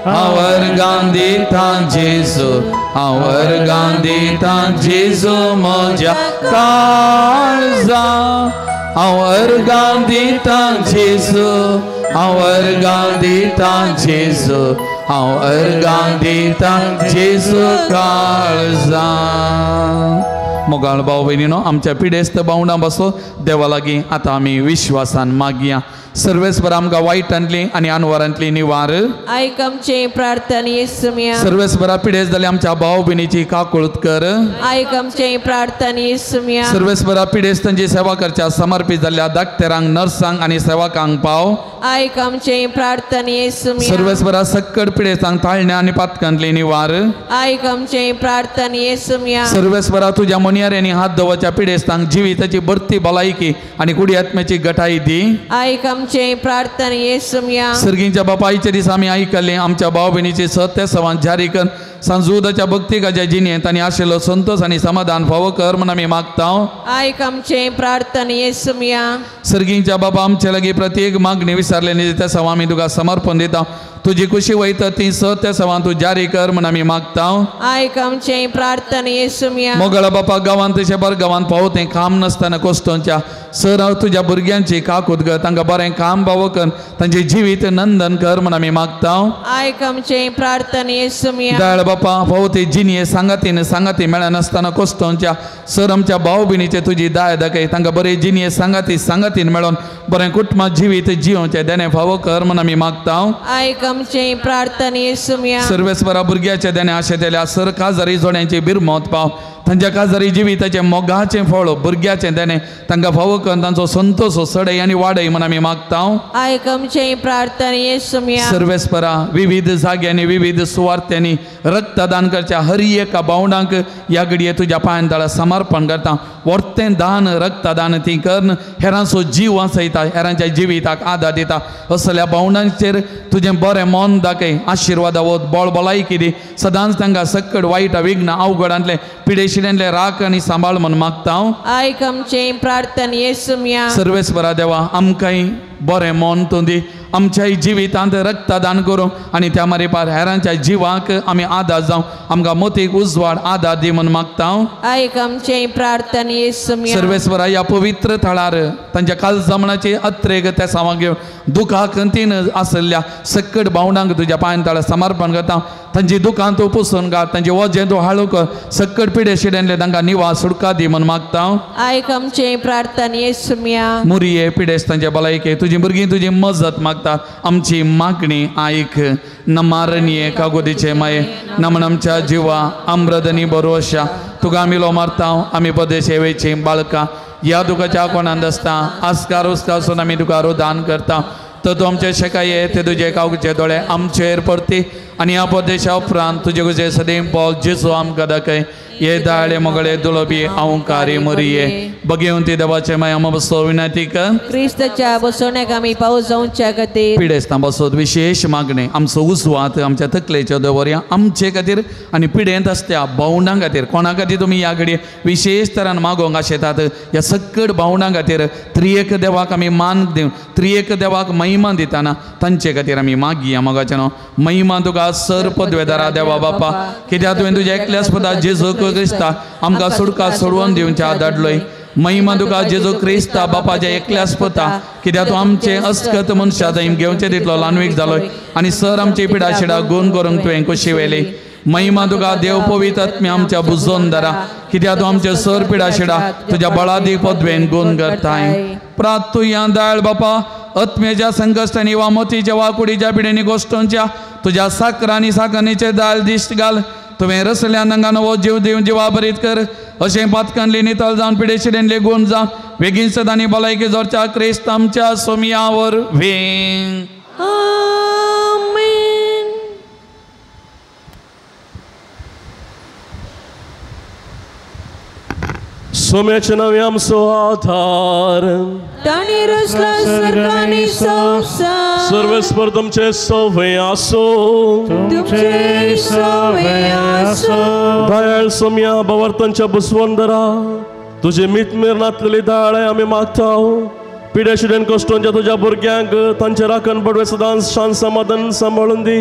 हांव अर्गां दिता जेजू, हांव अर्गां दिता जेजू म्हज्या काळजा. हांव अर्गां दिता जेजू, हांव अर्गां दिता जेजू, हांव अर्गां दिता जेजू काळजा. मोगाळ भाव भयणीनो, आमच्या पिडेस्त भावंडां बसो देवा लागीं आतां आमी विश्वासान मागया. सर्वेस्पर आमकां वायटांतली आनी अनवरांतली निवार. आयक आमचे प्रार्थना येसुम्या. सर्वेस्परा पिडेस्त जाल्या आमच्या भाव भयणीची काकूळत कर. आयक आमचे प्रार्थना येसुम्या. सर्वेस्परा पिडेस्तांची सेवा करच्या समर्पित जाल्ल्या डाक्टरांक, नर्सांक आनी सेवकांक पाव. आयक आमचे प्रार्थना येसुम्या. सर्वेस्परा सक्कड पिडेस्तांक ताळण्या आनी पातकांतली निवार. आयक आमचे प्रार्थना येसुम्या. सर्वेस्परा तुज्या मनियाऱ्यांनी हात दवरच्या पिडेस्तांक जिविताची बर्ती भलायकी आनी कुडी आत्म्याची गटाई दी. आयक आमचे प्रार्थना येसुम्या. सर्गींच्या बापायच्या दिसा आमी आयकल्लें आमच्या भाव भयणीची सत्य सवान जारी कर सांजुदाच्या भक्तिकाच्या जिणेंत आनी आशिल्लो संतोष आनी समाधान फावो कर म्हूण आमी मागता. आयक आमचे प्रार्थना येसुम्या. सर्गींच्या बाबा आमचे लागीं प्रत्येक मागणी विसरले त्या सवा आमी तुका समर्पण दिता. तुजी कुशी वयता ती सत्य सवान तूं जारी कर म्हूण आमी मागता. आयक आमचे प्रार्थना येसुम्या. मोगळा बापा गांवांत तशें बर गांवांत पावो तें काम नासतना कोश्टोंच्या सर हांव तुज्या भुरग्यांची काकूत कर तांकां बरें काम पावो कर तांचें जिवीत नंदन कर म्हूण आमी मागता. आयक आमचे प्रार्थना येसुम्या. दयाळ बापा फावो ते जिणये सांगातीन सांगाती मेळनासतना कोश्टोंच्या सर आमच्या भाव भयणीचे तुजी दाय दाखय तांकां बरें जिणये सांगाती सांगातीन मेळोन बरें कुटुंबा जिवीत जियोवचें देणें फावो कर म्हूण आमी मागता. आयक आमचे प्रार्थना येसुम्या. सर्वेस्परा भुरग्याचे देणें आशेतल्या सर काजारी जोड्यांची बिरमत पाव तांच्या काजारी जिविताचें मोगाचें फळ भुरग्याचें देणें तांकां फावो करून तांचो संतोष सडय आनी वाडय म्हूण आमी मागता. आयक आमचे प्रार्थना येसुम्या. सर्वेस्परा विविध जाग्यांनी विविध सुवार्थ्यांनी रक्तदान करच्या हर एका भावंडांक ह्या घडये तुज्या पांयां तळा समर्पण करता. वर्तें दान रक्तदान ती करून हेरांचो जीव वाचयता, हेरांच्या जिविताक आदार दिता. असल्या भावंडांचेर तुजें बरें मन दाखय, आशिर्वाद वत बळ भलायकी दी. सदांच तांकां सक्कड वायट विघ्न अवघडांतले पिडेशिल्यांतले राख आनी सांबाळ म्हूण मागता. आयक आमचे प्रार्थना येसुम्या. सर्वेस्परा देवा आमकांय बरें मन तूं दी, आमच्याय जिवितांत रक्तदान करूं आनी त्या मारीपार हेरांच्या जिवाक आमी आदार जावं. आमकां मोतीक उजवाड आदार दी म्हूण मागता. आयक आमचे प्रार्थना येसुम्या. सर्वेस्परा ह्या पवित्र थळार तांच्या कालजमणाची अत्रेग त्या सामाक घेवन दुखाक कंतीन आशिल्ल्या सक्कड भावंडांक तुज्या पांयां तळार समर्पण करता. तांची दुकान तूं पुसून घाल, तांचे वजें तूं हाळू कर, सक्कड पिडेशिड्यांतले तांकां निवास सुटका दी म्हूण मागता. आयक आमचे प्रार्थना येसुम्या. मुरये पिडेस्त तांचे भलायके तुजी भुरगीं तुजी मजत मागतात. आमची मागणी आयक. नमारणये कागोदीचे माये नमन आमच्या जिवा अमृतनी बरोशा तुका आमी लो मारता. आमी पदेशे वेची बाळकां ह्या दुखाच्या कोणांत आसता आस्कार उस्कार आमी तुका रोदान करता. तर तूं आमचे शेकाये ते तुजे कावचे दोळे आमचेर परती आनी ह्या परदेशा उपरांत तुजे तुजे सदैव पावल जेजू आमकां दाखय. ये दाळे मगळे दुलोबी अहंकारी मरिये बगेवन ती देवाचे माया बसो विनंती कर. क्रिस्ताच्या बसवण्याक आमी पावस जावच्या खातीर पिडेस्तां बसोत विशेश मागणें आमचो उजवात आमच्या तकलेच्यो दवरया आमचे खातीर आनी पिडेंत आसत्या भावंडां खातीर. कोणा खातीर तुमी ह्या घडये विशेश तरान मागोवंक आशेतात ह्या सक्कड भावंडां खातीर त्रिएक देवाक आमी मान दिवन त्रिएक देवाक महिमा दितना तांचे खातीर आमी मागया. मोगाचें न्हू महिमा तुका सर पदवेदारा देवा बापा कित्याक तुवें तुज्या एकल्याच पदा जेजू क्रिस्ता आमकां सुटका सोडवून दिवच्या धाडलोय. महिमा तुका जेजू क्रिस्ता बापाच्या एकल्याच पुता कित्याक तूं आमचे अस्कत मनशा दैम घेवचे तितलो ल्हानवीक जालोय आनी सर आमची पिडाशिडा गुण करूंक तुवें कुशी व्हेली. महिमा तुका देव पवित्र आत्म्या आमच्या बुजोन दारा कित्याक तूं आमचे सर पिडाशिडा तुज्या बळादी पदवेन गुण करताय. प्रातुया दाळ बापा आत्म्याच्या संकश्टांनी वा मोतीच्या वा कुडीच्या पिडेनी गोश्टोंच्या तुज्या साकर आनी साकरणीचे दाल दिश्ट घाल. तुवें रसल्या नंगान हो जीव दिवन जिवा बरीत कर. अशें पातकांली नितळ जावन पिडेशिडेन लेगून जावन बेगीन सदांनी भलायकी जोरच्या क्रिस्त आमच्या सोमया वरवीं. आमेन. सोम्याचे नांव आमचो आधार. ताणी रचला स्वर्ग आनी संवसार. सर्वेस्पर तुमचे सवे आसो. तुमचे सवे आसो. दयाळ सोम्या बवर्तनच्या बुसवंदरा तुजे मितमेर नातलेली दयाळे आमी मागता. पिड्या कश्टोंच्या तुज्या भुरग्यांक तांचे राखण बडवे सदांच शांत समाधान सांबाळून दी.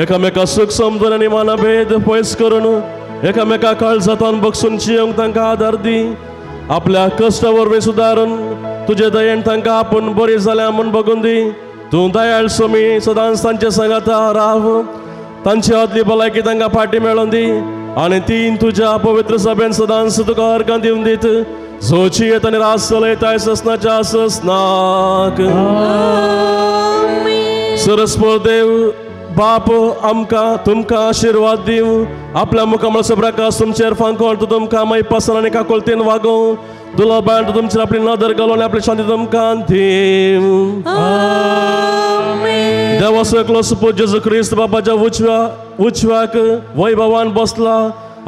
एकामेका सुख समजून आनी मानाभेद पयस करून एकामेका काळजातान बगसून जियोंक तांकां आदार दी. आपल्या कश्टा वरवीं सुदारून तुजे दयेन तांकां आपूण बरी जाल्या म्हूण बगून दी. तूं दयाळ सोमी सदांच तांचे सांगाता राव. तांची आदली भलायकी तांकां फाटी मेळोन दी आनी तीन तुज्या पवित्र सभेन सदांच तुका अर्गां दिवन दीत. जोची येत आनी रास चलयताय ससनाच्या ससनाक. सरस्पर देव बाप आमकां तुमकां आशिर्वाद दिवं. आपल्या मुखामळाचो प्रकाश तुमचेर फांकोवन तो तुमकां मायपासन आनी काकुळतेन वागोवं. दुर्लभान तो तुमचेर आपली नदर घालून आपली शांती तुमकां दिवं. देवाचो एकलो सुपूत जेजू क्रिस्त बाबाच्या उजव्याक वैभवान बसला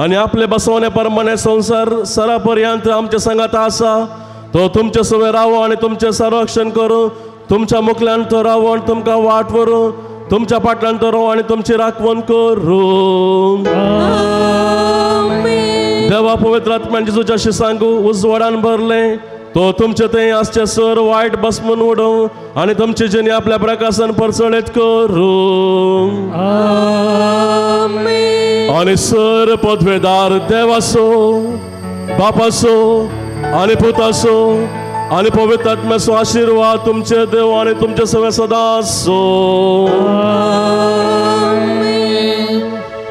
आनी आपले बसवणे प्रमाणे संवसार सरा पर्यंत आमच्या सांगात आसा. तो तुमचे सवे रावो आनी तुमचें संरक्षण करूं. तुमच्या मुखल्यान तो रावो आनी तुमकां वाट व्हरूं. तुमच्या फाटल्यान तो रावो आनी तुमची राखवण करूं. देवा पवित्र आत्म्यान जेजूच्याशी सांगू उजवाडान भरलें तो तुमचे थंय आसचे सर वायट बसमून उडोवं आनी तुमचे जिणे आपल्या प्रकाशान परचळीत करूं. आनी सर पदवेदार देवाचो बापाचो आनी पुताचो आनी पवित्र आत्म्याचो आशिर्वाद तुमचे देव आनी तुमचे सगळे सदां आसो.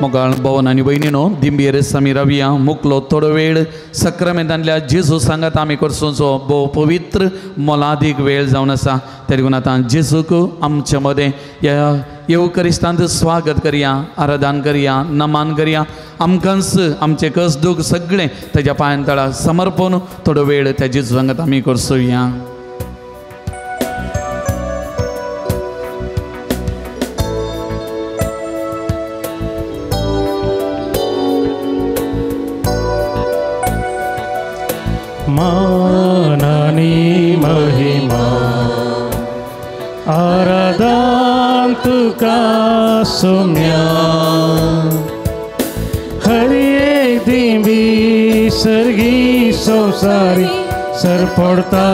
मोगाळ भवन आनी भयणीनो दिंबेर आमी रावया. मुकलो थोडो वेळ सक्रामेंतांतल्या जेजू सांगात आमी करचो भोव पवित्र मोलादीक वेळ जावन आसा. तरी आतां जेजूक आमचे मदें ह्या येवकरिस्तांत स्वागत करया, आराधन करया, नमान करया. आमकांच आमचें कस दूख सगळें ताज्या पांयां तळा समर्पण थोडो वेळ त्या जेजू सांगात आमी करसोया. मानानी महिमा आराधन तुका सोम्या. हर एक दिंबी सर्गी संसारी सरपडता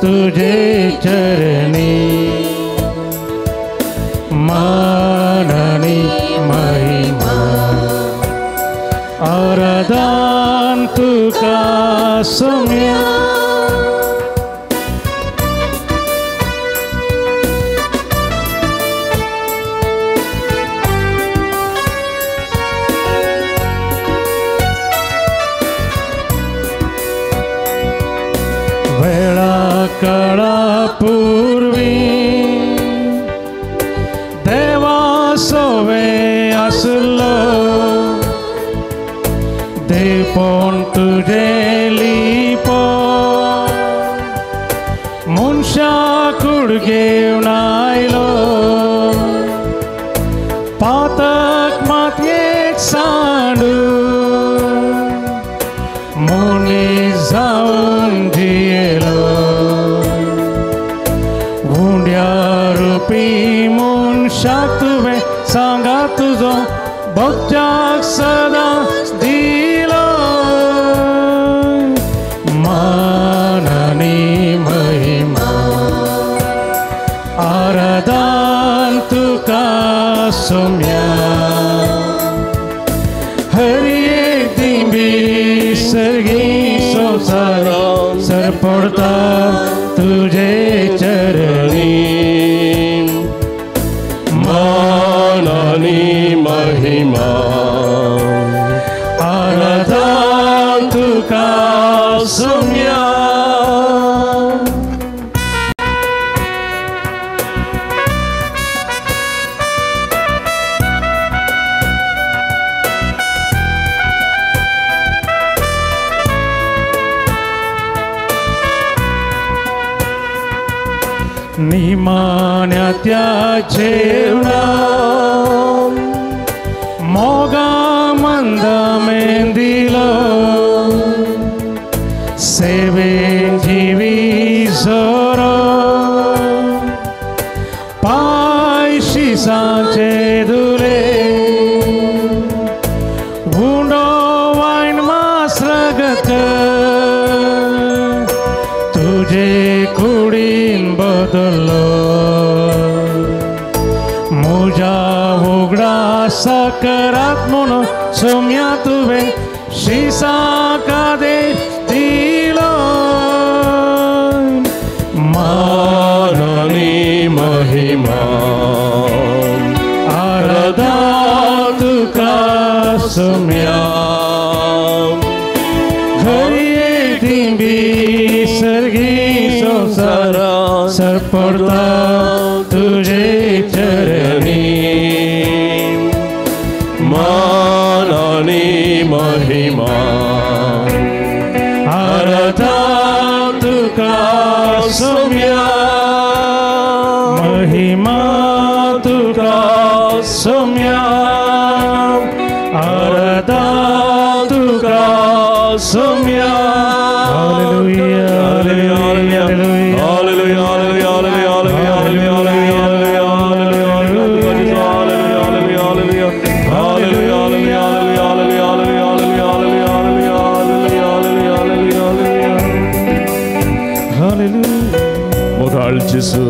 तुझे चरणी. मानानी महिमा आराधन तुका सोम्या. वेळा काळा पूर्वी देवा सोवे आसलो देवपण तुझे लिपो मनशा कूड घेवन आयलो. पातक मातयेक सांडून मनीस जावन जियेलो. उंड्या रुपी मनशाक तुवें सांगा तुजो भक्त्याक सदां दिलो. मानानी महिमा आराधन तुका सोम्या. हर एक दिंबी सर्गी संवसार सरपडता तुझे चरणी. मानानी महिमा आराधन तुका सोम्या. निमाण्या त्या जेवणा मोगा मंद दिलो सेवेन जिवी जोरो पाय शिसांचे दुले उंडो वायन मास रगत तुझे कुडीन बदलो मुजा उगडा सकरात म्हणून सोम्या तुवें शिसा कादे दिलो माननी महिमा आराधा तुका सोम्या घडये तिंबी सर्गी संवसारा सरपडता तुझे चरणी माननी महिमा आराधा तुका सोम्या महिमा तुका सोम्या आराधा तुका Saumya. Hallelujah, hallelujah, hallelujah, hallelujah, मोगाळ जेजू,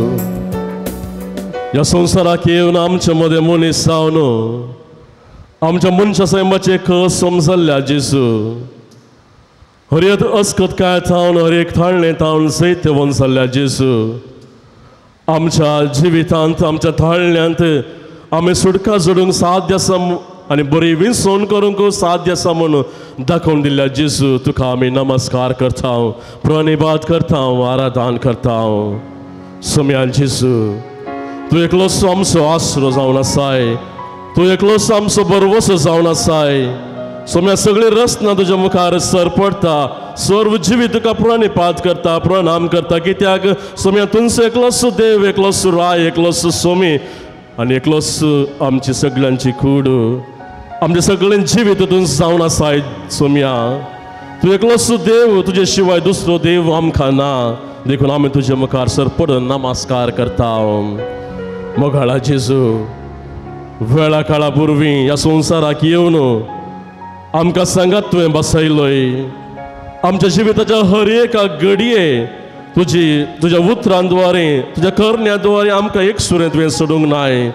ह्या संवसाराक येवन आमच्या मदें मनीस जावन आमच्या मनशा सैमाचें कस समजल्ल्या जेजू, हर एक अस्कत काय थावन हर एक थाळणें थावन जैतवंत जाल्ल्या जेजू, आमच्या जिवितांत आमच्या थाळण्यांत आमी सुटका जोडूंक साध्य आसा आनी बरी विसवण करूंक साध्य आसा म्हणून दाखोवन दिल्ल्या जेजू, तुका आमी नमस्कार करता, प्रणिपात करता, आराधन करता. सोम्या जेजू, तूं एकलोच आमचो आसरो जावन आसाय, तूं एकलोच आमचो बरवसो जावन आसाय. सोम्या सगळी रचना तुज्या मुखार सर पडटा, सर्व जिवीत तुका प्रणिपात करता, प्रणाम करता. कित्याक सोम्या तुमचो एकलोच देव, एकलोच राय, एकलोच सोमी आनी एकलोच आमची सगळ्यांची कूड, आमचे सगळ्यां जिवीत तूं जावन आसाय. सोम्या तूं एकलोच देव, तुजे शिवाय दुसरो देव आमकां ना, देखून आमी तुजे मुखार सर पडून नमस्कार करता. मोगाळा जेजू, वेळा काळा पुर्वी ह्या संवसाराक येवन आमकां सांगात तुवें बसयलोय. आमच्या जिविताच्या हर एका घडये तुजी तुज्या उतरांद्वारे तुज्या करण्या द्वारे आमकां एक सुरें तुवें सोडूंक नाय.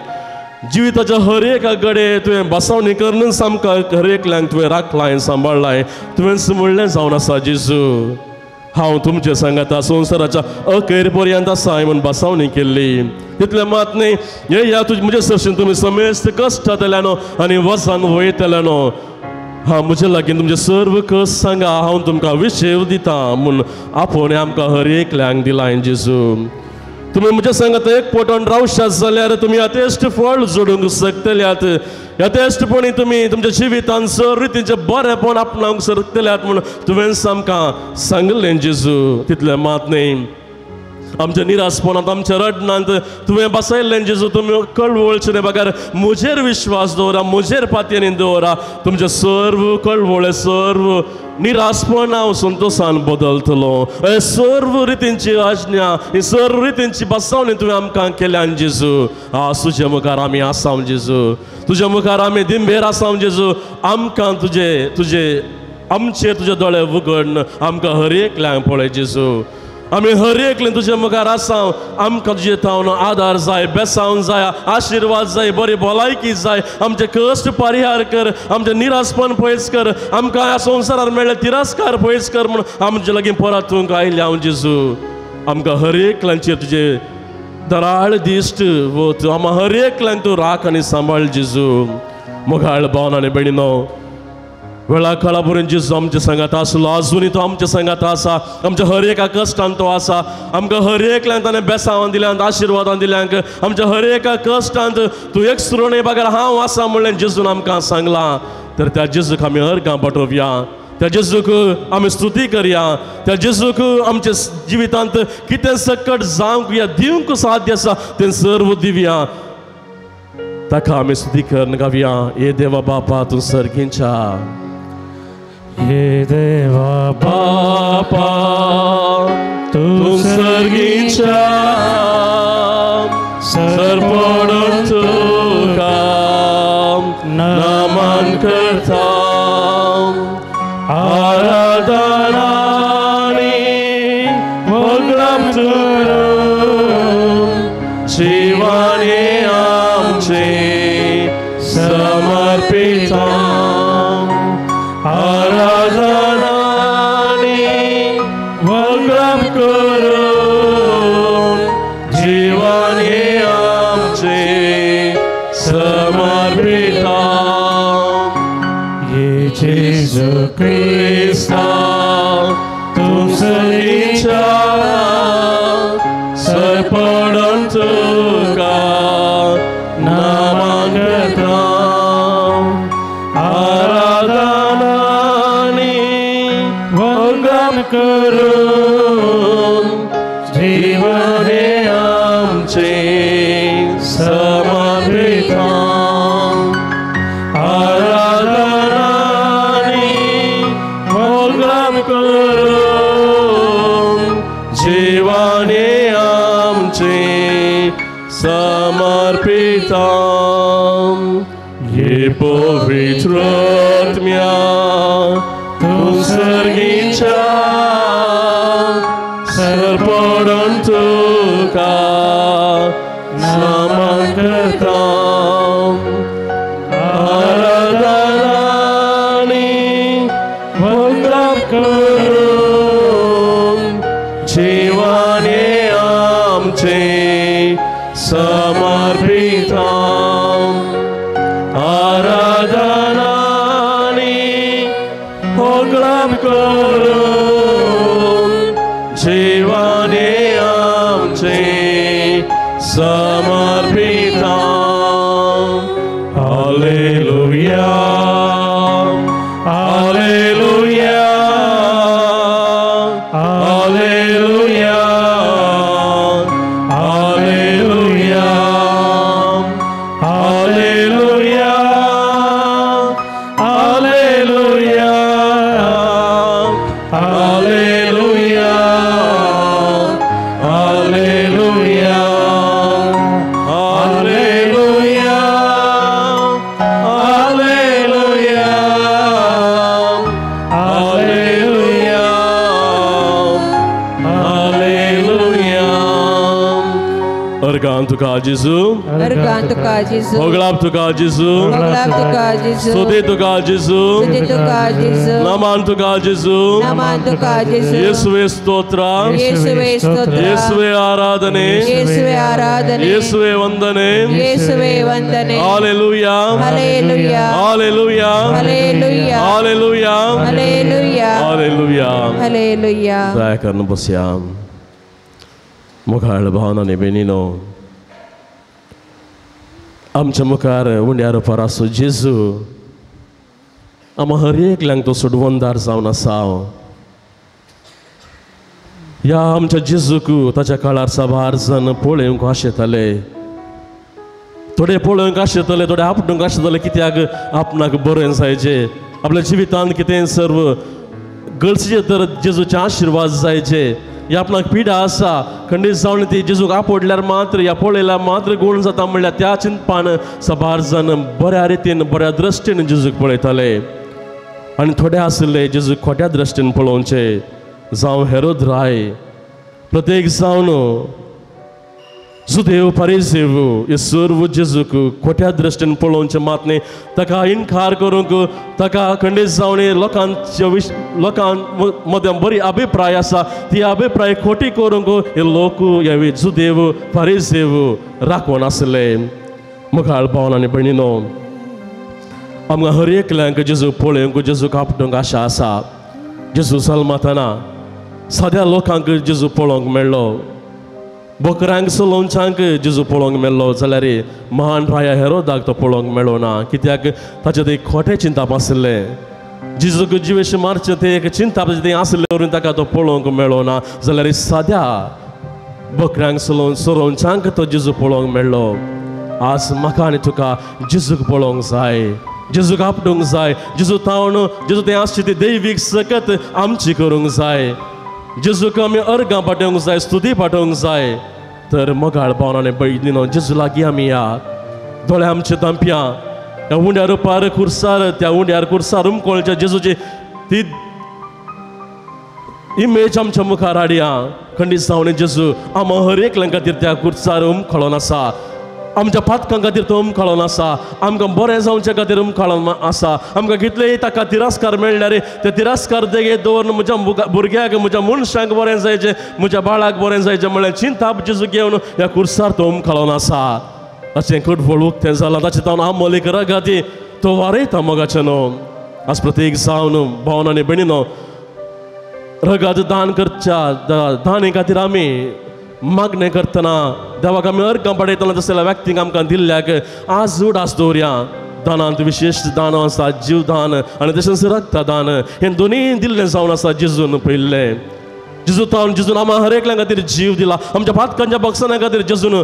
जिविताच्या हर एका घडये तुवें बसावणी करूनच आमकां हर एकल्यांक तुवें राखलाय, सांबाळ्ळाय. तुवें म्हणलें जावन आसा जेजू, हांव तुमचे सांगाता संवसाराच्या अखेर पर्यंत आसा म्हूण बसावणी केल्ली. तितलें मात न्ही, येया तुज म्हजे सरशीन तुमी समेस्त कश्टांतल्यान आनी वसान वयतल्यान हांव म्हजे लागीं तुमचें सर्व कस सांगा, हांव तुमकां विशेव दिता म्हूण आपोवणें आमकां हर एकल्यांक दिलां जेजू. तुमी म्हज्या सांगात एक पोटोन रावशात जाल्यार तुमी यथेश्ट फळ जोडूंक शकतल्यात, यथेश्टपणी तुमी तुमच्या जिवितान सर्व रितीचें बरेंपण आपणावंक शकतल्यात म्हूण तुवें आमकां सांगलें जेजू. तितलें मात न्ही, आमच्या निरासपणांत आमच्या रडणांत तुवें बसयल्लें जेजू, तुमी कळवळचे न्ही बगर म्हजेर विश्वास दवरा, म्हजेर पातयेन दवरा, तुमचें सर्व कळवळे सर्व निरासपण हांव संतोशान बदलतलो. सर्व रितींची आज्ञा, ही सर्व रितींची बसवणी तुवें आमकां केल्यान जेजू. आज तुजे मुखार आमी आसाव जेजू, तुज्या मुखार आमी दिंबेर आसाव जेजू. आमकां तुजे तुजे आमचेर तुजे दोळे उगड, आमकां हर एकल्यांक पळय जेजू. आमी हर एकलें तुजे मुखार आसाव, आमकां तुजे थावन आदार जाय, बेसावन जाय, आशिर्वाद जाय, बरी भलायकी जाय. आमचे कश्ट परिहार कर, आमचें निरासपण पयस कर, आमकां ह्या संवसारार मेळ्ळे तिरस्कार पयस कर म्हूण आमचे लागीं परतूंक आयले हांव जेजू. आमकां हर एकल्यांचेर तुजे दराळ दिश्ट वत, आमकां हर एकल्यांक तूं राख आनी सांबाळ जेजू. मोगाळ भावन आनी भयणीनो, वेळा काळा पर्यंत जेजू आमच्या सांगात आसलो, आजुनूय तो आमच्या सांगात आसा. आमच्या हर एका कश्टान तो आसा. आमकां हर एकल्यान ताणें बेसांवान दिल्यांत, आशिर्वादान दिल्यांक. आमच्या हर एका कश्टांत तूं एक सुरणे बगर हांव आसा म्हणलें जेजून आमकां सांगलां. तर त्या जेजूक आमी अर्गां पाठोवया. त्या जेजूक आमी स्तुती करया, त्या जेजूक आमच्या जिवितांत कितें सकट जावंक या दिवंक साध्य आसा तें सर्व दिवया। ताका आमी स्तुती करून गावया, हे देवा बापा तूं सर्गींच्या, हे देवा बापा तूं सर्गींच्या, सरपडून तुका नमन करता, आराधनानी वगळप करून शिवाने आमचे समर्पिता, आराधनानी वगळप करून जीवाने आमचे समर्पिता। ये जेजू क्रिस्ता तूं सर्गींच्या, सरपडून तुका नमन करता, आराधनानी वंदन करून जीवने आमचे समर्पिता, आराधनानी वंदन करून जीवने आमचे समर्पिता। ये पवित्र आत्म्या तूं सर्गींच्या, सरपडून तुका नमन करता, आराधनानी वंदन करून जीवाने आमचे समर्पिता, आराधनानी वंदन करून जीवाने आमचे समर्पिता। Hallelujah, hallelujah, hallelujah, hallelujah, hallelujah, hallelujah, hallelujah, hallelujah, hallelujah, hallelujah, hallelujah, hallelujah. Organ तुका जेजू, अर्गान तुका जेजू, होगळाप तुका जेजू, होगळाप तुका जेजू, स्तुती तुका जेजू, स्तुती तुका जेजू, नमन तुका जेजू, नमन तुका जेजू, येसुवे स्तोत्र, येसुवे स्तोत्र, येसुवे आराधने, येसुवे आराधने, येसुवे वंदने, येसुवे वंदने। Hallelujah, hallelujah, hallelujah, hallelujah, hallelujah, hallelujah, hallelujah, hallelujah. दया करून बसया। मुखार भावनांनी बेनीनो आमच्या मुखार उंड्या रुपार आसो जेजू, आमकां हर एकल्यांक तो सोडवणदार जावन आसा। ह्या आमच्या जेजूक ताच्या काळार साबार जाण पळोवंक आशेताले, थोडे पळोवंक आशेताले, थोडे आपटूंक आशेताले, कित्याक आपणाक बरें जायचें, आपल्या जिवितांत कितें सर्व गरजेचें तर जेजूचे आशिर्वाद जायचे। ह्या आपणाक पिडा आसा खंडीत जावन ती जेजूक आपडल्यार मात्र ह्या पळयल्यार मात्र गुण जाता म्हणल्यार त्या चिंतपान साबार जाण बऱ्या रितीन बऱ्या दृश्टीन जेजूक पळयताले आनी थोडे आशिल्ले जेजूक खोट्या दृश्टीन पळोवचे, जावं हेरोद राय, प्रत्येक जावन जुदेव परिसेव हे सर्व जेजूक खोट्या दृश्टीन पळोवचें मात न्ही, ताका इनकार करूंक, ताका खंडीत जावन लोकांच्या लोकां मदें बरी अभिप्राय आसा ती अभिप्राय खोटी करूंक हे लोक हे जुदेव परिसेव राखून आसले। मुखार भावन आनी भयणीनो, आमकां हर एकल्यांक जेजूक पळोवंक, जेजूक आपटूंक आशा आसा। जेजू जल्मतना साद्या लोकांक जेजू पळोवंक मेळ्ळो, बोकरांक चलोवच्यांक जेजू पळोवंक मेळ्ळो, जाल्यार महान राया हेरोदाक तो पळोवंक मेळ्ळो ना, कित्याक ताचें ते खोटें चिंतप आशिल्लें। जेजूक जिवेश मारचें तें एक चिंता तें आसलें वरून ताका तो पळोवंक मेळ्ळो ना जाल्यार साद्या बकऱ्यांक सरोवच्यांक तो जेजू पळोवंक मेळ्ळो. आज म्हाका आनी तुका जेजूक पळोवंक जाय, जेजूक आपडूंक जाय, जेजू तावन जेजू तें आसची ती दैवीक सकत आमची करूंक जाय. जेजूक आमी अर्गां पाठोवंक जाय, स्तुती पाठोवंक जाय. तर मोगाळ भावन आनी भयणीनो जेजू लागीं आमी या, दोळे आमचे दांपया त्या उंड्यार पार खुर्सार, त्या उंड्यार खुर्सार उमकोळच्या जेजूची ती इमेज आमच्या मुखार हाडया. खंडीत जावन जेजू आमा हर एकल्यां खातीर त्या खुर्सार उमखळोन आसा, आमच्या पातकां खातीर तो उमखळोन आसा, आमकां बरें जावचे खातीर उमखळोन आसा. आमकां कितलेय ताका तिरस्कार मेळ्ळ्यार ते तिरस्कार देगे दवरून म्हज्या भुरग्याक म्हज्या मनशांक बरें जायचें, म्हज्या बाळाक बरें जायचें म्हळ्यार चिंताप जेजू घेवन ह्या खुर्सार तो उमखळोन आसा. अशें कटफळ उक्तें जालां ताचें तावन आमोलीक रगाती तो वारयता मोगाचें न्हू. आज प्रत्येक जावन भावन आनी भयणीनो रगात दान करच्या दाने खातीर आमी मागणें करतना देवाक आमी अर्गां पाडयतना तसल्या व्यक्तींक आमकां दिल्ल्याक आज उडास दवरया. दानांत विशेश दान आसा, जीवदान आनी तशेंच रक्तदान, हें दोनूय दिल्लें जावन आसा जेजून पयल्लें. जेजू तावन जेजून आमकां हर एकल्या खातीर जीव दिला, आमच्या पातकांच्या बक्षां खातीर जेजून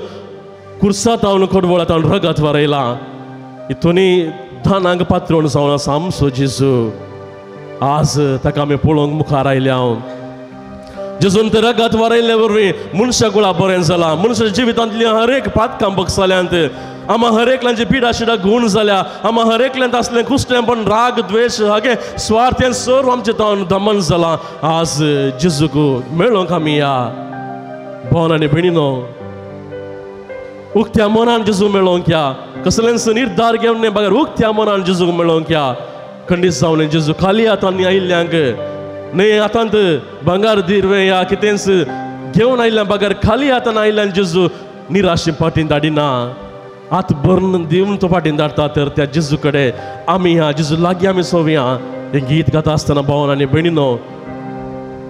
खुर्सा तावन खोडवळा तावन रगत वारयलां. हितूनय दानांक पात्रोण जावन आसा आमचो जेजू. आज ताका आमी पळोवंक मुखार आयल्या. जेजून ते रगत वारयल्ले वरवीं मनशा कुळा बरें जालां, मनशाच्या जिवितांतली हर एक पातकां बगसाल्यांत, आमा हर एकल्यांची पिडा शिडा गूण जाल्या, आमा हर एकल्यांत आसलें कुसलेंपण, राग, द्वेश, हागे स्वार्थ हें सर्व आमचें तावन दमन जालां. आज जेजूक मेळोंक आमी या. भावन आनी भयणीनो उक्त्या मनान जेजू मेळोवंक या, कसलेंच निर्धार घेवन न्हय बगर उक्त्या मनान जेजूक मेळोवंक या. खंडीत जावन जेजू खाली हातांनी आयिल्ल्यांक न्हय हातांत भांगार दिरवें या कितेंच घेवन आयिल्ल्या बगर खाली हातान आयिल्ल्यान जेजू निराशे फाटीन धाडिना, हात भरून दिवन तो फाटीन धाडटा. तर त्या जेजू कडेन आमी ह्या जेजू लागीं आमी सोवया. हें गीत गाता आसतना भावन आनी भयणीनो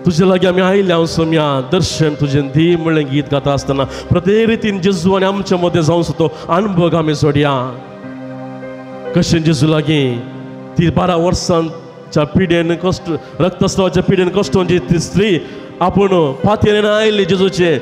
तुजे लागीं आमी आयिल्ल्या हांव सोमया दर्शन तुजें दी म्हणलें गीत गाता आसतना प्रत्येक रितीन जेजू आनी आमच्या मदें जावचो तो अणभव आमी सोडया. कशें जेजू लागीं ती 12 वर्सांच्या पिडेन कश्ट रक्तस्रावाच्या पिडेन कश्टोंची ती स्त्री आपूण पातयेन आयिल्ली जेजूचे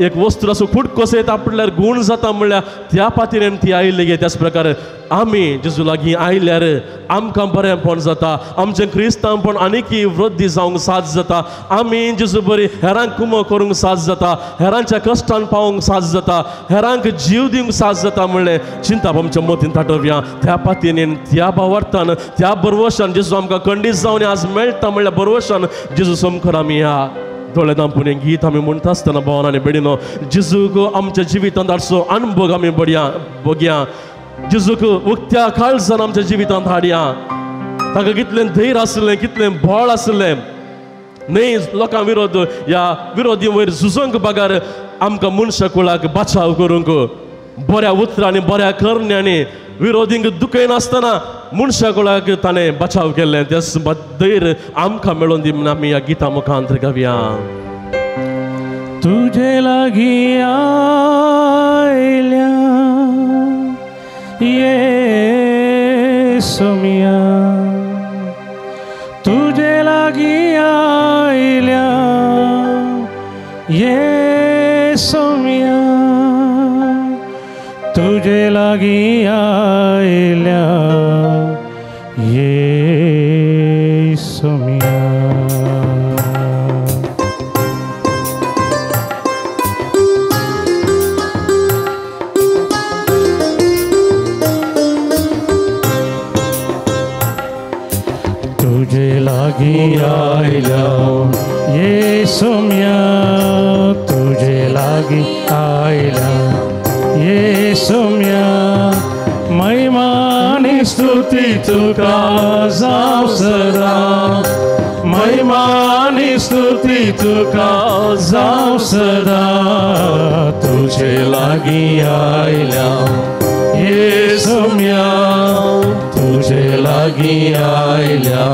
एक वस्तू असो फूट कसो आपल्यार गूण जाता म्हणल्यार त्या पातयेन ती आयिल्ली गे. त्याच प्रकारे आमी जेजू लागीं आयल्यार आमकां बरेंपण जाता, आमचें क्रिस्तांवपण आनीकय वृद्धी जावंक साथ जाता, आमी जेजू बरी हेरांक कुमो करूंक साथ जाता, हेरांच्या कश्टान पावोवंक साथ जाता, हेरांक जीव दिवंक साथ जाता म्हणलें चिंताप आमच्या मतीन थाटोवया. त्या पातयेन त्या भावार्थान त्या बरवशान जेजू आमकां खंडीत जावन आज मेळटा म्हणल्यार बरवशान जेजू समखर आमी ह्या दोळे दांपून हें गीत आमी म्हणटा आसतना भावन आनी भयणीनो जेजूक आमच्या जिवितांत हाडचो अणभव आमी बडया बगया. जेजूक उक्त्या काळजान आमच्या जिवितांत हाडया. ताका कितलें धैर्य आसलें, कितलें बळ आसलें न्हय लोकां विरोध ह्या विरोधी वयर झुजोंक बगर आमकां मनशा कुळाक बचाव करूंक बऱ्या उतरांनी बऱ्या करण्यांनी विरोधींक दुखयनासतना मनशा कुळाक ताणें बचाव केल्लें. तेच धैर्य आमकां मेळोवन दी म्हूण आमी ह्या गिता मुखांत गावया. तुजे लागीं आयल्या ये सोमिया, तुजे लागीं आयल्या ये सोमिया, तुजे लागीं आयल्या ये सोमिया. तुजे लागीं आयल्या ये सोम्या, तुजे लागीं आयल्या ये सोम्या, महिमा आनी स्तुती तुका जावं सदां, महिमा आनी स्तुती तुका जावं सदां, तुजे लागीं आयल्या ये सोम्या, तुजे लागीं आयल्या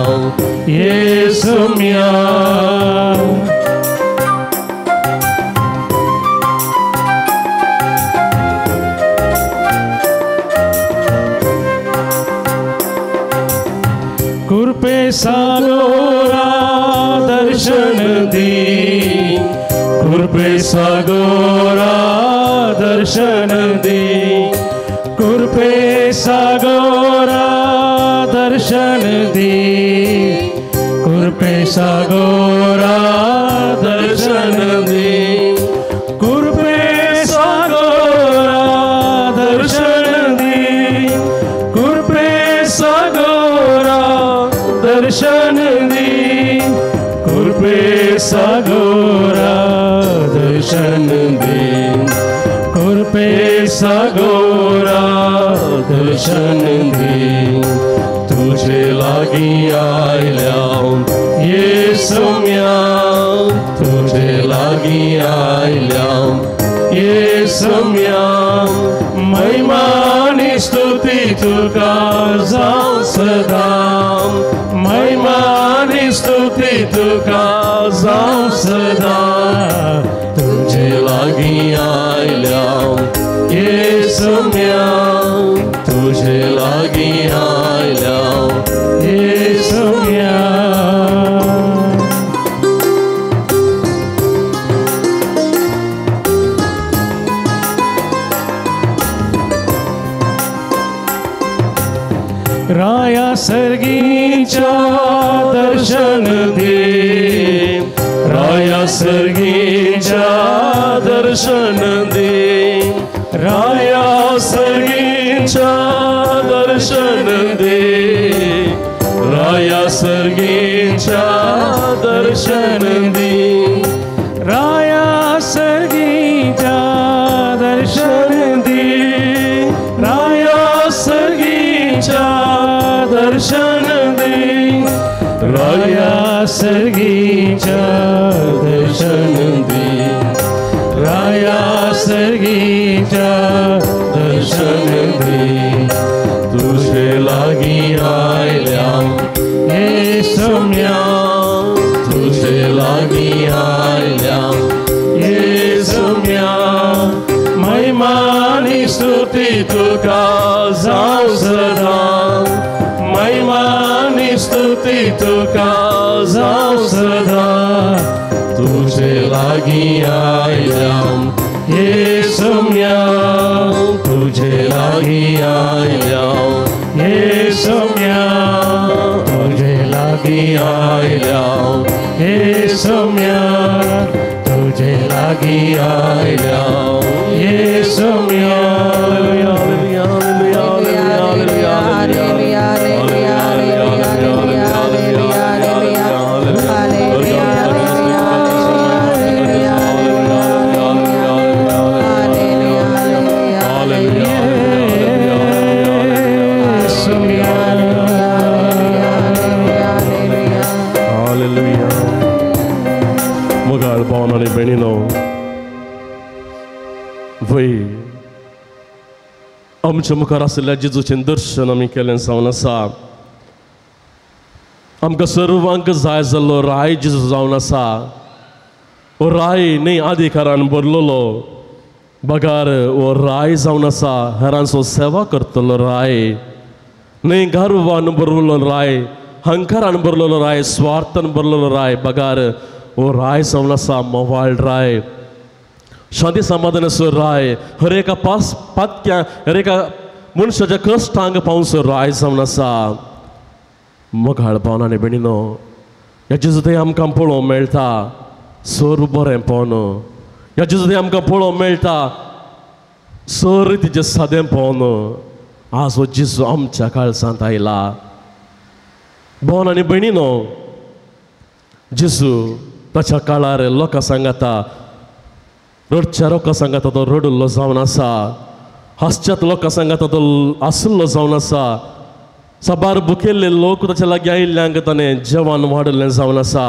ये सोम्या. सागोरा दर्शन दी, कृपे सागोरा दर्शन दी, कृपे सागोरा दर्शन दी, कृपे सागोरा दर्शन दी, कृपे सागोरा दर्शन दी, कृपे सागोरा दर्शन दी, कृपे सागोरा दर्शन दी, कृपे सागोरा दर्शन दी। तुझे लागी आयल्या येसुम्या, तुझे लागी आयल्या येसुम्या, महिमा आनी स्तुती तुका जावं सदां, महिमा आनी स्तुती तुका जावं सदां। तुझे लागी आयल्या येसुम्या, तुझे लागी आयल्या येसुम्या। राया सर्गीच्या दर्शन दे, राया सर्गीच्या दर्शन दे, राया सर्गीच्या दर्शन दे, राया सर्गीच्या दर्शन दे, राया सर्गीच्या दर्शन दे, राया सर्गीच्या दर्शन दे, राया सर्गीच्या दर्शन दे, राया सर्गीच्या दर्शन दे। तुझे लागी आयल्या येसुम्या, तुझे लागी आयल्या येसुम्या, महिमा आनी स्तुती तुका जावं सदां, महिमा आनी स्तुती तुका जावं सदां। तुझे लागी आयल्या येसुम्या, तुझे लागी आयल्या येसुम्या, तुझे लागी आयल्या येसुम्या, तुझे लागी आयल्या येसुम्या। मोगाळ भावन आनी भयणीनो, वय आमच्या मुखार आशिल्ल्या जेजूचें दर्शन आमी केलें जावन आसा। आमकां सर्वांक जाय जाल्लो राय जेजू जावन आसा। हो राय न्हय अधिकारान भरलेलो, बगार हो राय जावन आसा हेरांचो सेवा करतलो राय, न्हय गर्वान भरलेलो राय, हंकारान भरलेलो राय, स्वार्थान भरलेलो राय, बगार हो राय जावन आसा मोवाळ राय, शांती समाधानाचो राय, हर एका पास पातक्या हर एका मनशाच्या कश्टांक पावसो राय जावन आसा। मोगाळ भावन आनी भयणीनो, ह्या जेजू थंय आमकां पळोवंक मेळटा सर बरें पवन, ह्या जेजू थंय आमकां पळोवंक मेळटा सर तिचें सादें पवन। आज हो जेजू आमच्या काळजांत आयला। भावन आनी भयणीनो, जेजू ताच्या काळार लोकां सांगाता, रडच्या लोकां सांगाता तो रडुल्लो जावन आसा, हांसच्यात लोकां सांगाता तो आसुल्लो जावन आसा, साबार भुकेल्ले लोक ताच्या लागीं आयिल्ल्यांक ताणें जेवण वाडलें जावन आसा।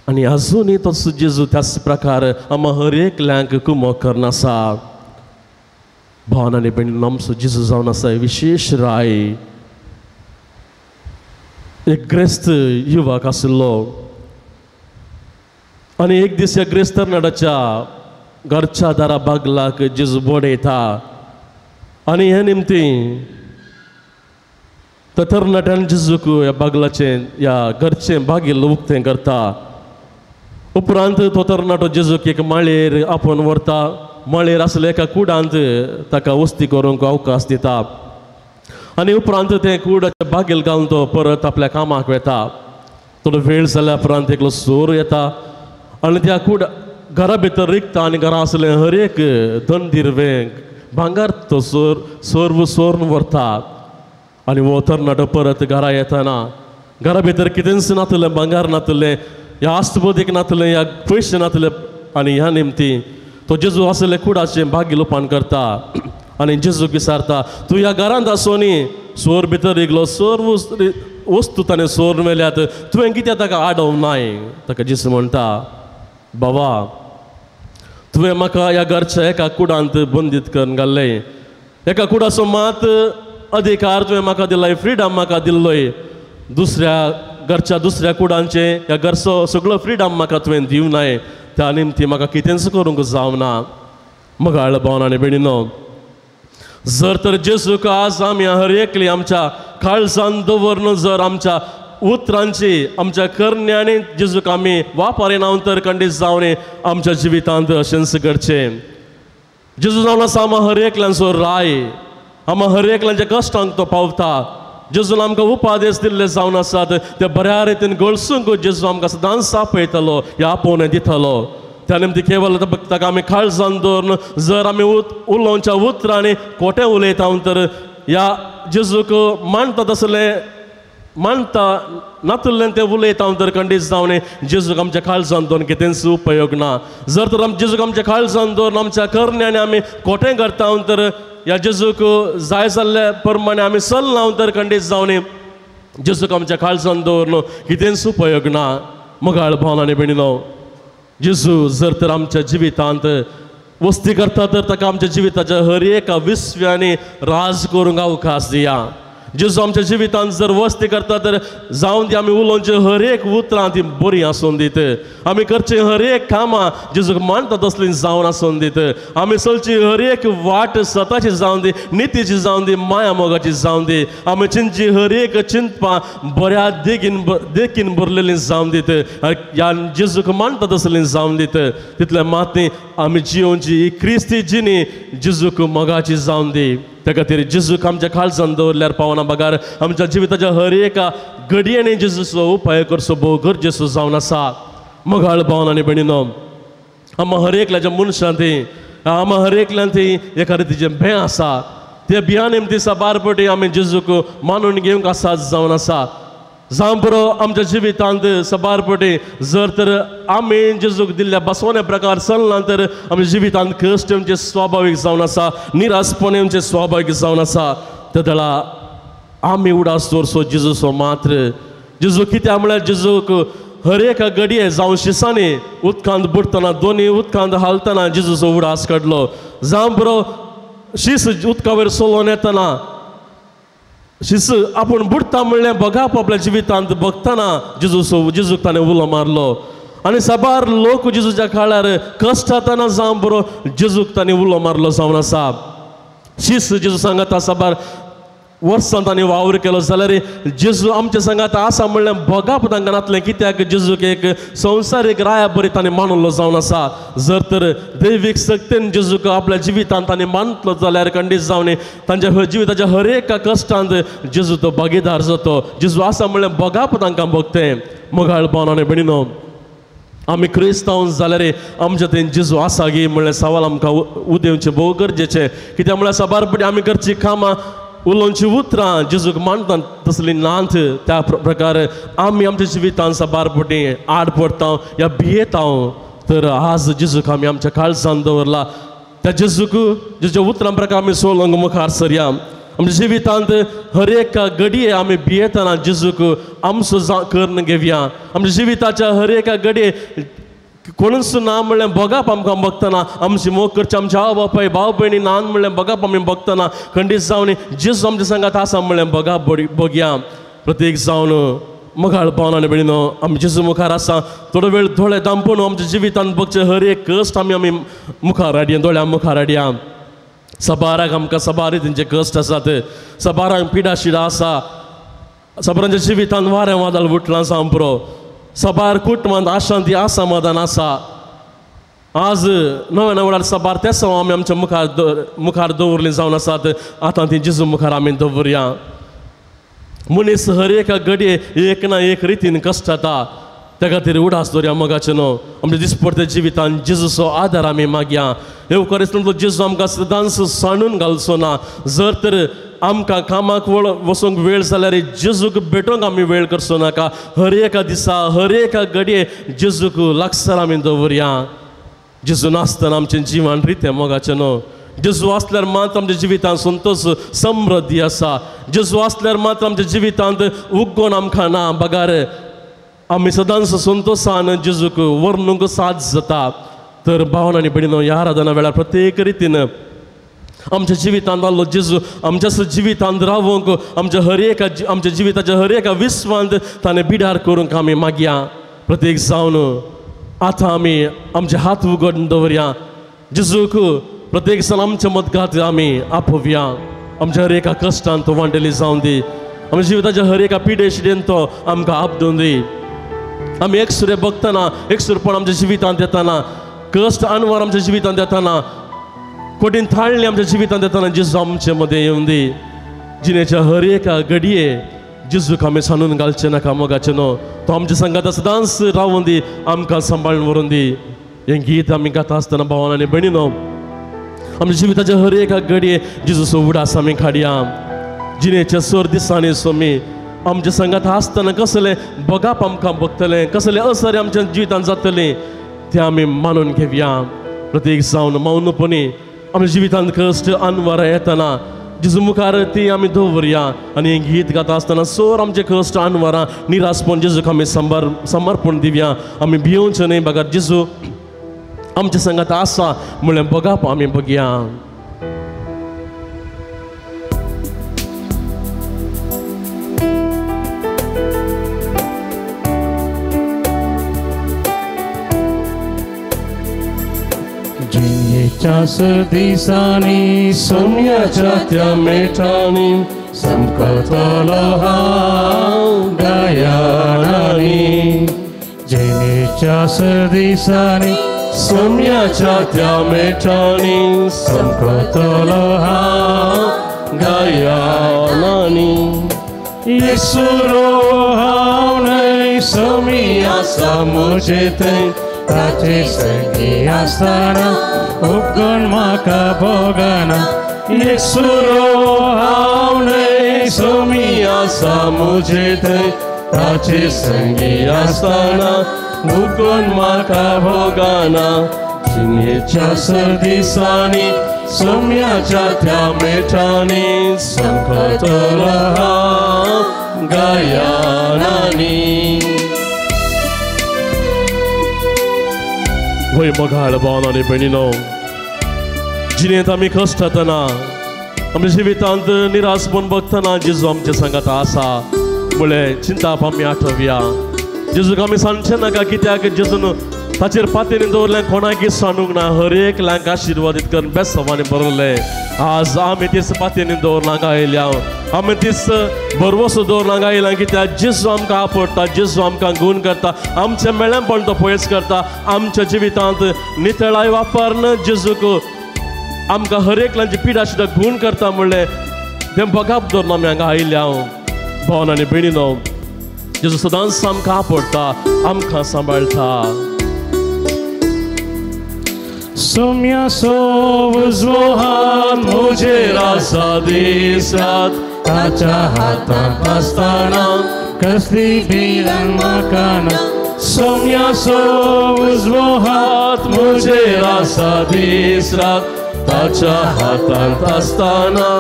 आनी आजुनूय तो जेजू त्याच प्रकार आमकां हर एकल्यांक कुमक करून आसा। भावन आनी भयणीनो, आमचो जेजू जावन आसा विशेश राय। एक ग्रेस्त युवक आशिल्लो आनी एक दीस ह्या ग्रेस्त तरणाट्याच्या घरच्या दारा बागलाक जेजू बडयता आनी हे निमतीं तर तरणाट्यान जेजूक ह्या बागलाचें ह्या घरचें बागील उक्तें करता. उपरांत तो तरणाटो जेजूक एक माळयेर आपोवन व्हरता. माळयेर आसले एका कुडांत ताका वस्ती करूंक अवकाश दिता आनी उपरांत तें कुडाचें बागील घालून तो परत आपल्या कामाक वेता. थोडो वेळ जाल्या उपरांत एकलो सोर येता आनी त्या कूड घरा भितर रिगता आनी घरा आसलें हर एक धनदिरवें भांगर तो सोर सर्व सोरून व्हरता. आनी हो तरणाटो परत घरा येताना घरा भितर कितेंच नातलें, भांगर नातलें, ह्या आस्तबोधीक नातलें, ह्या पयशे नातले. आनी ह्या निमती तो जेजू आसले कुडाचें भाग्य लोपान करता आनी जेजूक विचारता, तूं ह्या घरांत आसोनी सोर भितर रिगलो, सर्व वस्तू ताणें सोर मेल्यात, तुवें कित्याक ताका आडोवंक नाय? ताका जेजू म्हणटा, बाबा तुवें म्हाका ह्या घरच्या एका कुडांत बंदीत करून घाल्लें, एका कुडाचो मात अधिकार तुवें म्हाका दिलाय, फ्रिडम म्हाका दिल्लोय, दुसऱ्या घरच्या दुसऱ्या कुडांचें ह्या घरचो सगळो फ्रिडम म्हाका तुवें दिवं नाय, त्या निमती म्हाका कितेंच करूंक जावना. मगाळ भावन आनी भयणीनो, जर तर जेजूक आज आमी हर एकली आमच्या काळजान दवरून जर आमच्या उतरांची आमच्या करण्यांनी जेजूक आमी वापरिना तर खंडीत जावन आमच्या जिवितांत अशेंच घडचें. जेजू जावन आसा आमा हर एकल्यांचो राय, आमा हर एकल्यांच्या कश्टांक तो पावता. जेजून आमकां उपादेश दिल्ले जावन आसात ते बऱ्या रितीन गळसूंक जेजू आमकां सदांच आपयतलो, ह्या आपोवणें दितलो. त्या निमती केवल ताका आमी काळजान दवरून जर आमी उलोवच्या उतरांनी खोटें उलयता तर ह्या जेजूक मानता तसलें मानता नातुल्लें तें उलयता तर खंडीत जावन जेजूक आमच्या काळजान दवरून कितेंच उपयोग ना. जर तर जेजूक आमच्या काळजान दवरून आमच्या करण्यांनी आमी खोटें करता तर ह्या जेजूक जाय जाल्ल्या प्रमाणे आमी चलना तर खंडीत जावन जेजूक आमच्या काळजान दवरून कितेंच उपयोग ना. मगाळ भावन आनी भयणीनो, जेजू जर तर आमच्या जिवितांत वस्ती करता तर ताका आमच्या जिविताच्या हर एका विस्व्यांनी राज करूंक अवकाश दिया. जेजू आमच्या जिवितांत जर वस्ती करता तर जावन ती आमी उलोवचे हर एक उतरां ती बरी आसून दीत, आमी करची हर एक कामां जेजूक मानता तसली जावन आसून दीत, आमी चलची हर एक वाट सताची जावन दी, नितीची जावन दी, माया मोगाची जावन दी, आमी चिंतची हर एक चिंतपां बऱ्या देगीन देखीन भरलेली जावन दीत, ह्या जेजूक मानता तसली जावन दीत. तितले मात न्ही आमी जियोवची ही क्रिस्ती जिणी जेजूक मोगाची जावन दी. त्या खातीर जेजूक आमच्या काळजान दवरल्यार पावना बगार आमच्या जिविताच्या हर एका घडयेनी जेजूचो उपाय करचो भोव गरजेचो जावन आसा. मगाळ भावन आनी भयणीनो, आमा हर एकल्याच्या मनशां ती आमा हर एकल्यान ती एका रितीचें भें आसा, ते भियां निमती साबार पटी आमी जेजूक मानून घेवंक आसा जावन आसा. जावं बरो आमच्या जिवितांत साबार पटी जर तर आमी जेजूक दिल्ल्या बसवण्या प्रकार चलना तर आमच्या जिवितांत कश्ट येवचें स्वाभावीक जावन आसा, निराशपण येवचें स्वाभावीक जावन आसा. त्या दळा आमी उडास दवरचो जेजूचो मात्र. जेजू कित्याक म्हळ्यार जेजूक हर एका घडये जावं शिसांनी उदकांत बुडटना दोनी उदकांत हालतना जेजूचो उडास काडलो. जावं बरो शीस उदका वयर चलोवन येतना शिस आपूण बुडटा म्हणलें बघाप आपल्या जिवितांत बघतना जेजूचो जेजूक ताणें उलो मारलो. आनी साबार लोक जेजूच्या काळार कश्टातना जावं बरो जेजूक ताणें उलो मारलो जावन आसा. शीस जेजू सांगाता साबार वर्सां तांणी वावर केलो जाल्यार जेजू आमच्या सांगात आसा म्हणलें बघाप तांकां नातलें कित्याक जेजूक एक संवसारीक राया बरी ताणें मानवलो जावन आसा. जर तर दैवीक शक्तीन जेजूक आपल्या जिवितांत ताणें मानतलो जाल्यार खंडीत जावन तांच्या जिविताच्या हर एका कश्टांत जेजू तो भागीदार जातो. जेजू आसा म्हणलें बघाप तांकां भोगतें. मोगाळ भावन आनी भयणीनो, आमी क्रिस्तांव जाल्यार आमच्या थंय जेजू आसा गी म्हणलें सवाल आमकां उदेवचें भोव गरजेचें. कित्याक म्हळ्यार साबार पटी आमी करचीं कामां उलोवची उतरां जेजूक मानतात तसली नात. त्या प्रकार आमी आमच्या जिवितान साबार पटी आड पडटा या भियेता. तर आज जेजूक आमी आमच्या काळजान दवरला त्या जेजूक जेजूच्या उतरां प्रकार आमी सोलोंक मुखार सरया. आमच्या जिवितांत हर एका घडये आमी भियेतना जेजूक आमचो करून घेवया. आमच्या जिविताच्या हर एका घडये कोणूच ना म्हणलें बघाप आमकां बघतना आमची मोग करची आमच्या आवय बापाय भाव भयणी नान म्हणलें बघाप आमी बघतना खंडीत जावन जेजू आमच्या सांगात आसा म्हणलें बघाप बघया. प्रत्येक जावन मोगाळ भावन आनी भयणीनो, आमी जेजू मुखार आसा. थोडो वेळ दोळे दांपून आमच्या जिवितांत बघचे हर एक कश्ट आमी आमी मुखार हाडया, दोळ्या मुखार हाडया. सबाराक आमकां सबारी तेंचे कश्ट आसात, सबारांक पिडा शिडा आसा. साबारांच्या जिवितांत वारें वादळ उठलां जावं पुरो, साबार कुटुंबांत अशांती असमाधान आसा. आज नव्या नव्या साबार तेसांव आमी आमच्या मुखार दवरलीं जावन आसात. आतां ती जेजू मुखार आमी दवरया. मनीस हर एका घडये एक ना एक रितीन कश्ट जाता, त्या खातीर उडास दवरया मोगाचें न्हू. आमच्या दिसपडत्या जिवितान जेजूचो आदार आमी मागया. येवकार जेजू आमकां सदांच सांडून घालचो ना. जर तर आमकां कामाक वचूंक वेळ जाल्यार जेजूक भेटोवंक आमी वेळ करचो नाका. हर एका दिसा हर एका घडये जेजूक लागसार आमी दवरया. जेजू नासतना आमचें जिवन रितें मोगाचें न्हू. जेजू आसल्यार मात्र आमच्या जिवितांत संतोश समृद्धी आसा. जेजू आसल्यार मात्र आमच्या जिवितांत उग्गोन आमकां ना, बगार आमी सदांच संतोशान जेजूक वर्णूंक साथ जाता. तर भावन आनी भयणीनो, ह्या आराधना वेळार प्रत्येक रितीन आमच्या जिवितांत आसलो जेजू आमच्या जिवितांत रावूंक, आमच्या हर एका आमच्या जिविताच्या हर एका विस्वांत ताणें बिडार करूंक आमी मागया. प्रत्येक जावन आतां आमी आमचे हात उगडून दवरया. जेजूक प्रत्येक जाण आमच्या मदगात आमी आपोवया. आमच्या हर एका कश्टान तो वांटेली जावन दी. आमच्या जिविताच्या हर एका पिडेशिडेन तो आमकां आपदून दी. आमी एकसुरे बघतना, एकसुरपण आमच्या जिवितांत येताना, कश्ट अनवर आमच्या जिवितांत येताना, कठीण थाळणी आमच्या जिवितांत येताना जेजू आमचे मदें येवन दी. जिणेच्या हर एका घडये जेजूक आमी सांडून घालचें नाका मोगाचें न्हू. तो आमच्या संगात सदांच रावून दी, आमकां सांबाळून व्हरून दी. हें गीत आमी गाता आसतना भावान आनी भयणीनो, आमच्या जिविताच्या हर एका घडये जेजूचो उडास आमी काडया. जिणेच्या सर दिसांनी सोमी आमच्या संगात आसतना कसलें बगाप आमकां बगतलें, कसलें असर आमच्या जिवितांत जातलें तें आमी मानून घेवया. प्रत्येक जावन मौनपणी आमच्या जिवितांत कश्ट अनवरां येतना जेजू मुखार ती आमी दवरया. आनी हें गीत गाता आसतना सोर आमचे कश्ट अनवरां निराशपण जेजूक आमी समर्पण दिवया. आमी भियोवचें न्हय, बगर जेजू आमच्या संगात आसा म्हणलें बगाप आमी बगया. जिणेच्या दिसांनी सोम्याच्या त्या मेठांनी संकतलो हांव गायनांनी. जिणेच्या दिसांनी सोम्याच्या त्या मेठांनी संकतलो हांव गायनांनी. येसुरो हांव न्हय, सोमी आसा म्हजे थंय, ताचे संगी आसतना उपगण म्हाका भोगना. येसुरो हांव न्हय, सोमी आसा म्हजे थंय, ताचे संगी आसतना उपगण म्हाका भोगना. जिणेच्या दिसांनी सोम्याच्या त्या मेठांनी संकतलो हांव गायनांनी. वय मोगाळ भावन आनी भयणीनो, जिणेंत आमी कश्ट जातना, आमच्या जिवितांत निराशपण बगतना जेजू आमच्या संगात आसा म्हळ्ळें चिंताप आमी आठोवया. जेजूक आमी सांगचें नाका, कित्याक जेजून ताचेर पातयेन दवरलें, कोणाकय सांडूंक ना, हर एकल्यांक आशिर्वादीत करून बेसवांनी बरयलें. आज आमी तीच पातयेन दवरून हांगा आयल्या, आमी तीच भरवसो दवरून हांगा आयल्या, कित्याक जेजू आमकां आपडटा, जेजू आमकां गूण करता, आमचें मेळेपण तो पयस करता. आमच्या जिवितांत नितळाय वापरून जेजूक आमकां हर एकल्यांची पिडा सुद्दां गूण करता म्हणलें तें बगाप दवरून आमी हांगा आयल्या. भावन आनी भयणीनो, जेजू सदांच आमकां आपडटा, आमकां सांबाळटा. सोम्या सो उजवो हात म्हजेर आसा दिसात, ताच्या हातांत आसतना कसली भिरांत म्हाका ना. सोम्या सो उजवो हात म्हजेर आसा दिसरात, ताच्या हातांत आसतना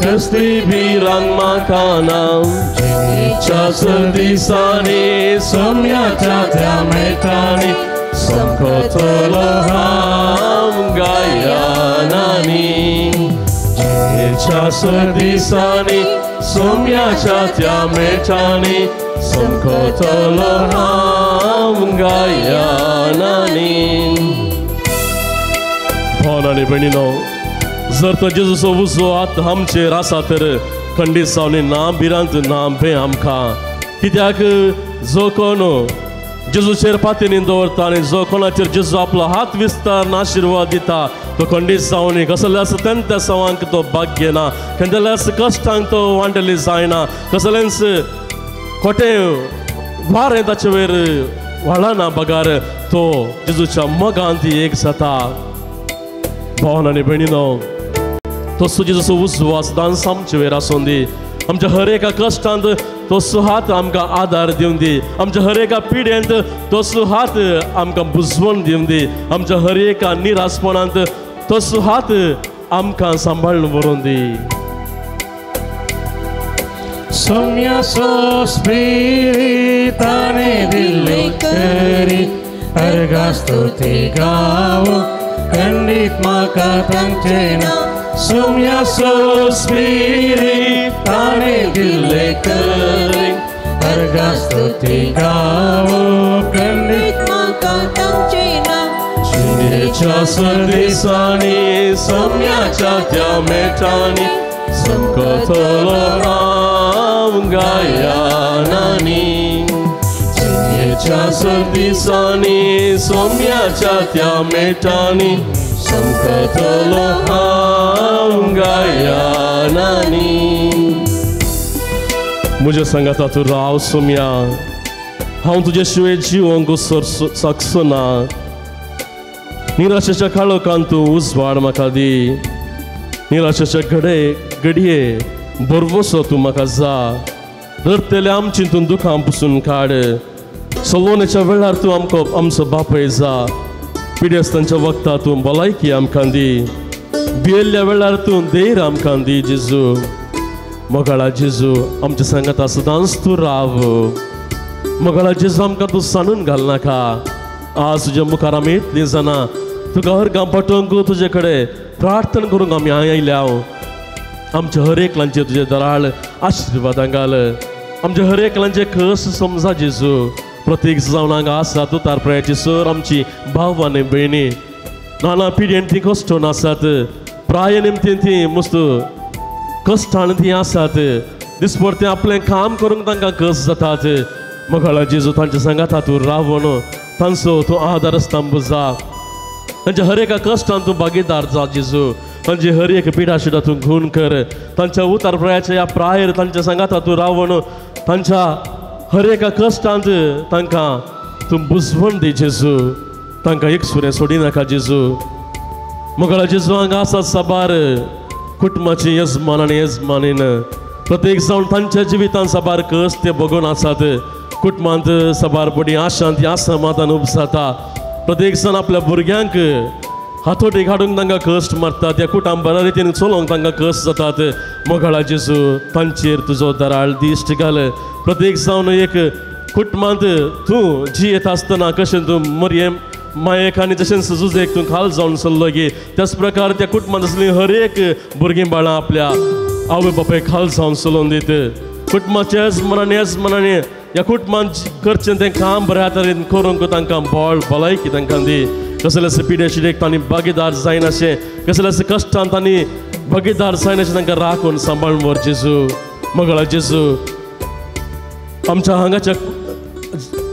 कसली भिरांत म्हाका ना. जिणेच्या दिसांनी सोम्याच्या त्या मेठांनी संकतलो हांव गायनांनी. जिणेच्या दिसांनी सोम्याच्या त्या मेठांनी संकतलो हांव गायनांनी. भावन आनी भयणीनो, जर तो जेजूचो उजवो हात आमचेर आसा तर खंडीत जावन ना भिरांत ना भंय आमकां कित्याक जो कोण जेजूचेर पातीनी दवरता आनी जो कोणाचेर जेजू आपलो हात विस्तार आशिर्वाद दिता तो खंडीत जावन कसल्याच तेंत्या सवांक तो भाग्य ना कसल्याच कश्टांक तो वांटली जायना कसलेंच खोटें वारें ताचे वयर व्हाळना बगार तो जेजूच्या मोगांत एक जाता. भावन आनी भयणीनो तसो जेजूचो उजवास सदांच आमचे वयर आसूं दी. आमच्या हर एका कश्टांत तसो हात आमकां आदार दिवन दी. आमच्या हर एका पिड्यांत तसो हात आमकां बुजवण दिवन दी. आमच्या हर एका निरासपणांत तसो हात आमकां सांबाळून व्हरून दी. सोम्याचो स्पिरिताने दिल्ले करी अर्घा स्तुती गावो खंडीत म्हाका तांचें नांव. सोम्याचो स्पिरिताने दिल्ले करी अर्घा स्तुती गावो खंडीत म्हाका तांचें नांव. जिणेच्या संदेशांनी सोम्याच्या त्या मेटांनी संकतलो हांव गायनांनी. जिणेच्या संदेशांनी सोम्याच्या त्या मेटांनी संकतलो हांव गायनांनी. म्हज्या सांगाता तूं राव सोम्या, हांव तुजे शिवाय जिवंक सकचो ना. निराशेच्या काळोखान तूं उजवाड म्हाका दी. निराशेच्या घडये घडये बरवसो तूं म्हाका जा. रडटले आमची तूं दुखां पुसून काड. सलोवणेच्या वेळार तूं आमकां आमचो बापय जा. पिडेस्तांच्या वखदां तूं भलायकी आमकां दी. भियेल्ल्या वेळार तूं धैर्य आमकां दी जेजू. मोगाळा जेजू आमच्या सांगाता सदांच तूं राव. मोगाळा जेजू आमकां तूं सांडून घालनाका. आज तुज्या मुखार आमी इतलीं जाणां तुका हर गांव पाठोवंक तुजे कडेन प्रार्थना करूंक आमी आयल्या. आमच्या हर एकलांचे तुजे दराळ आशिर्वादां घाल. आमच्या हर एकलांचे कस समजा जेजू. प्रत्येक जावन हांगा आसा तूं तारप्रायाची सर आमची भाव आनी भयणी नाना पिड्येन तीं कश्टून आसात. प्राय निमतीन तीं मस्त कश्टान तीं आसात. दिसभर तें आपलें काम करूंक तांकां कस जातात. मोगाळा जेजू तांच्या सांगाता तूं रावन तांचो तूं आदार स्तंभ जा. तांच्या हर एका कश्टान तूं भागीदार जा जेजू. तांची हर एक पिडा शिडा तूं खून कर. तांच्या उतार प्रायाच्या ह्या प्रायर तांच्या सांगाता तूं रावन तांच्या हर एका कश्टांत तांकां तूं बुजवण दी जेजू. तांकां एक सुरें सोडिनाका जेजू. मोगाळा जेजू हांगा आसात साबार कुटुंबाची यजमान आनी यजमानीन. प्रत्येक जावन तांच्या जिवितांत साबार कश्ट ते भोगून आसात. कुटुंबांत साबार बडी आशांत आसमातान उपजाता. प्रत्येक जाण आपल्या भुरग्यांक हातोटी हाडूंक तांकां कश्ट मारता. त्या कुटां बऱ्या रितीन चलोवंक तांकां कश्ट जातात. मोगाळा जेजू तांचेर तुजो दराळ दिश्ट घाल. प्रत्येक जावन एक कुटुंबांत तूं जियेत आसतना कशें तूं मरयेम मायेक आनी तशेंच जुजेक तूं खाल जावन सरलो गी त्याच प्रकार त्या कुटुंबांत आसलीं हर एक भुरगीं बाळां आपल्या आवय बापाय खाल जावन चलोवन दित. कुटुंबाचे येजमानांनी ह्या कुटुंबांत करचें तें काम बऱ्या तरेन करूंक तांकां बळ भलायकी तांकां दी. कसलेच पिडे शिडेक तांणी भागीदार जायनाशें कसलेच कश्टान तांणी भागीदार जायनाशें तांकां राखून सांबाळून व्हर जेजू. मोगाळा जेजू आमच्या हांगाच्या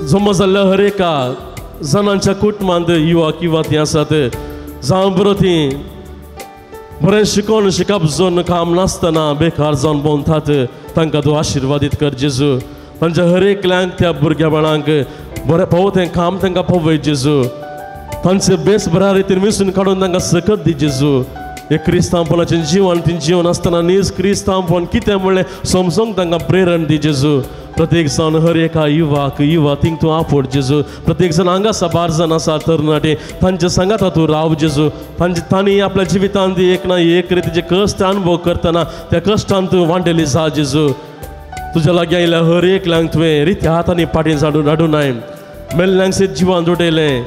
जमा जाल्ल्या हर एका जाणांच्या कुटुंबांत युवक युवती आसात. जावं बरो तीं बरें शिकोवन शिकप जावन काम नासतना बेकार जावन भोंवतात. तांकां तूं आशिर्वादीत कर जेजू. तांच्या हर एकल्यांक त्या भुरग्या बाळांक बरें पावो तें काम तांकां पावय जेजू. तांचे बेस बऱ्या रितीन विसून काडून तांकां सकत दी जेजू. एक क्रिस्तांवपणाचें जिवन ती जिवन आसतना नीज क्रिस्तांवपण कितें म्हणलें समजूंक तांकां प्रेरण दी जेजू. प्रत्येक जाण हर एका युवाक युवतींक तूं आपोड जेजू. प्रत्येक जाण हांगा साबार जाण आसा तरणाटे तांच्या सांगाता तूं राव जेजू. तांचे तांणी आपल्या जिवितांत एक ना एक रितीचे कश्ट अनुभव करतना त्या कश्टान तूं वांटेली जा जेजू. तुज्या लागीं आयिल्ल्या हर एकल्यांक तुवें रित्या हातांनी फाटीं झाडून हाडूं नाय. मेल्ल्यांक सयत जिवान जोडयलें.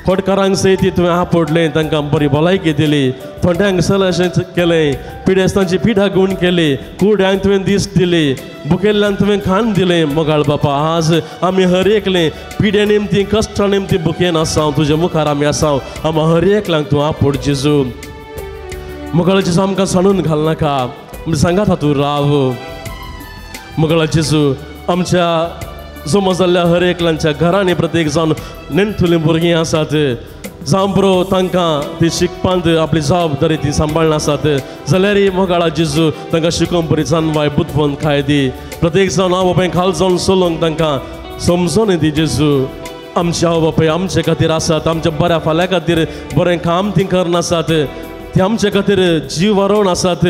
खोटकारांक सयत तुवें आपोडलें. तांकां बरी भलायकी दिली. थोड्यांक सलाशें केलें. पिडेस्तांची पिडा गूण केली. कुड्यांक तुवें दीस दिली. भुकेल्ल्यांक तुवें खाण दिलें. मोगाळ बापा आज आमी हर एकलें पिडे निमती कश्टा निमती भुकेन आसाव तुज्या मुखार आमी आसाव. आमी हर एकल्यांक तूं आपोड जेजू. मोगाळ जेजू आमकां सांडून घालनाका. सांगात तूं राव. मोगाळ जेजू आमच्या जमा जाल्ल्या हर एकल्यांच्या घरांनी प्रत्येक जावन नेणटुलीं भुरगीं आसात, जावं बरो तांकां ती शिकपांत आपली जबाबदारी ती सांबाळना आसात जाल्यार मोगाळा जेजू तांकां शिकोवंक बरी जानवाय बुदवंत खाय दी. प्रत्येक जावन आवय बापाय खाल जावन चलोवंक तांकां समजून दी जेजू. आमचे आवय बापाय आमचे खातीर आसात, आमच्या बऱ्या फाल्यां खातीर बरें काम ती करनासात, ती आमचे खातीर जीव वारोवन आसात.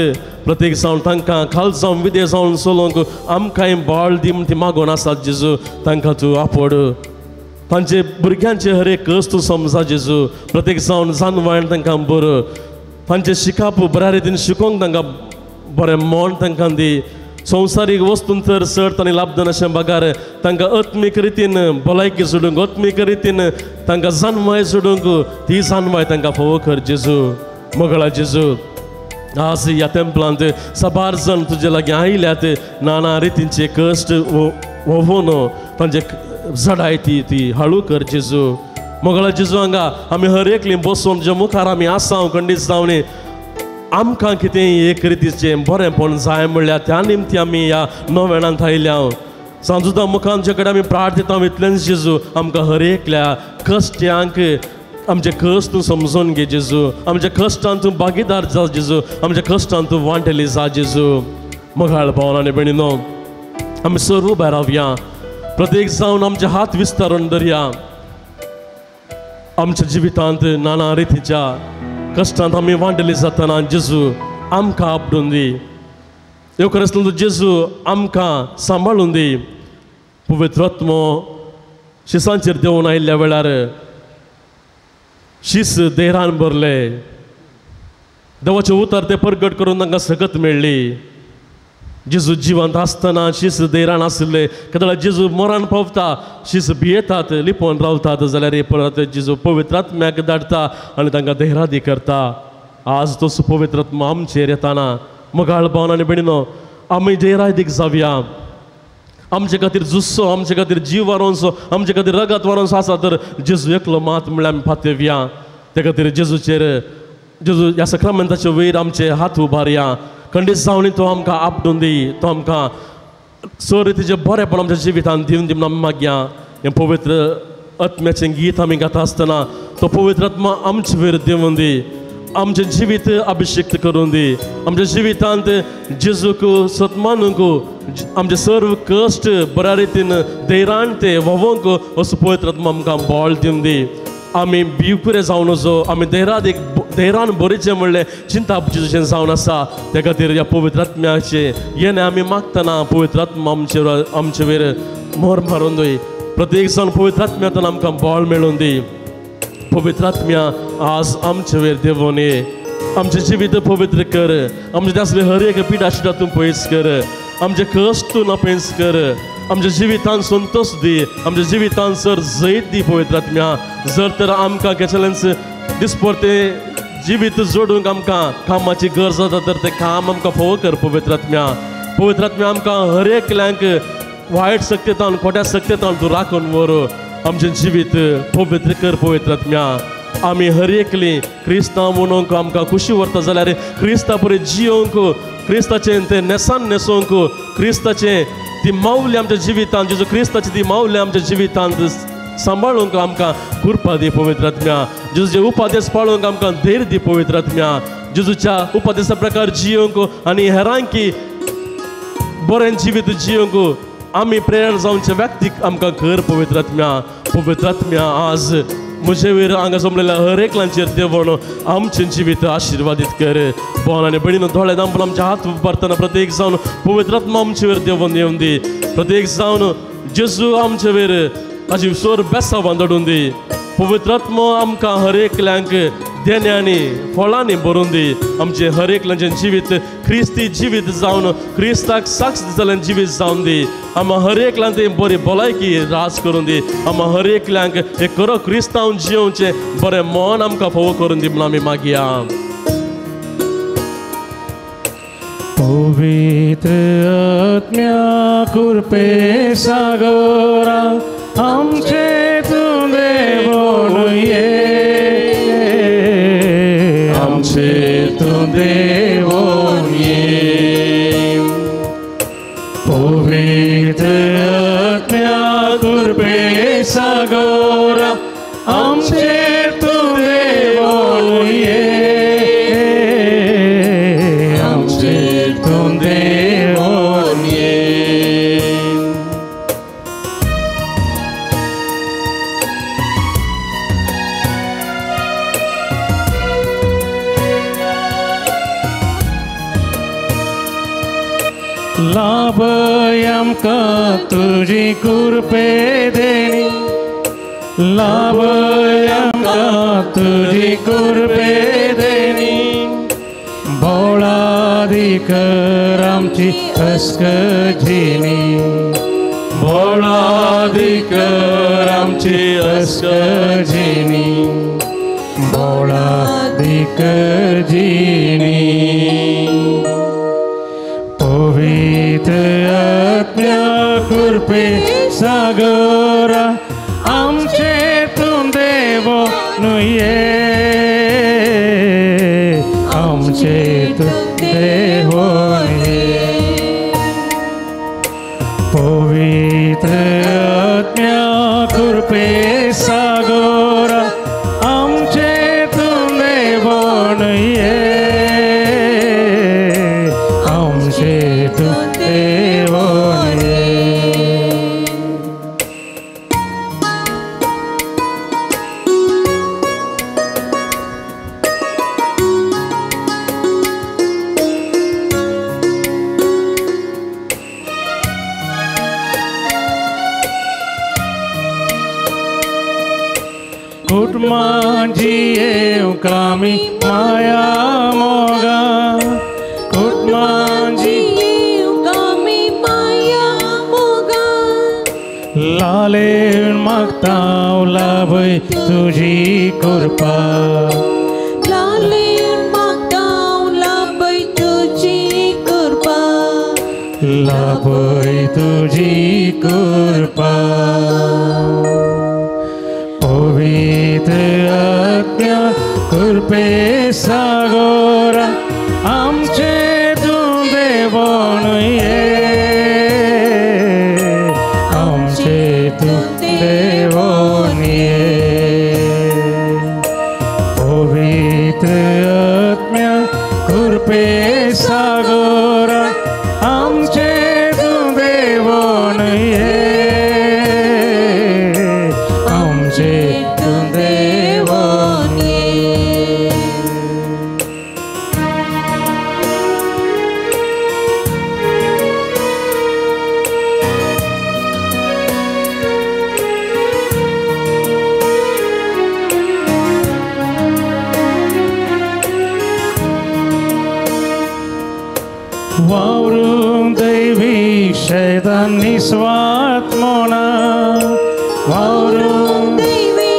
प्रत्येक जावन तांकां खाल जावन विदेश जावन चलोवंक आमकांय बाळ दी म्हण ती मागोवन आसात जेजू. तांकां तूं आपोड, तांचे भुरग्यांचे हर एक कस तूं समजा जेजू. प्रत्येक जावन जानवायन तांकां बरो तांचें शिकप बऱ्या रितीन शिकोवंक तांकां बरें मन तांकां दी. संवसारीक वस्तून तर चड तांणी लाभदान अशें बगार तांकां आत्मीक रितीन भलायकी सोडूंक, आत्मीक रितीन तांकां जानवाय सोडूंक ती जानवाय तांकां फावो कर जेजू. मोगाळा जेजू आज ह्या तेंपलांत साबार जाण तुजे लागीं आयल्यात, नाना रितींचे कश्ट व्होवून तांचे जडाय ती ती हाळू कर जेजू. मोगाळा जेजू हांगा आमी हर एकली बसून तुज्या मुखार आमी आसा खंडीत जावन आमकां कितें एक रितीचें बरेंपण जाय म्हणल्यार त्या निमती आमी ह्या नोवेणांत आयल्या. सांजुदा मुखार आमचे कडेन आमी प्रार्थता इतलेंच जेजू आमकां हर एकल्या कश्ट्यांक आमचे कश्ट तूं समजून घे जेजू, आमच्या कश्टान तूं भागीदार जा जेजू, आमच्या कश्टान तूं वांटेली जा जेजू. मोगाळ भावन आनी भयणीनो आमी सर्व उबे रावया, प्रत्येक जावन आमचे हात विस्तारून धरया. आमच्या जिवितांत नाना रितीच्या कश्टांत आमी वांटेली जातना जेजू आमकां आपडून दी, येवकार जेजू आमकां सांबाळून दी. पवित्र आत्मो शिसांचेर देंवून आयिल्ल्या वेळार शीस देरान भरले, देवाचें उतर ते परगट करून तांकां सकत मेळ्ळी. जेजू जिवंत आसतना शीस देरान आशिल्ले, केदळा जेजू मोरान पावता शीस भियेतात लिपोवन रावतात जाल्यार परत जेजू पवित्र आत्म्याक धाडटा आनी तांकां देहरादी करता. आज तो पवित्र आत्मो आमचेर येताना मोगाळ भावन आनी भयणीनो आमी देहरादीक जावया. आमचे खातीर जुस्सो, आमचे खातीर जीव वारोवचो, आमचे खातीर रगत वारोवचो आसा तर जेजू एकलो मात म्हणल्यार आमी पातयेवया. त्या खातीर जेजूचेर जेजू ह्या सक्रामेंताचे वयर आमचे हात उबारया. खंडीत जावन तो आमकां आपडून दी, तो आमकां सर तिचें बरेंपण आमच्या जिवितांत दिवन दी म्हणून आमी मागया. हें पवित्र आत्म्याचें गीत आमी गाता आसतना तो पवित्र आत्मा आमचे वयर दिवन दी, आमचें जिवीत अभिषिक्त करून दी, आमच्या जिवितांत जेजूक सतमानूंक आमचे सर्व कश्ट बऱ्या रितीन धैर्यान ते व्होवोंक असो पवित्र आत्मा आमकां बळ दिवन दी. आमी भिवकुरे जावन वचो, आमी धैर्यान धैर्यान बरीचें म्हणलें चिंता जेजूचें जावन आसा. त्या खातीर ह्या पवित्र आत्म्याचें येणें आमी मागतना पवित्र आत्मा आमचे वयर मोर मारून दी. प्रत्येक जावन पवित्र आत्म्यांतल्यान आमकां बळ मेळून दी. पवित्र आत्म्या आज आमचे वयर देवोन ये, आमचें जिवीत पवित्र कर, आमचे आसले हर एक पिडा शिडा तूं पयस कर, आमचे कश्ट तूं नापयस कर, आमच्या जिवितान संतोश दी, आमच्या जिवितान सर जैत दी पवित्र आत्म्या. जर तर आमकां केसलेंच दिसपडते जिवीत जोडूंक आमकां कामाची गरज जाता तर तें काम आमकां फावो कर पवित्र आत्म्या. पवित्र आत्म्या आमकां हर एकल्यांक वायट शक्यतान खोट्या शक्यतान तूं राखून व्हर, आमचें जिवीत पवित्र कर पवित्र आत्म्या. आमी हर एकली क्रिस्तांव म्हणूंक आमकां खुशी व्हरता जाल्यार क्रिस्ता परी जियोंक, क्रिस्ताचें तें न्हेसान न्हेसोवंक, क्रिस्ताचें ती मावली आमच्या जिवितांत जेजू क्रिस्ताची ती मावली आमच्या जिवितांत सांबाळूंक आमकां कृपा दी पवित्र आत्म्या. जेजूचे उपदेश पाळूंक आमकां धैर्य दी पवित्र आत्म्या. जेजूच्या उपदेशा प्रकार जियोंक आनी हेरांकी बरें जिवीत जियोंक आमी प्रेरणा जावचे व्यक्तीक आमकां कर पवित्र आत्म्या. पवित्र आत्म्या आज म्हजे वयर हांगा जमलेल्या हर एकल्यांचेर देवण आमचें जिवीत आशिर्वादीत कर. भोवन आनी भयणीनो दोळे दांपून आमचे हात उबारतना प्रत्येक जावन पवित्र आत्मा आमचे वयर देवून येवन दी. प्रत्येक जावन जेजू आमचे वयर ताची सोर बेसावान धाडून दी. पवित्र आत्मो आमकां हर एकल्यांक देण्यांनी फळांनी भरून दी. आमचें हर एकल्याचें जिवीत क्रिस्ती जिवीत जावन क्रिस्ताक साक्ष जाल्ल्यान जिवीत जावन दी. आमकां हर एकल्यांक तें बरी भलायकी राज करून दी. आमकां हर एकल्यांक एक खरो क्रिस्तांव जियोवचें बरें मन आमकां फावो करून दी म्हणून आमी मागया. पवित्र आत्म्या कृपे सागरा आमचे तूं देवोन ये, आमचे तूं देवोन ये. लाभय आमकां तुजी कृपे देणी लाभय आमकां तुजी कृपे देणी भोळाधिकर आमची अस्कजिनी भोळाधिकर आमची अस्कजिनी भोळाधिकर जिनी पवित्र आत्म्या कृपे सागरा आमचे तूं देव न्हय आमचे तूं देव न्हय पवित्र आत्म्या कृपे सागरा आमचे तूं देव न्हय आमचे तूं देव न्हय. कुटुंबांची कामी माया मोगा कुटुंबांची कामी माया मोगा लाले मागता लाभय तुजी कृपा लाले मागता लाभय तुजी कृपा लाभय तुजी कृपा पवित्र आत्म्या कृपे सागरा आमचे तूं देव न्हय आमचे तूं देव न्हय पवित्र आत्म्या कृपे सागरा आमचे तूं देव न्हय आमचे तूं देव न्हय. वावरून दैवी शैतान निस्वात मोना वावरून दैवी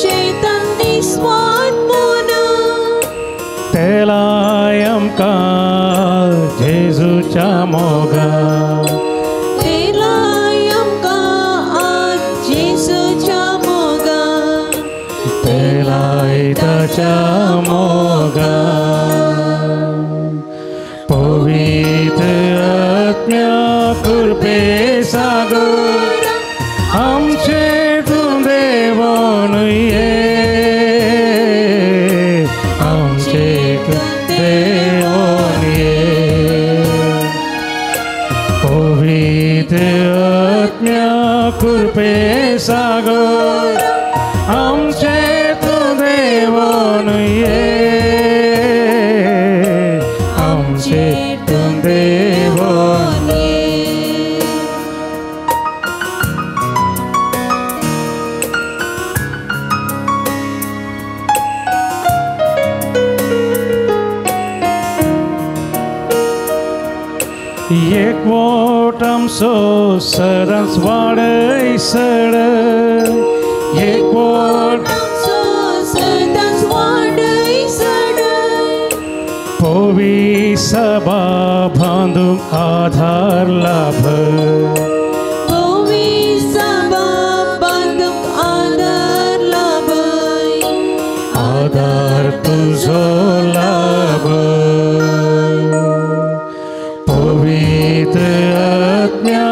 शैतान निस्वात मोना तेलाय आमकां जेजूच्या मोगा तेलाय आमकां जेजूच्या मोगा तेलाय ताच्या मोगा पवित्र आत्म्या कृपे सागर आमचे तूं देव न्हय आमचे तूं देव न्हय पवित्र आत्म्या कृपे सागर आमचे तूं देव न्हय आमचे तूं देव न्हय. एकवट आमचो सदांच वाडय सडय एकवट आमचो सदांच वाडय सडय पवी सभा बांदूंक आधार लाभ पवी सभा बांदूंक आधार लाभय आधार तुजो लाभ पवित्र आत्म्या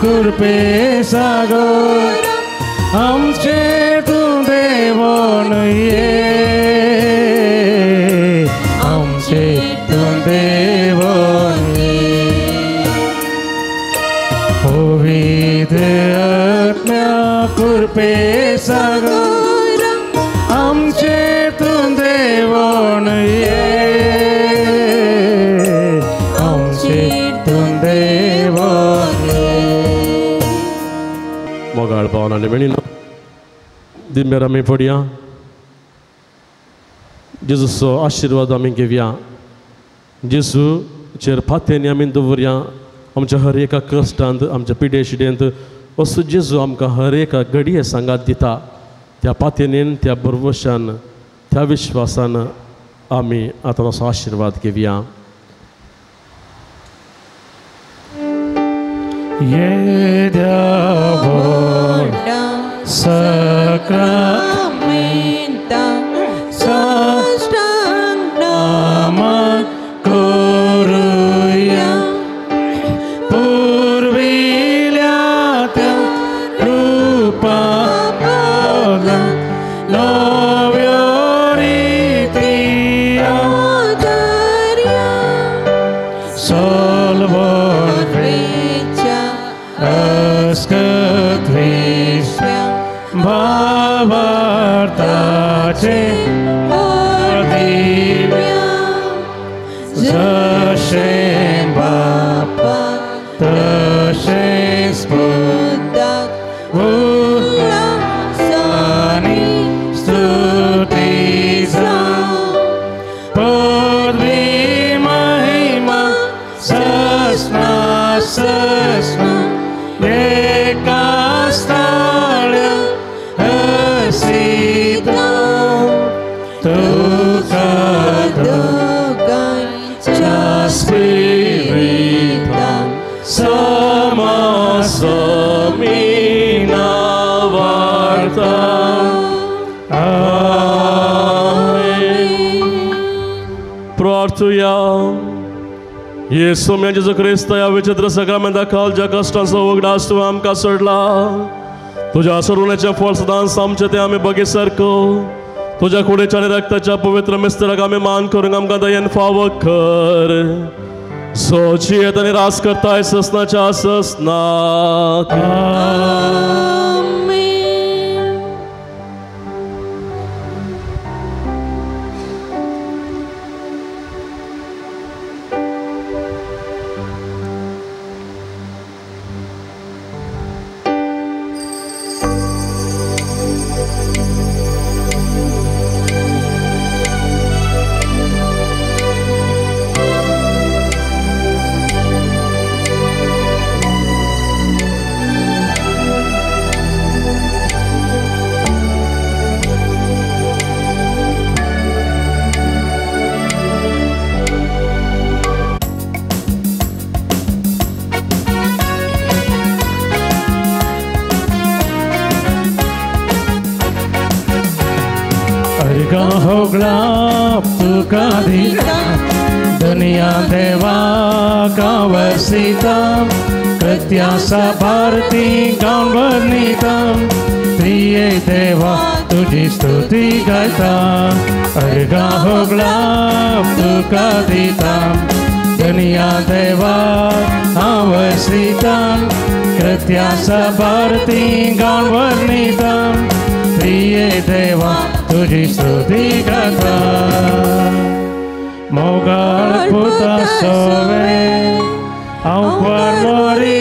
कृपे सागर आमचे तूं देव न्हय आमचे तूं देव न्हय पवित्र आत्म्या कृपे सागर आमचे तूं देव न्हय आमचे तूं देव भावना आनी भयणीनो, दिंबेर आमी पडया, जेजूचो आशिर्वाद आमी घेवया, जेजूचेर फात्यांनी आमी दवरया. आमच्या हर एका कश्टांत, आमच्या पिडे शिडेंत असो जेजू आमकां हर एका घडये सांगात दिता. त्या पातयेन, त्या भरवशान, त्या विश्वासान आमी आतां असो आशिर्वाद घेवया. सक्रामेंता साष्टांग नमन करूया, पुर्विल्या त्या रूपा नव्यो रिती आदर्या, सोलवण अस्कत विश्व भावार्थाचे दिव्या, जशें बापा तशेंच पुताक उल्हासानी स्तुती जावं, पदवी महिमा सस्ना सस्ना एका स्थाळ्या हसीता, तुका दोगांच्या स्पिरिता समासमीना वार्ता. आमेन. प्रार्थुया. येसू जेजू क्रिस्त ह्या विचित्र सक्रामेंता खालच्या कश्टांचो उगडास तुवें आमकां सोडला. तुज्या सोडवण्याचें फळ सदांच आमचें तें आमी बगी सारको. तुज्या कुडीच्या आनी रक्ताच्या पवित्र मिस्त्राक आमी मान करूंक आमकां दयेन फावो कर. सोची येत आनी रास करताय ससनाच्या ससनाक. तुका दिता दुनिया देवा गांवसिता, कृत्यासा भारती गांव वर्णिता, प्रिय देवा तुझी स्तुती गायता. अर्घा होगला तुका दिता दुनिया देवा गांवसिता, कृत्यासा भारती गांव वर्णिता, प्रिय देवा तुझी स्तुती गाता. मोगाळ पुता सोवे हांव परमोरी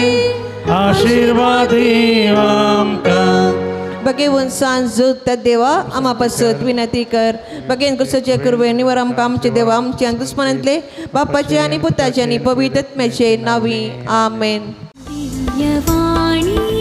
आशिर्वादी आमकां. बगेवन सांज जोत देवा आमा पासत विनंती कर. बगेन कुसचे कुरवे निवर आमकां आमचे देवा आमच्या दुस्मनांतले बापाचे आनी पुताचे आनी पवित्र आत्म्याचे नावी. आमेन. दिव्यवाणी.